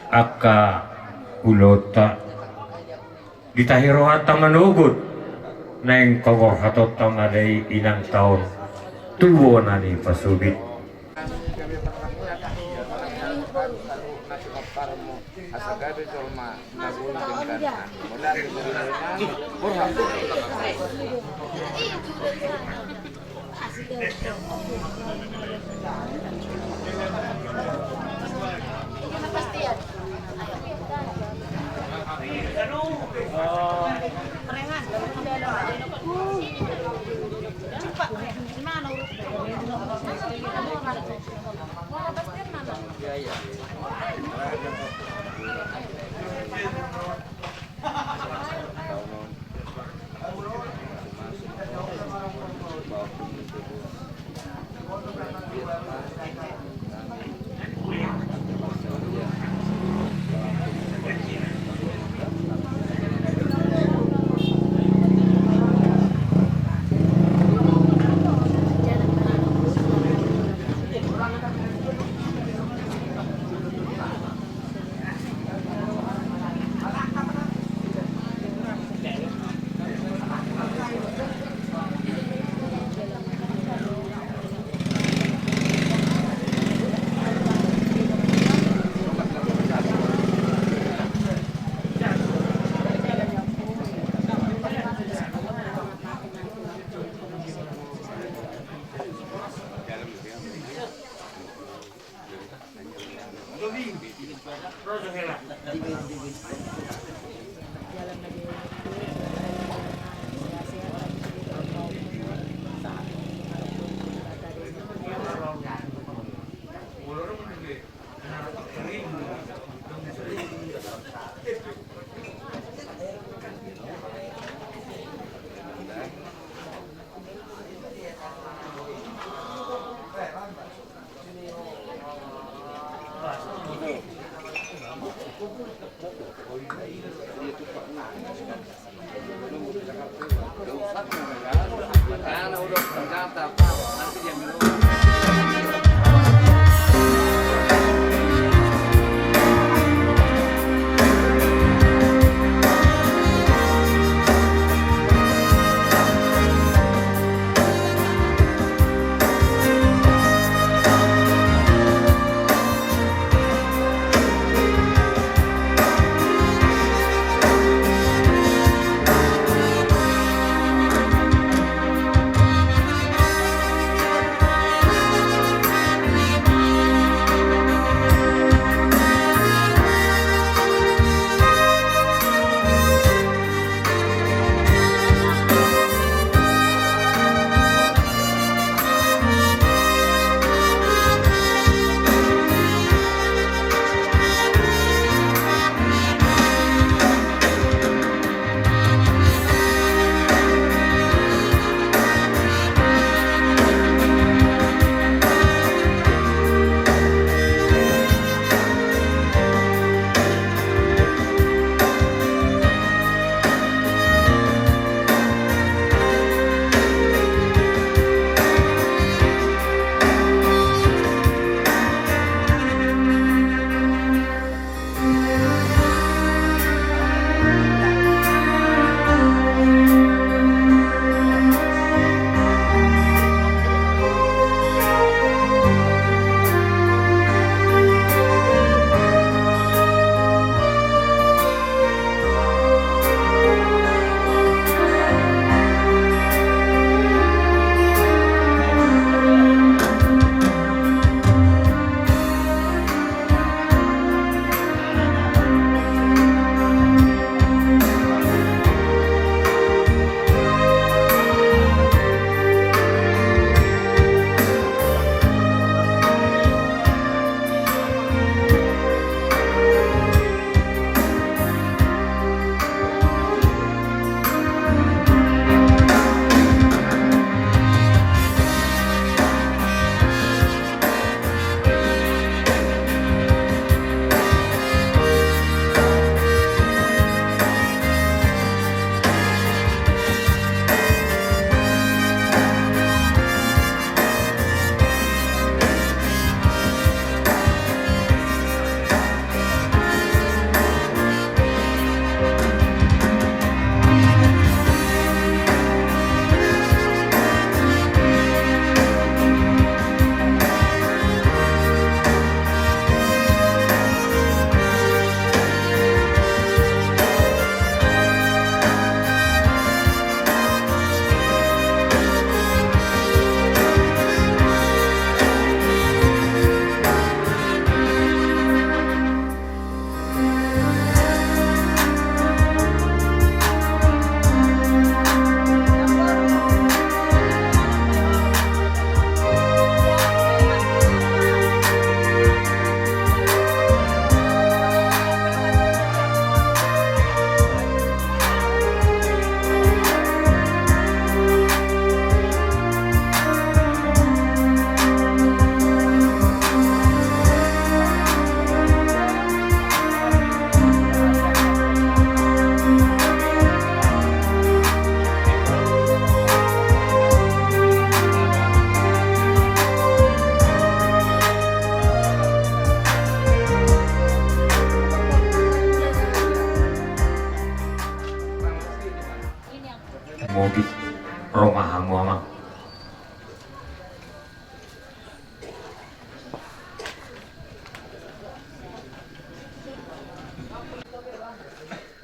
angka ulaonta. Di tahi rohanta manogot naeng paborhatonta ma da i inangta on tu bona ni pasogit. Asa gabe jolma na gulung denggan. Mauliate ma di Tuhan. Borhat.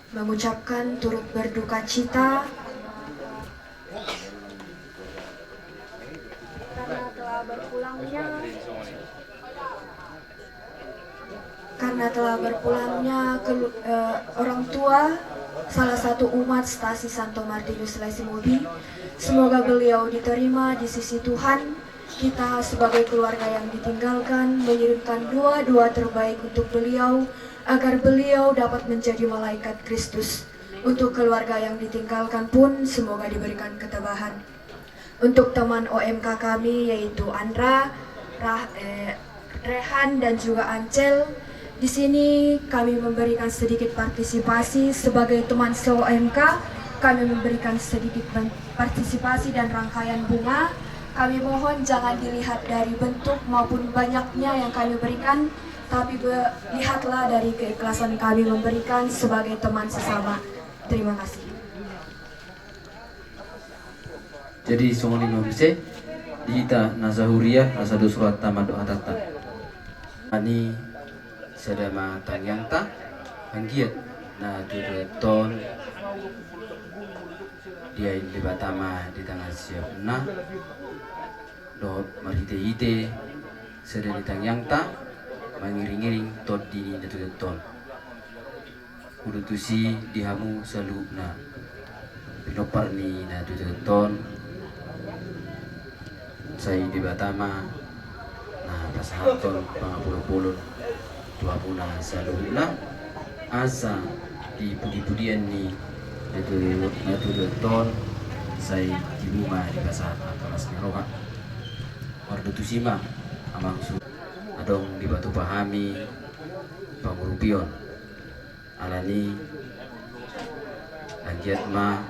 Mengucapkan turut berduka cita karena telah berpulangnya karena telah berpulangnya kelu- eh, orang tua salah satu umat Stasi Santo Martinus Laisimobi. Semoga beliau diterima di sisi Tuhan. Kita sebagai keluarga yang ditinggalkan mengirimkan doa-doa terbaik untuk beliau, agar beliau dapat menjadi malaikat Kristus. Untuk keluarga yang ditinggalkan pun semoga diberikan ketabahan. Untuk teman O M K kami, yaitu Andra, Rah- eh, Rehan, dan juga Ancel, di sini kami memberikan sedikit partisipasi sebagai teman se-O M K. Kami memberikan sedikit ban- partisipasi dan rangkaian bunga. Kami mohon jangan dilihat dari bentuk maupun banyaknya yang kami berikan, tapi be- lihatlah dari keikhlasan kami memberikan sebagai teman sesama. Terima kasih. Jadi songon i ma muse di hita na sahuria, asa dos rohanta mandok hatanta. Ani sada ma tangiangta, anggiat na tutu ton diain Debata ma di tangan siapna dohot marhite-hite sada ni tangiangta mangiring-iring tondi ni na tutu ton. Udu tusi di hamu saluhutna pinompar ni na tutu ton, sai Debata ma na pasahathon pangapulon-pulon tu hamuna saluhutna, asa di pudi-pudian ni na tutu ton sai tibu ma dipasahat angka las ni roha. Mardo tusi ma amang su adong dipatupa hami pangurupion. Alani anggiat ma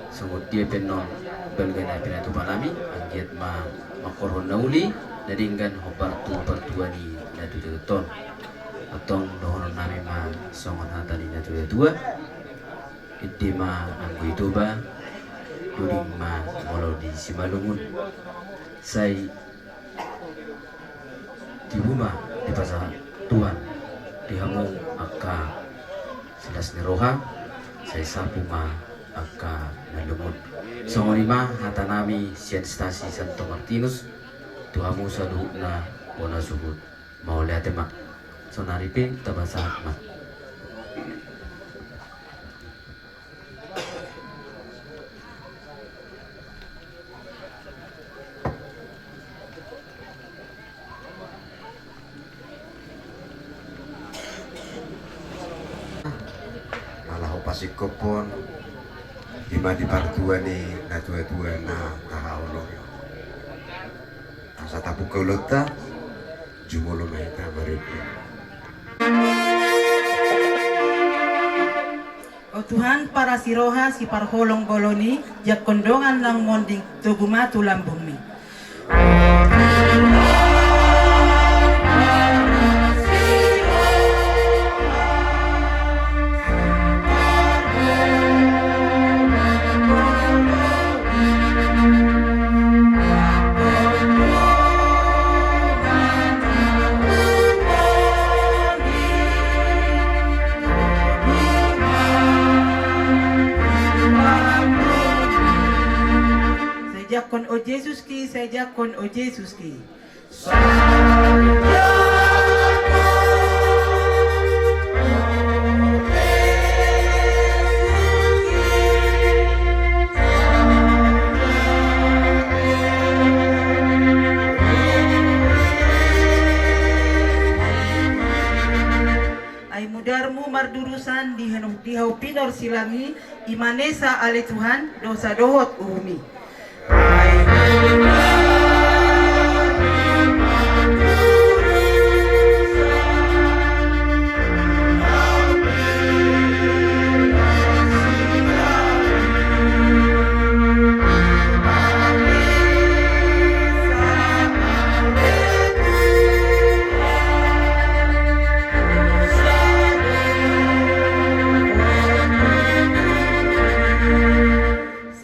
songon dia pe annon balga na pinatupa nami, anggiat ma mangkorhon na uli na denggan hombar tu partua ni na tutu ton. Antong dohonon nami ma songon hata ni na tua-tua: Ende ma anggo i Toba, doding ma molo di Simalungun. Sai tibu ma dipasahat Tuhan di hamu angka silas ni roha, sai sapu ma angka na lungun. Songon i ma hata nami sian Stasi Santo Martinus tu hamu saluhutna, bona suhut. Mauliate ma. Sonari pe tapasahat ma. Na laho pasingkophon, i ma di partua ni na tua-tua na tahaholongi. Asa tapungka ulaonta, jumolo ma hita marende. O Tuhan, parasi roha, siparholong bolon i, jangkon dongan naung monding, togu ma tu lambungmi. Sai jangkon, o Jesus ki, sai jangkon, o Jesus ki. Ai mudarmu mardurusan di hau, di hau pinarsilang i, i ma nesa ale Tuhan, dosa dohot uhum i.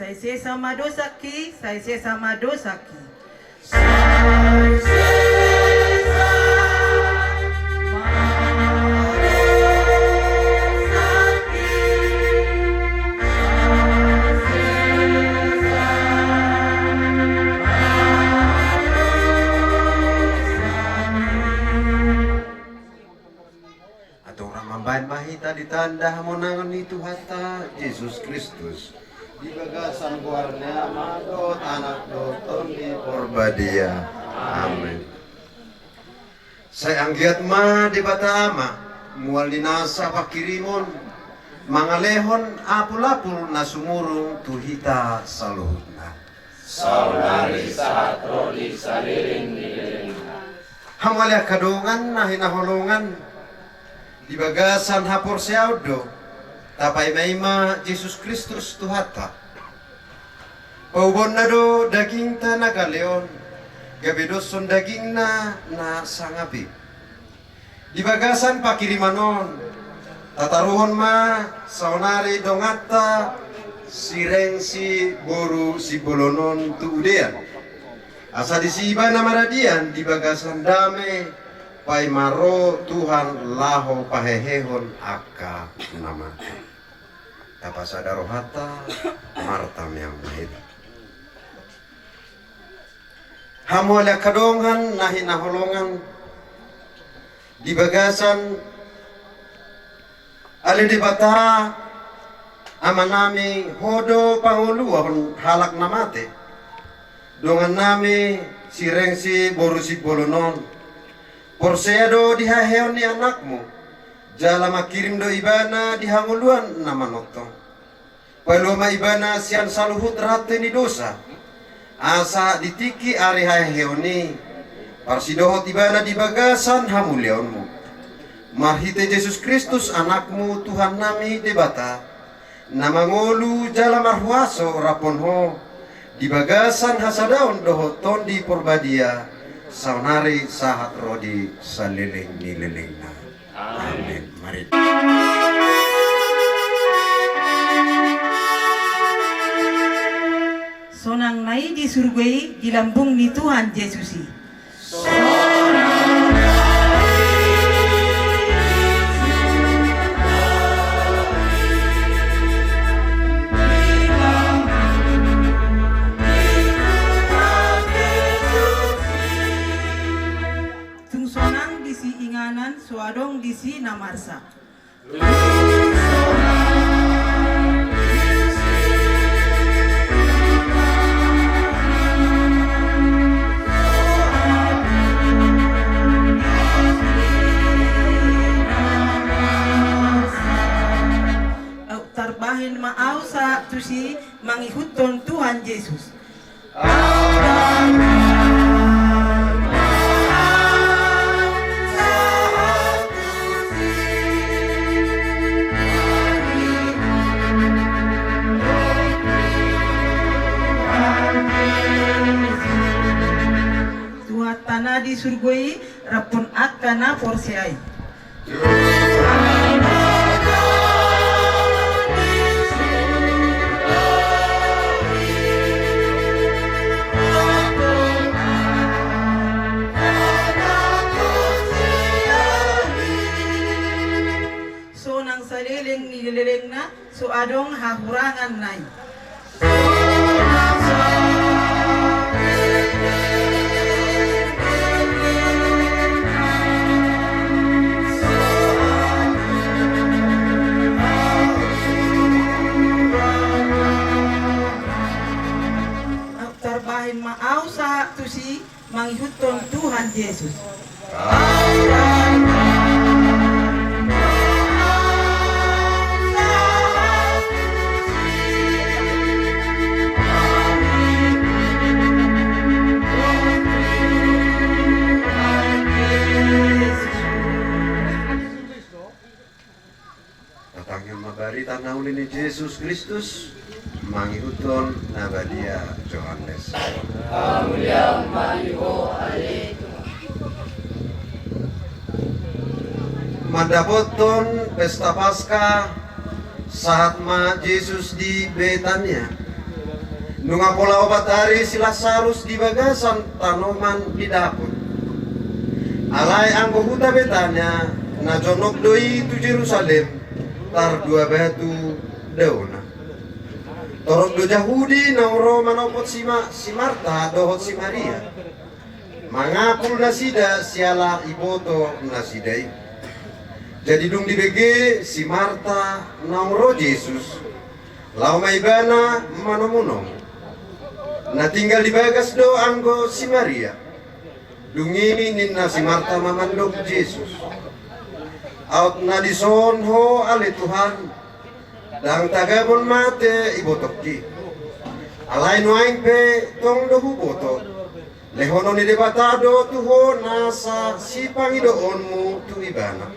Sai sesa ma dosangki, sai sesa ma dosangki. Antong rap mambahen ma hita di tanda hamonangan ni Tuhanta Jesus Kristus. Di bagasan goar ni Ama dohot Anak dohot Tondi Porbadia. Amen. Sai anggiat ma Debata Ama, mual ni nasa pangkirimon, mangalehon apulapul na sumurung tu hita saluhutna. Saonari sahat ro di saleleng ni lelengna. Hamu ale angka dongan na hinaholongan, di bagasan haporseaon do tapaimaima Jesus Kristus Tuhanta. Paubaonna do dagingta na gale on, gabe doshon dagingna na sangap i. Di bagasan pangkiriman on, tataruhon ma saonari donganta si Rengsi boru Simbolon on tu udean. Asa disi ibana maradian di bagasan dame, paima ro Tuhan laho pahehehon angka na mate. Tapasada rohanta, martangiang ma hita. Hamu ale angka dongan na hinaholongan, di bagasan ale Debata Amanami, Ho do pangoluhon halak na mate. Dongannami si Rengsi boru Simbolon on porsea do di haheheon ni Anakmu, jala mangkirim do ibana di hangoluan na manongtong. Palua ma ibana sian saluhut rante ni dosa, asa di tingki ari haheheon i parsidohot ibana di bagasan hamuliaonmu. Marhite Jesus Kristus Anakmu, Tuhannami Debata, na mangolu jala marhuaso rap dohot Ho di bagasan hasadaon dohot Tondi Porbadia, saonari sahat ro di saleleng ni lelengna. Amen. Mari. Sonang na i di surgo i di lambung ni Tuhan Jesus i. Tung sonang disi inganan, so adong disi na marsak. Aut tarbahen ma ahu sahat tusi mangihuthon Tuhan Jesus. Tuhanta na di surgo i, rap dohot angka na porsea i. Sonang saleleng ni lelengna, so adong hahuranganna i. Aut tarbahen ma ahu sahat tusi mangihuthon Tuhan Jesus. Tatangianghon ma barita na uli ni Jesus Kristus mangihuthon na badia Johannes. Hamuliaon ma di Ho ale Tuhan. Mandapothon pesta Paska, sahat ma Jesus di Betania. Nunga pola opat ari si Lasarus di bagasan tanoman di dapot. Alai anggo huta Betania, na jonok do i tu Jerusalem, tardua batu daona. Torop do Jahudi naung ro manopot si, Ma, si Marta dohot si Maria, mangapul nasida siala iboto nasida i. Jadi dung dibege si Marta naung ro Jesus, laho ma ibana manomunomu. Na tinggal di bagas do anggo si Maria. Dung i ninna si Marta ma mandok Jesus: Aut na dison ho ale Tuhan, ndang tagamon mate ibotongki. Alai nuaeng pe tong do huboto, lehonon ni Debata do tu ho nasa sipangidoonmu tu ibana.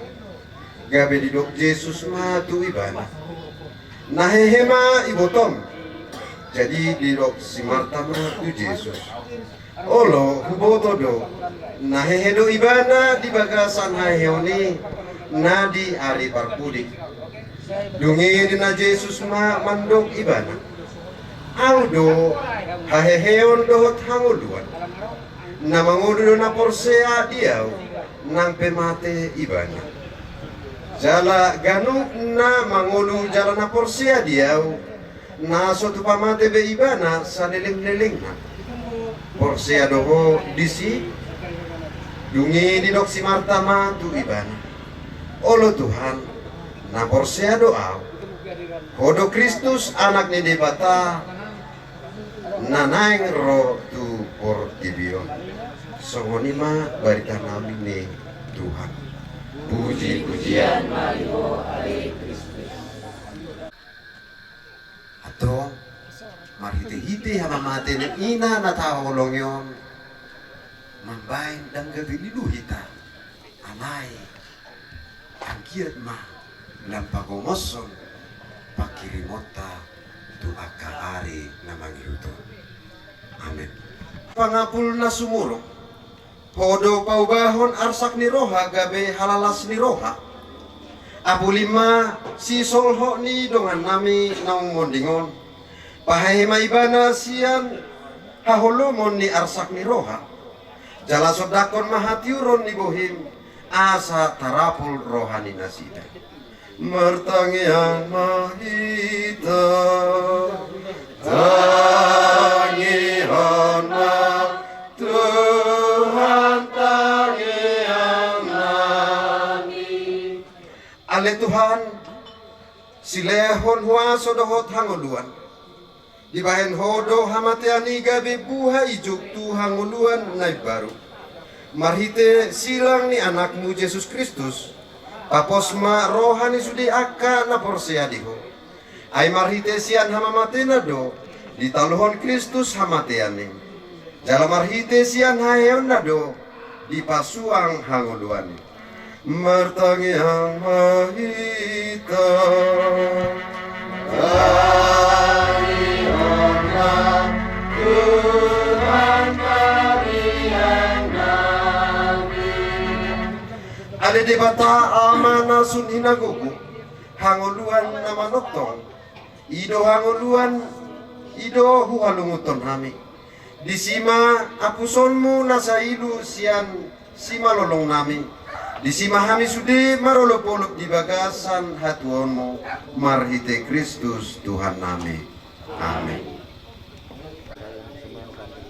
Gabe didok Jesus ma tu ibana: Na hehe ma ibotom. Jadi didok si Marta ma tu Jesus: Olo, huboto do, na hehe do ibana di bagasan haheheon i, na di ari parpudi. Dung i ninna Jesus ma mandok ibana: Au do haheheon dohot hangoluan. Na mangolu do na porsea di Au, nang pe mate ibana. Jala ganup na mangolu jala na porsea di Au, na so tupa mate be ibana salelenglelengna. Porsea do ho disi? Dung i didok si Marta ma tu ibana: Olo Tuhan, na porsea do au. Ho do Kristus, Anak ni Debata, na naeng ro tu portibi on. Songon i ma barita naung ni Tuhan. Puji-pujian ma di Ho ale Kristus. Antong, marhite-hite hamamate ni ina na taholongi on, mambaen ndang gabe lilu hita. Alai anggiat ma lam pagomoshon pangkirimonta tu angka ari na mangihut on. Amen. Pangapul na sumurung, Ho do paubahon arsak ni roha gabe halalas ni roha. Apuli ma sisolhot ni dongannami naung monding on. Pahehe ma ibana sian haholomon ni arsak ni roha. Jala sondanghon ma hatiuron ni bohim, asa tarapul roha ni nasida. Martangiang ma hita. Tangihon ma Tuhan, tangiangnami. Ale Tuhan, silehon huaso dohot hangoluan. Dibahen Ho do hamatean i gabe buha ijuk tu hangoluan na imbaru. Marhite silang ni Anakmu Jesus Kristus, papos ma roha ni sude angka na porsea di Ho. Ai marhite sian hamamatena do ditaluhon Kristus hamatean i. Jala marhite sian haheheonna do dipasuang hangoluan i. Martangiang ma hita. Tangihon ma Tuhan, tangiangnami. Ale Debata Ama na sun hinagogo, hangoluan na manongtong, i do hangoluan, i do huhalungunhon hami. Disi ma apusonmu na sailu sian simalolongnami. Disi ma hami sude marolopolop di bagasan hatuaonmu, marhite Kristus Tuhannami. Amen.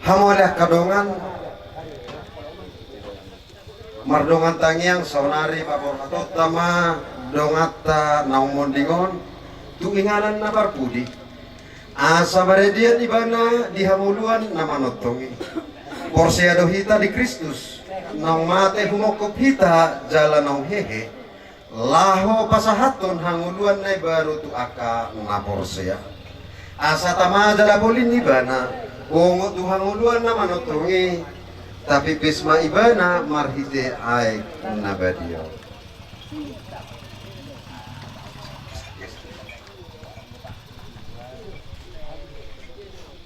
Hamu ale angka dongan, mardongan tangiang, saonari paborhatonta ma donganta naung monding on tu inganan na parpudi, asa maredean ibana di hangoluan na manongtong i. Porsea do hita di Kristus, naung mate humongkop hita jala naung hehe, laho pasahathon hangoluan na imbaru tu angka na porsea. Asa tama jala bolin ibana, bongot tu hangoluan na manongtong i, tapipis ma ibana marhite aek na badia.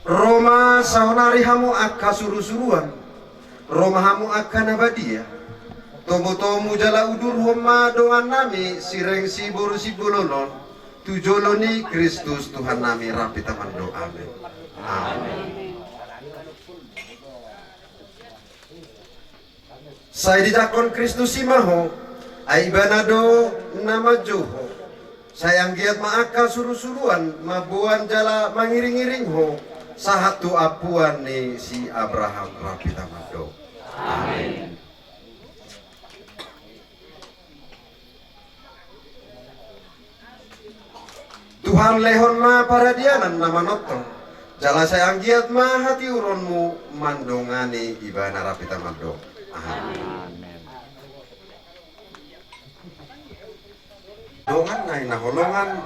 Ro ma saonari hamu angka surusuruan, ro ma hamu angka na badia. Tomutomu jala udurhon ma dongannami sireng siboru sibolon on, Tu jolo ni Kristus Tuhannami, rap hita mandok amen. Amen. Sai dijangkon Kristus i ma ho, ai Ibana do na manjou ho. Sai anggiat ma angka surusuruan mamboan jala mangiringiring ho sahat tu ampuan ni si Abraham, rap hita mandok. Amen. Tuhan, lehon ma paradianan na manongtong, jala sai anggiat ma hatiuronmu mandongani Ibana, rap hita mandok. Amen. Amen. Dongan nai na holongan,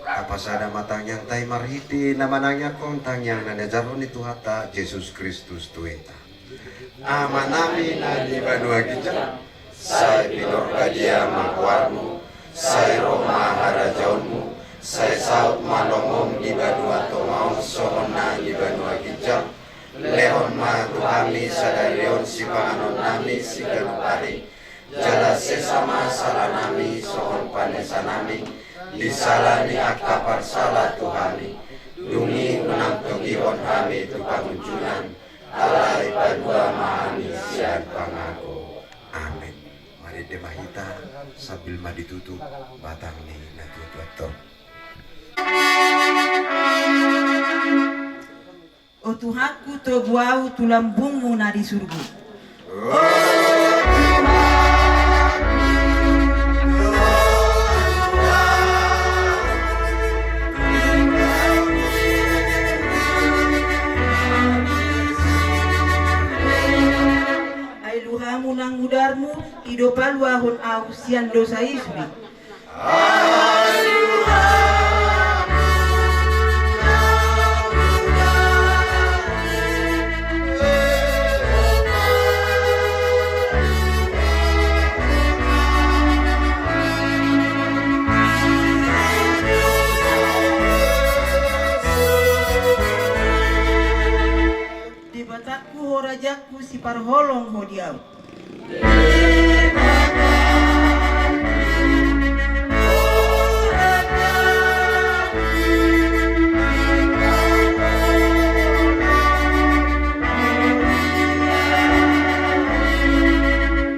tapasada ma tangiangta i marhite na manangiangkon tangiang na niajarhon ni Tuhanta Jesus Kristus tu hita. Amanami na di banua ginjang, sai pinarbadia ma goarmu, sai ro ma harajaonmu, sai saut ma lomom di banua tonga on songon na di banua ginjang. Lehon ma tu hami sadari on sipanganonnami siganup ari, jala sesa ma salanami songon panesanami di sala ni angka parsala tu hami, dung i unang togihon hami tu pangunjunan, alai palua ma hami sian pangago. Amen. Marende ma hita sambil ma ditutup batang ni natuatua on. O Tuhanku, togu ahu tu lambungmu na di surgo. Ai luhamu nang mudarmu i do paluahon ahu sian dosa i sude. Debatangku, ho rajangku, siparholong ho di ahu.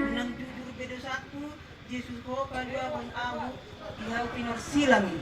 Unang jujur be dosaku, Jesus, ho paluahon ahu di hau pinarsilang i.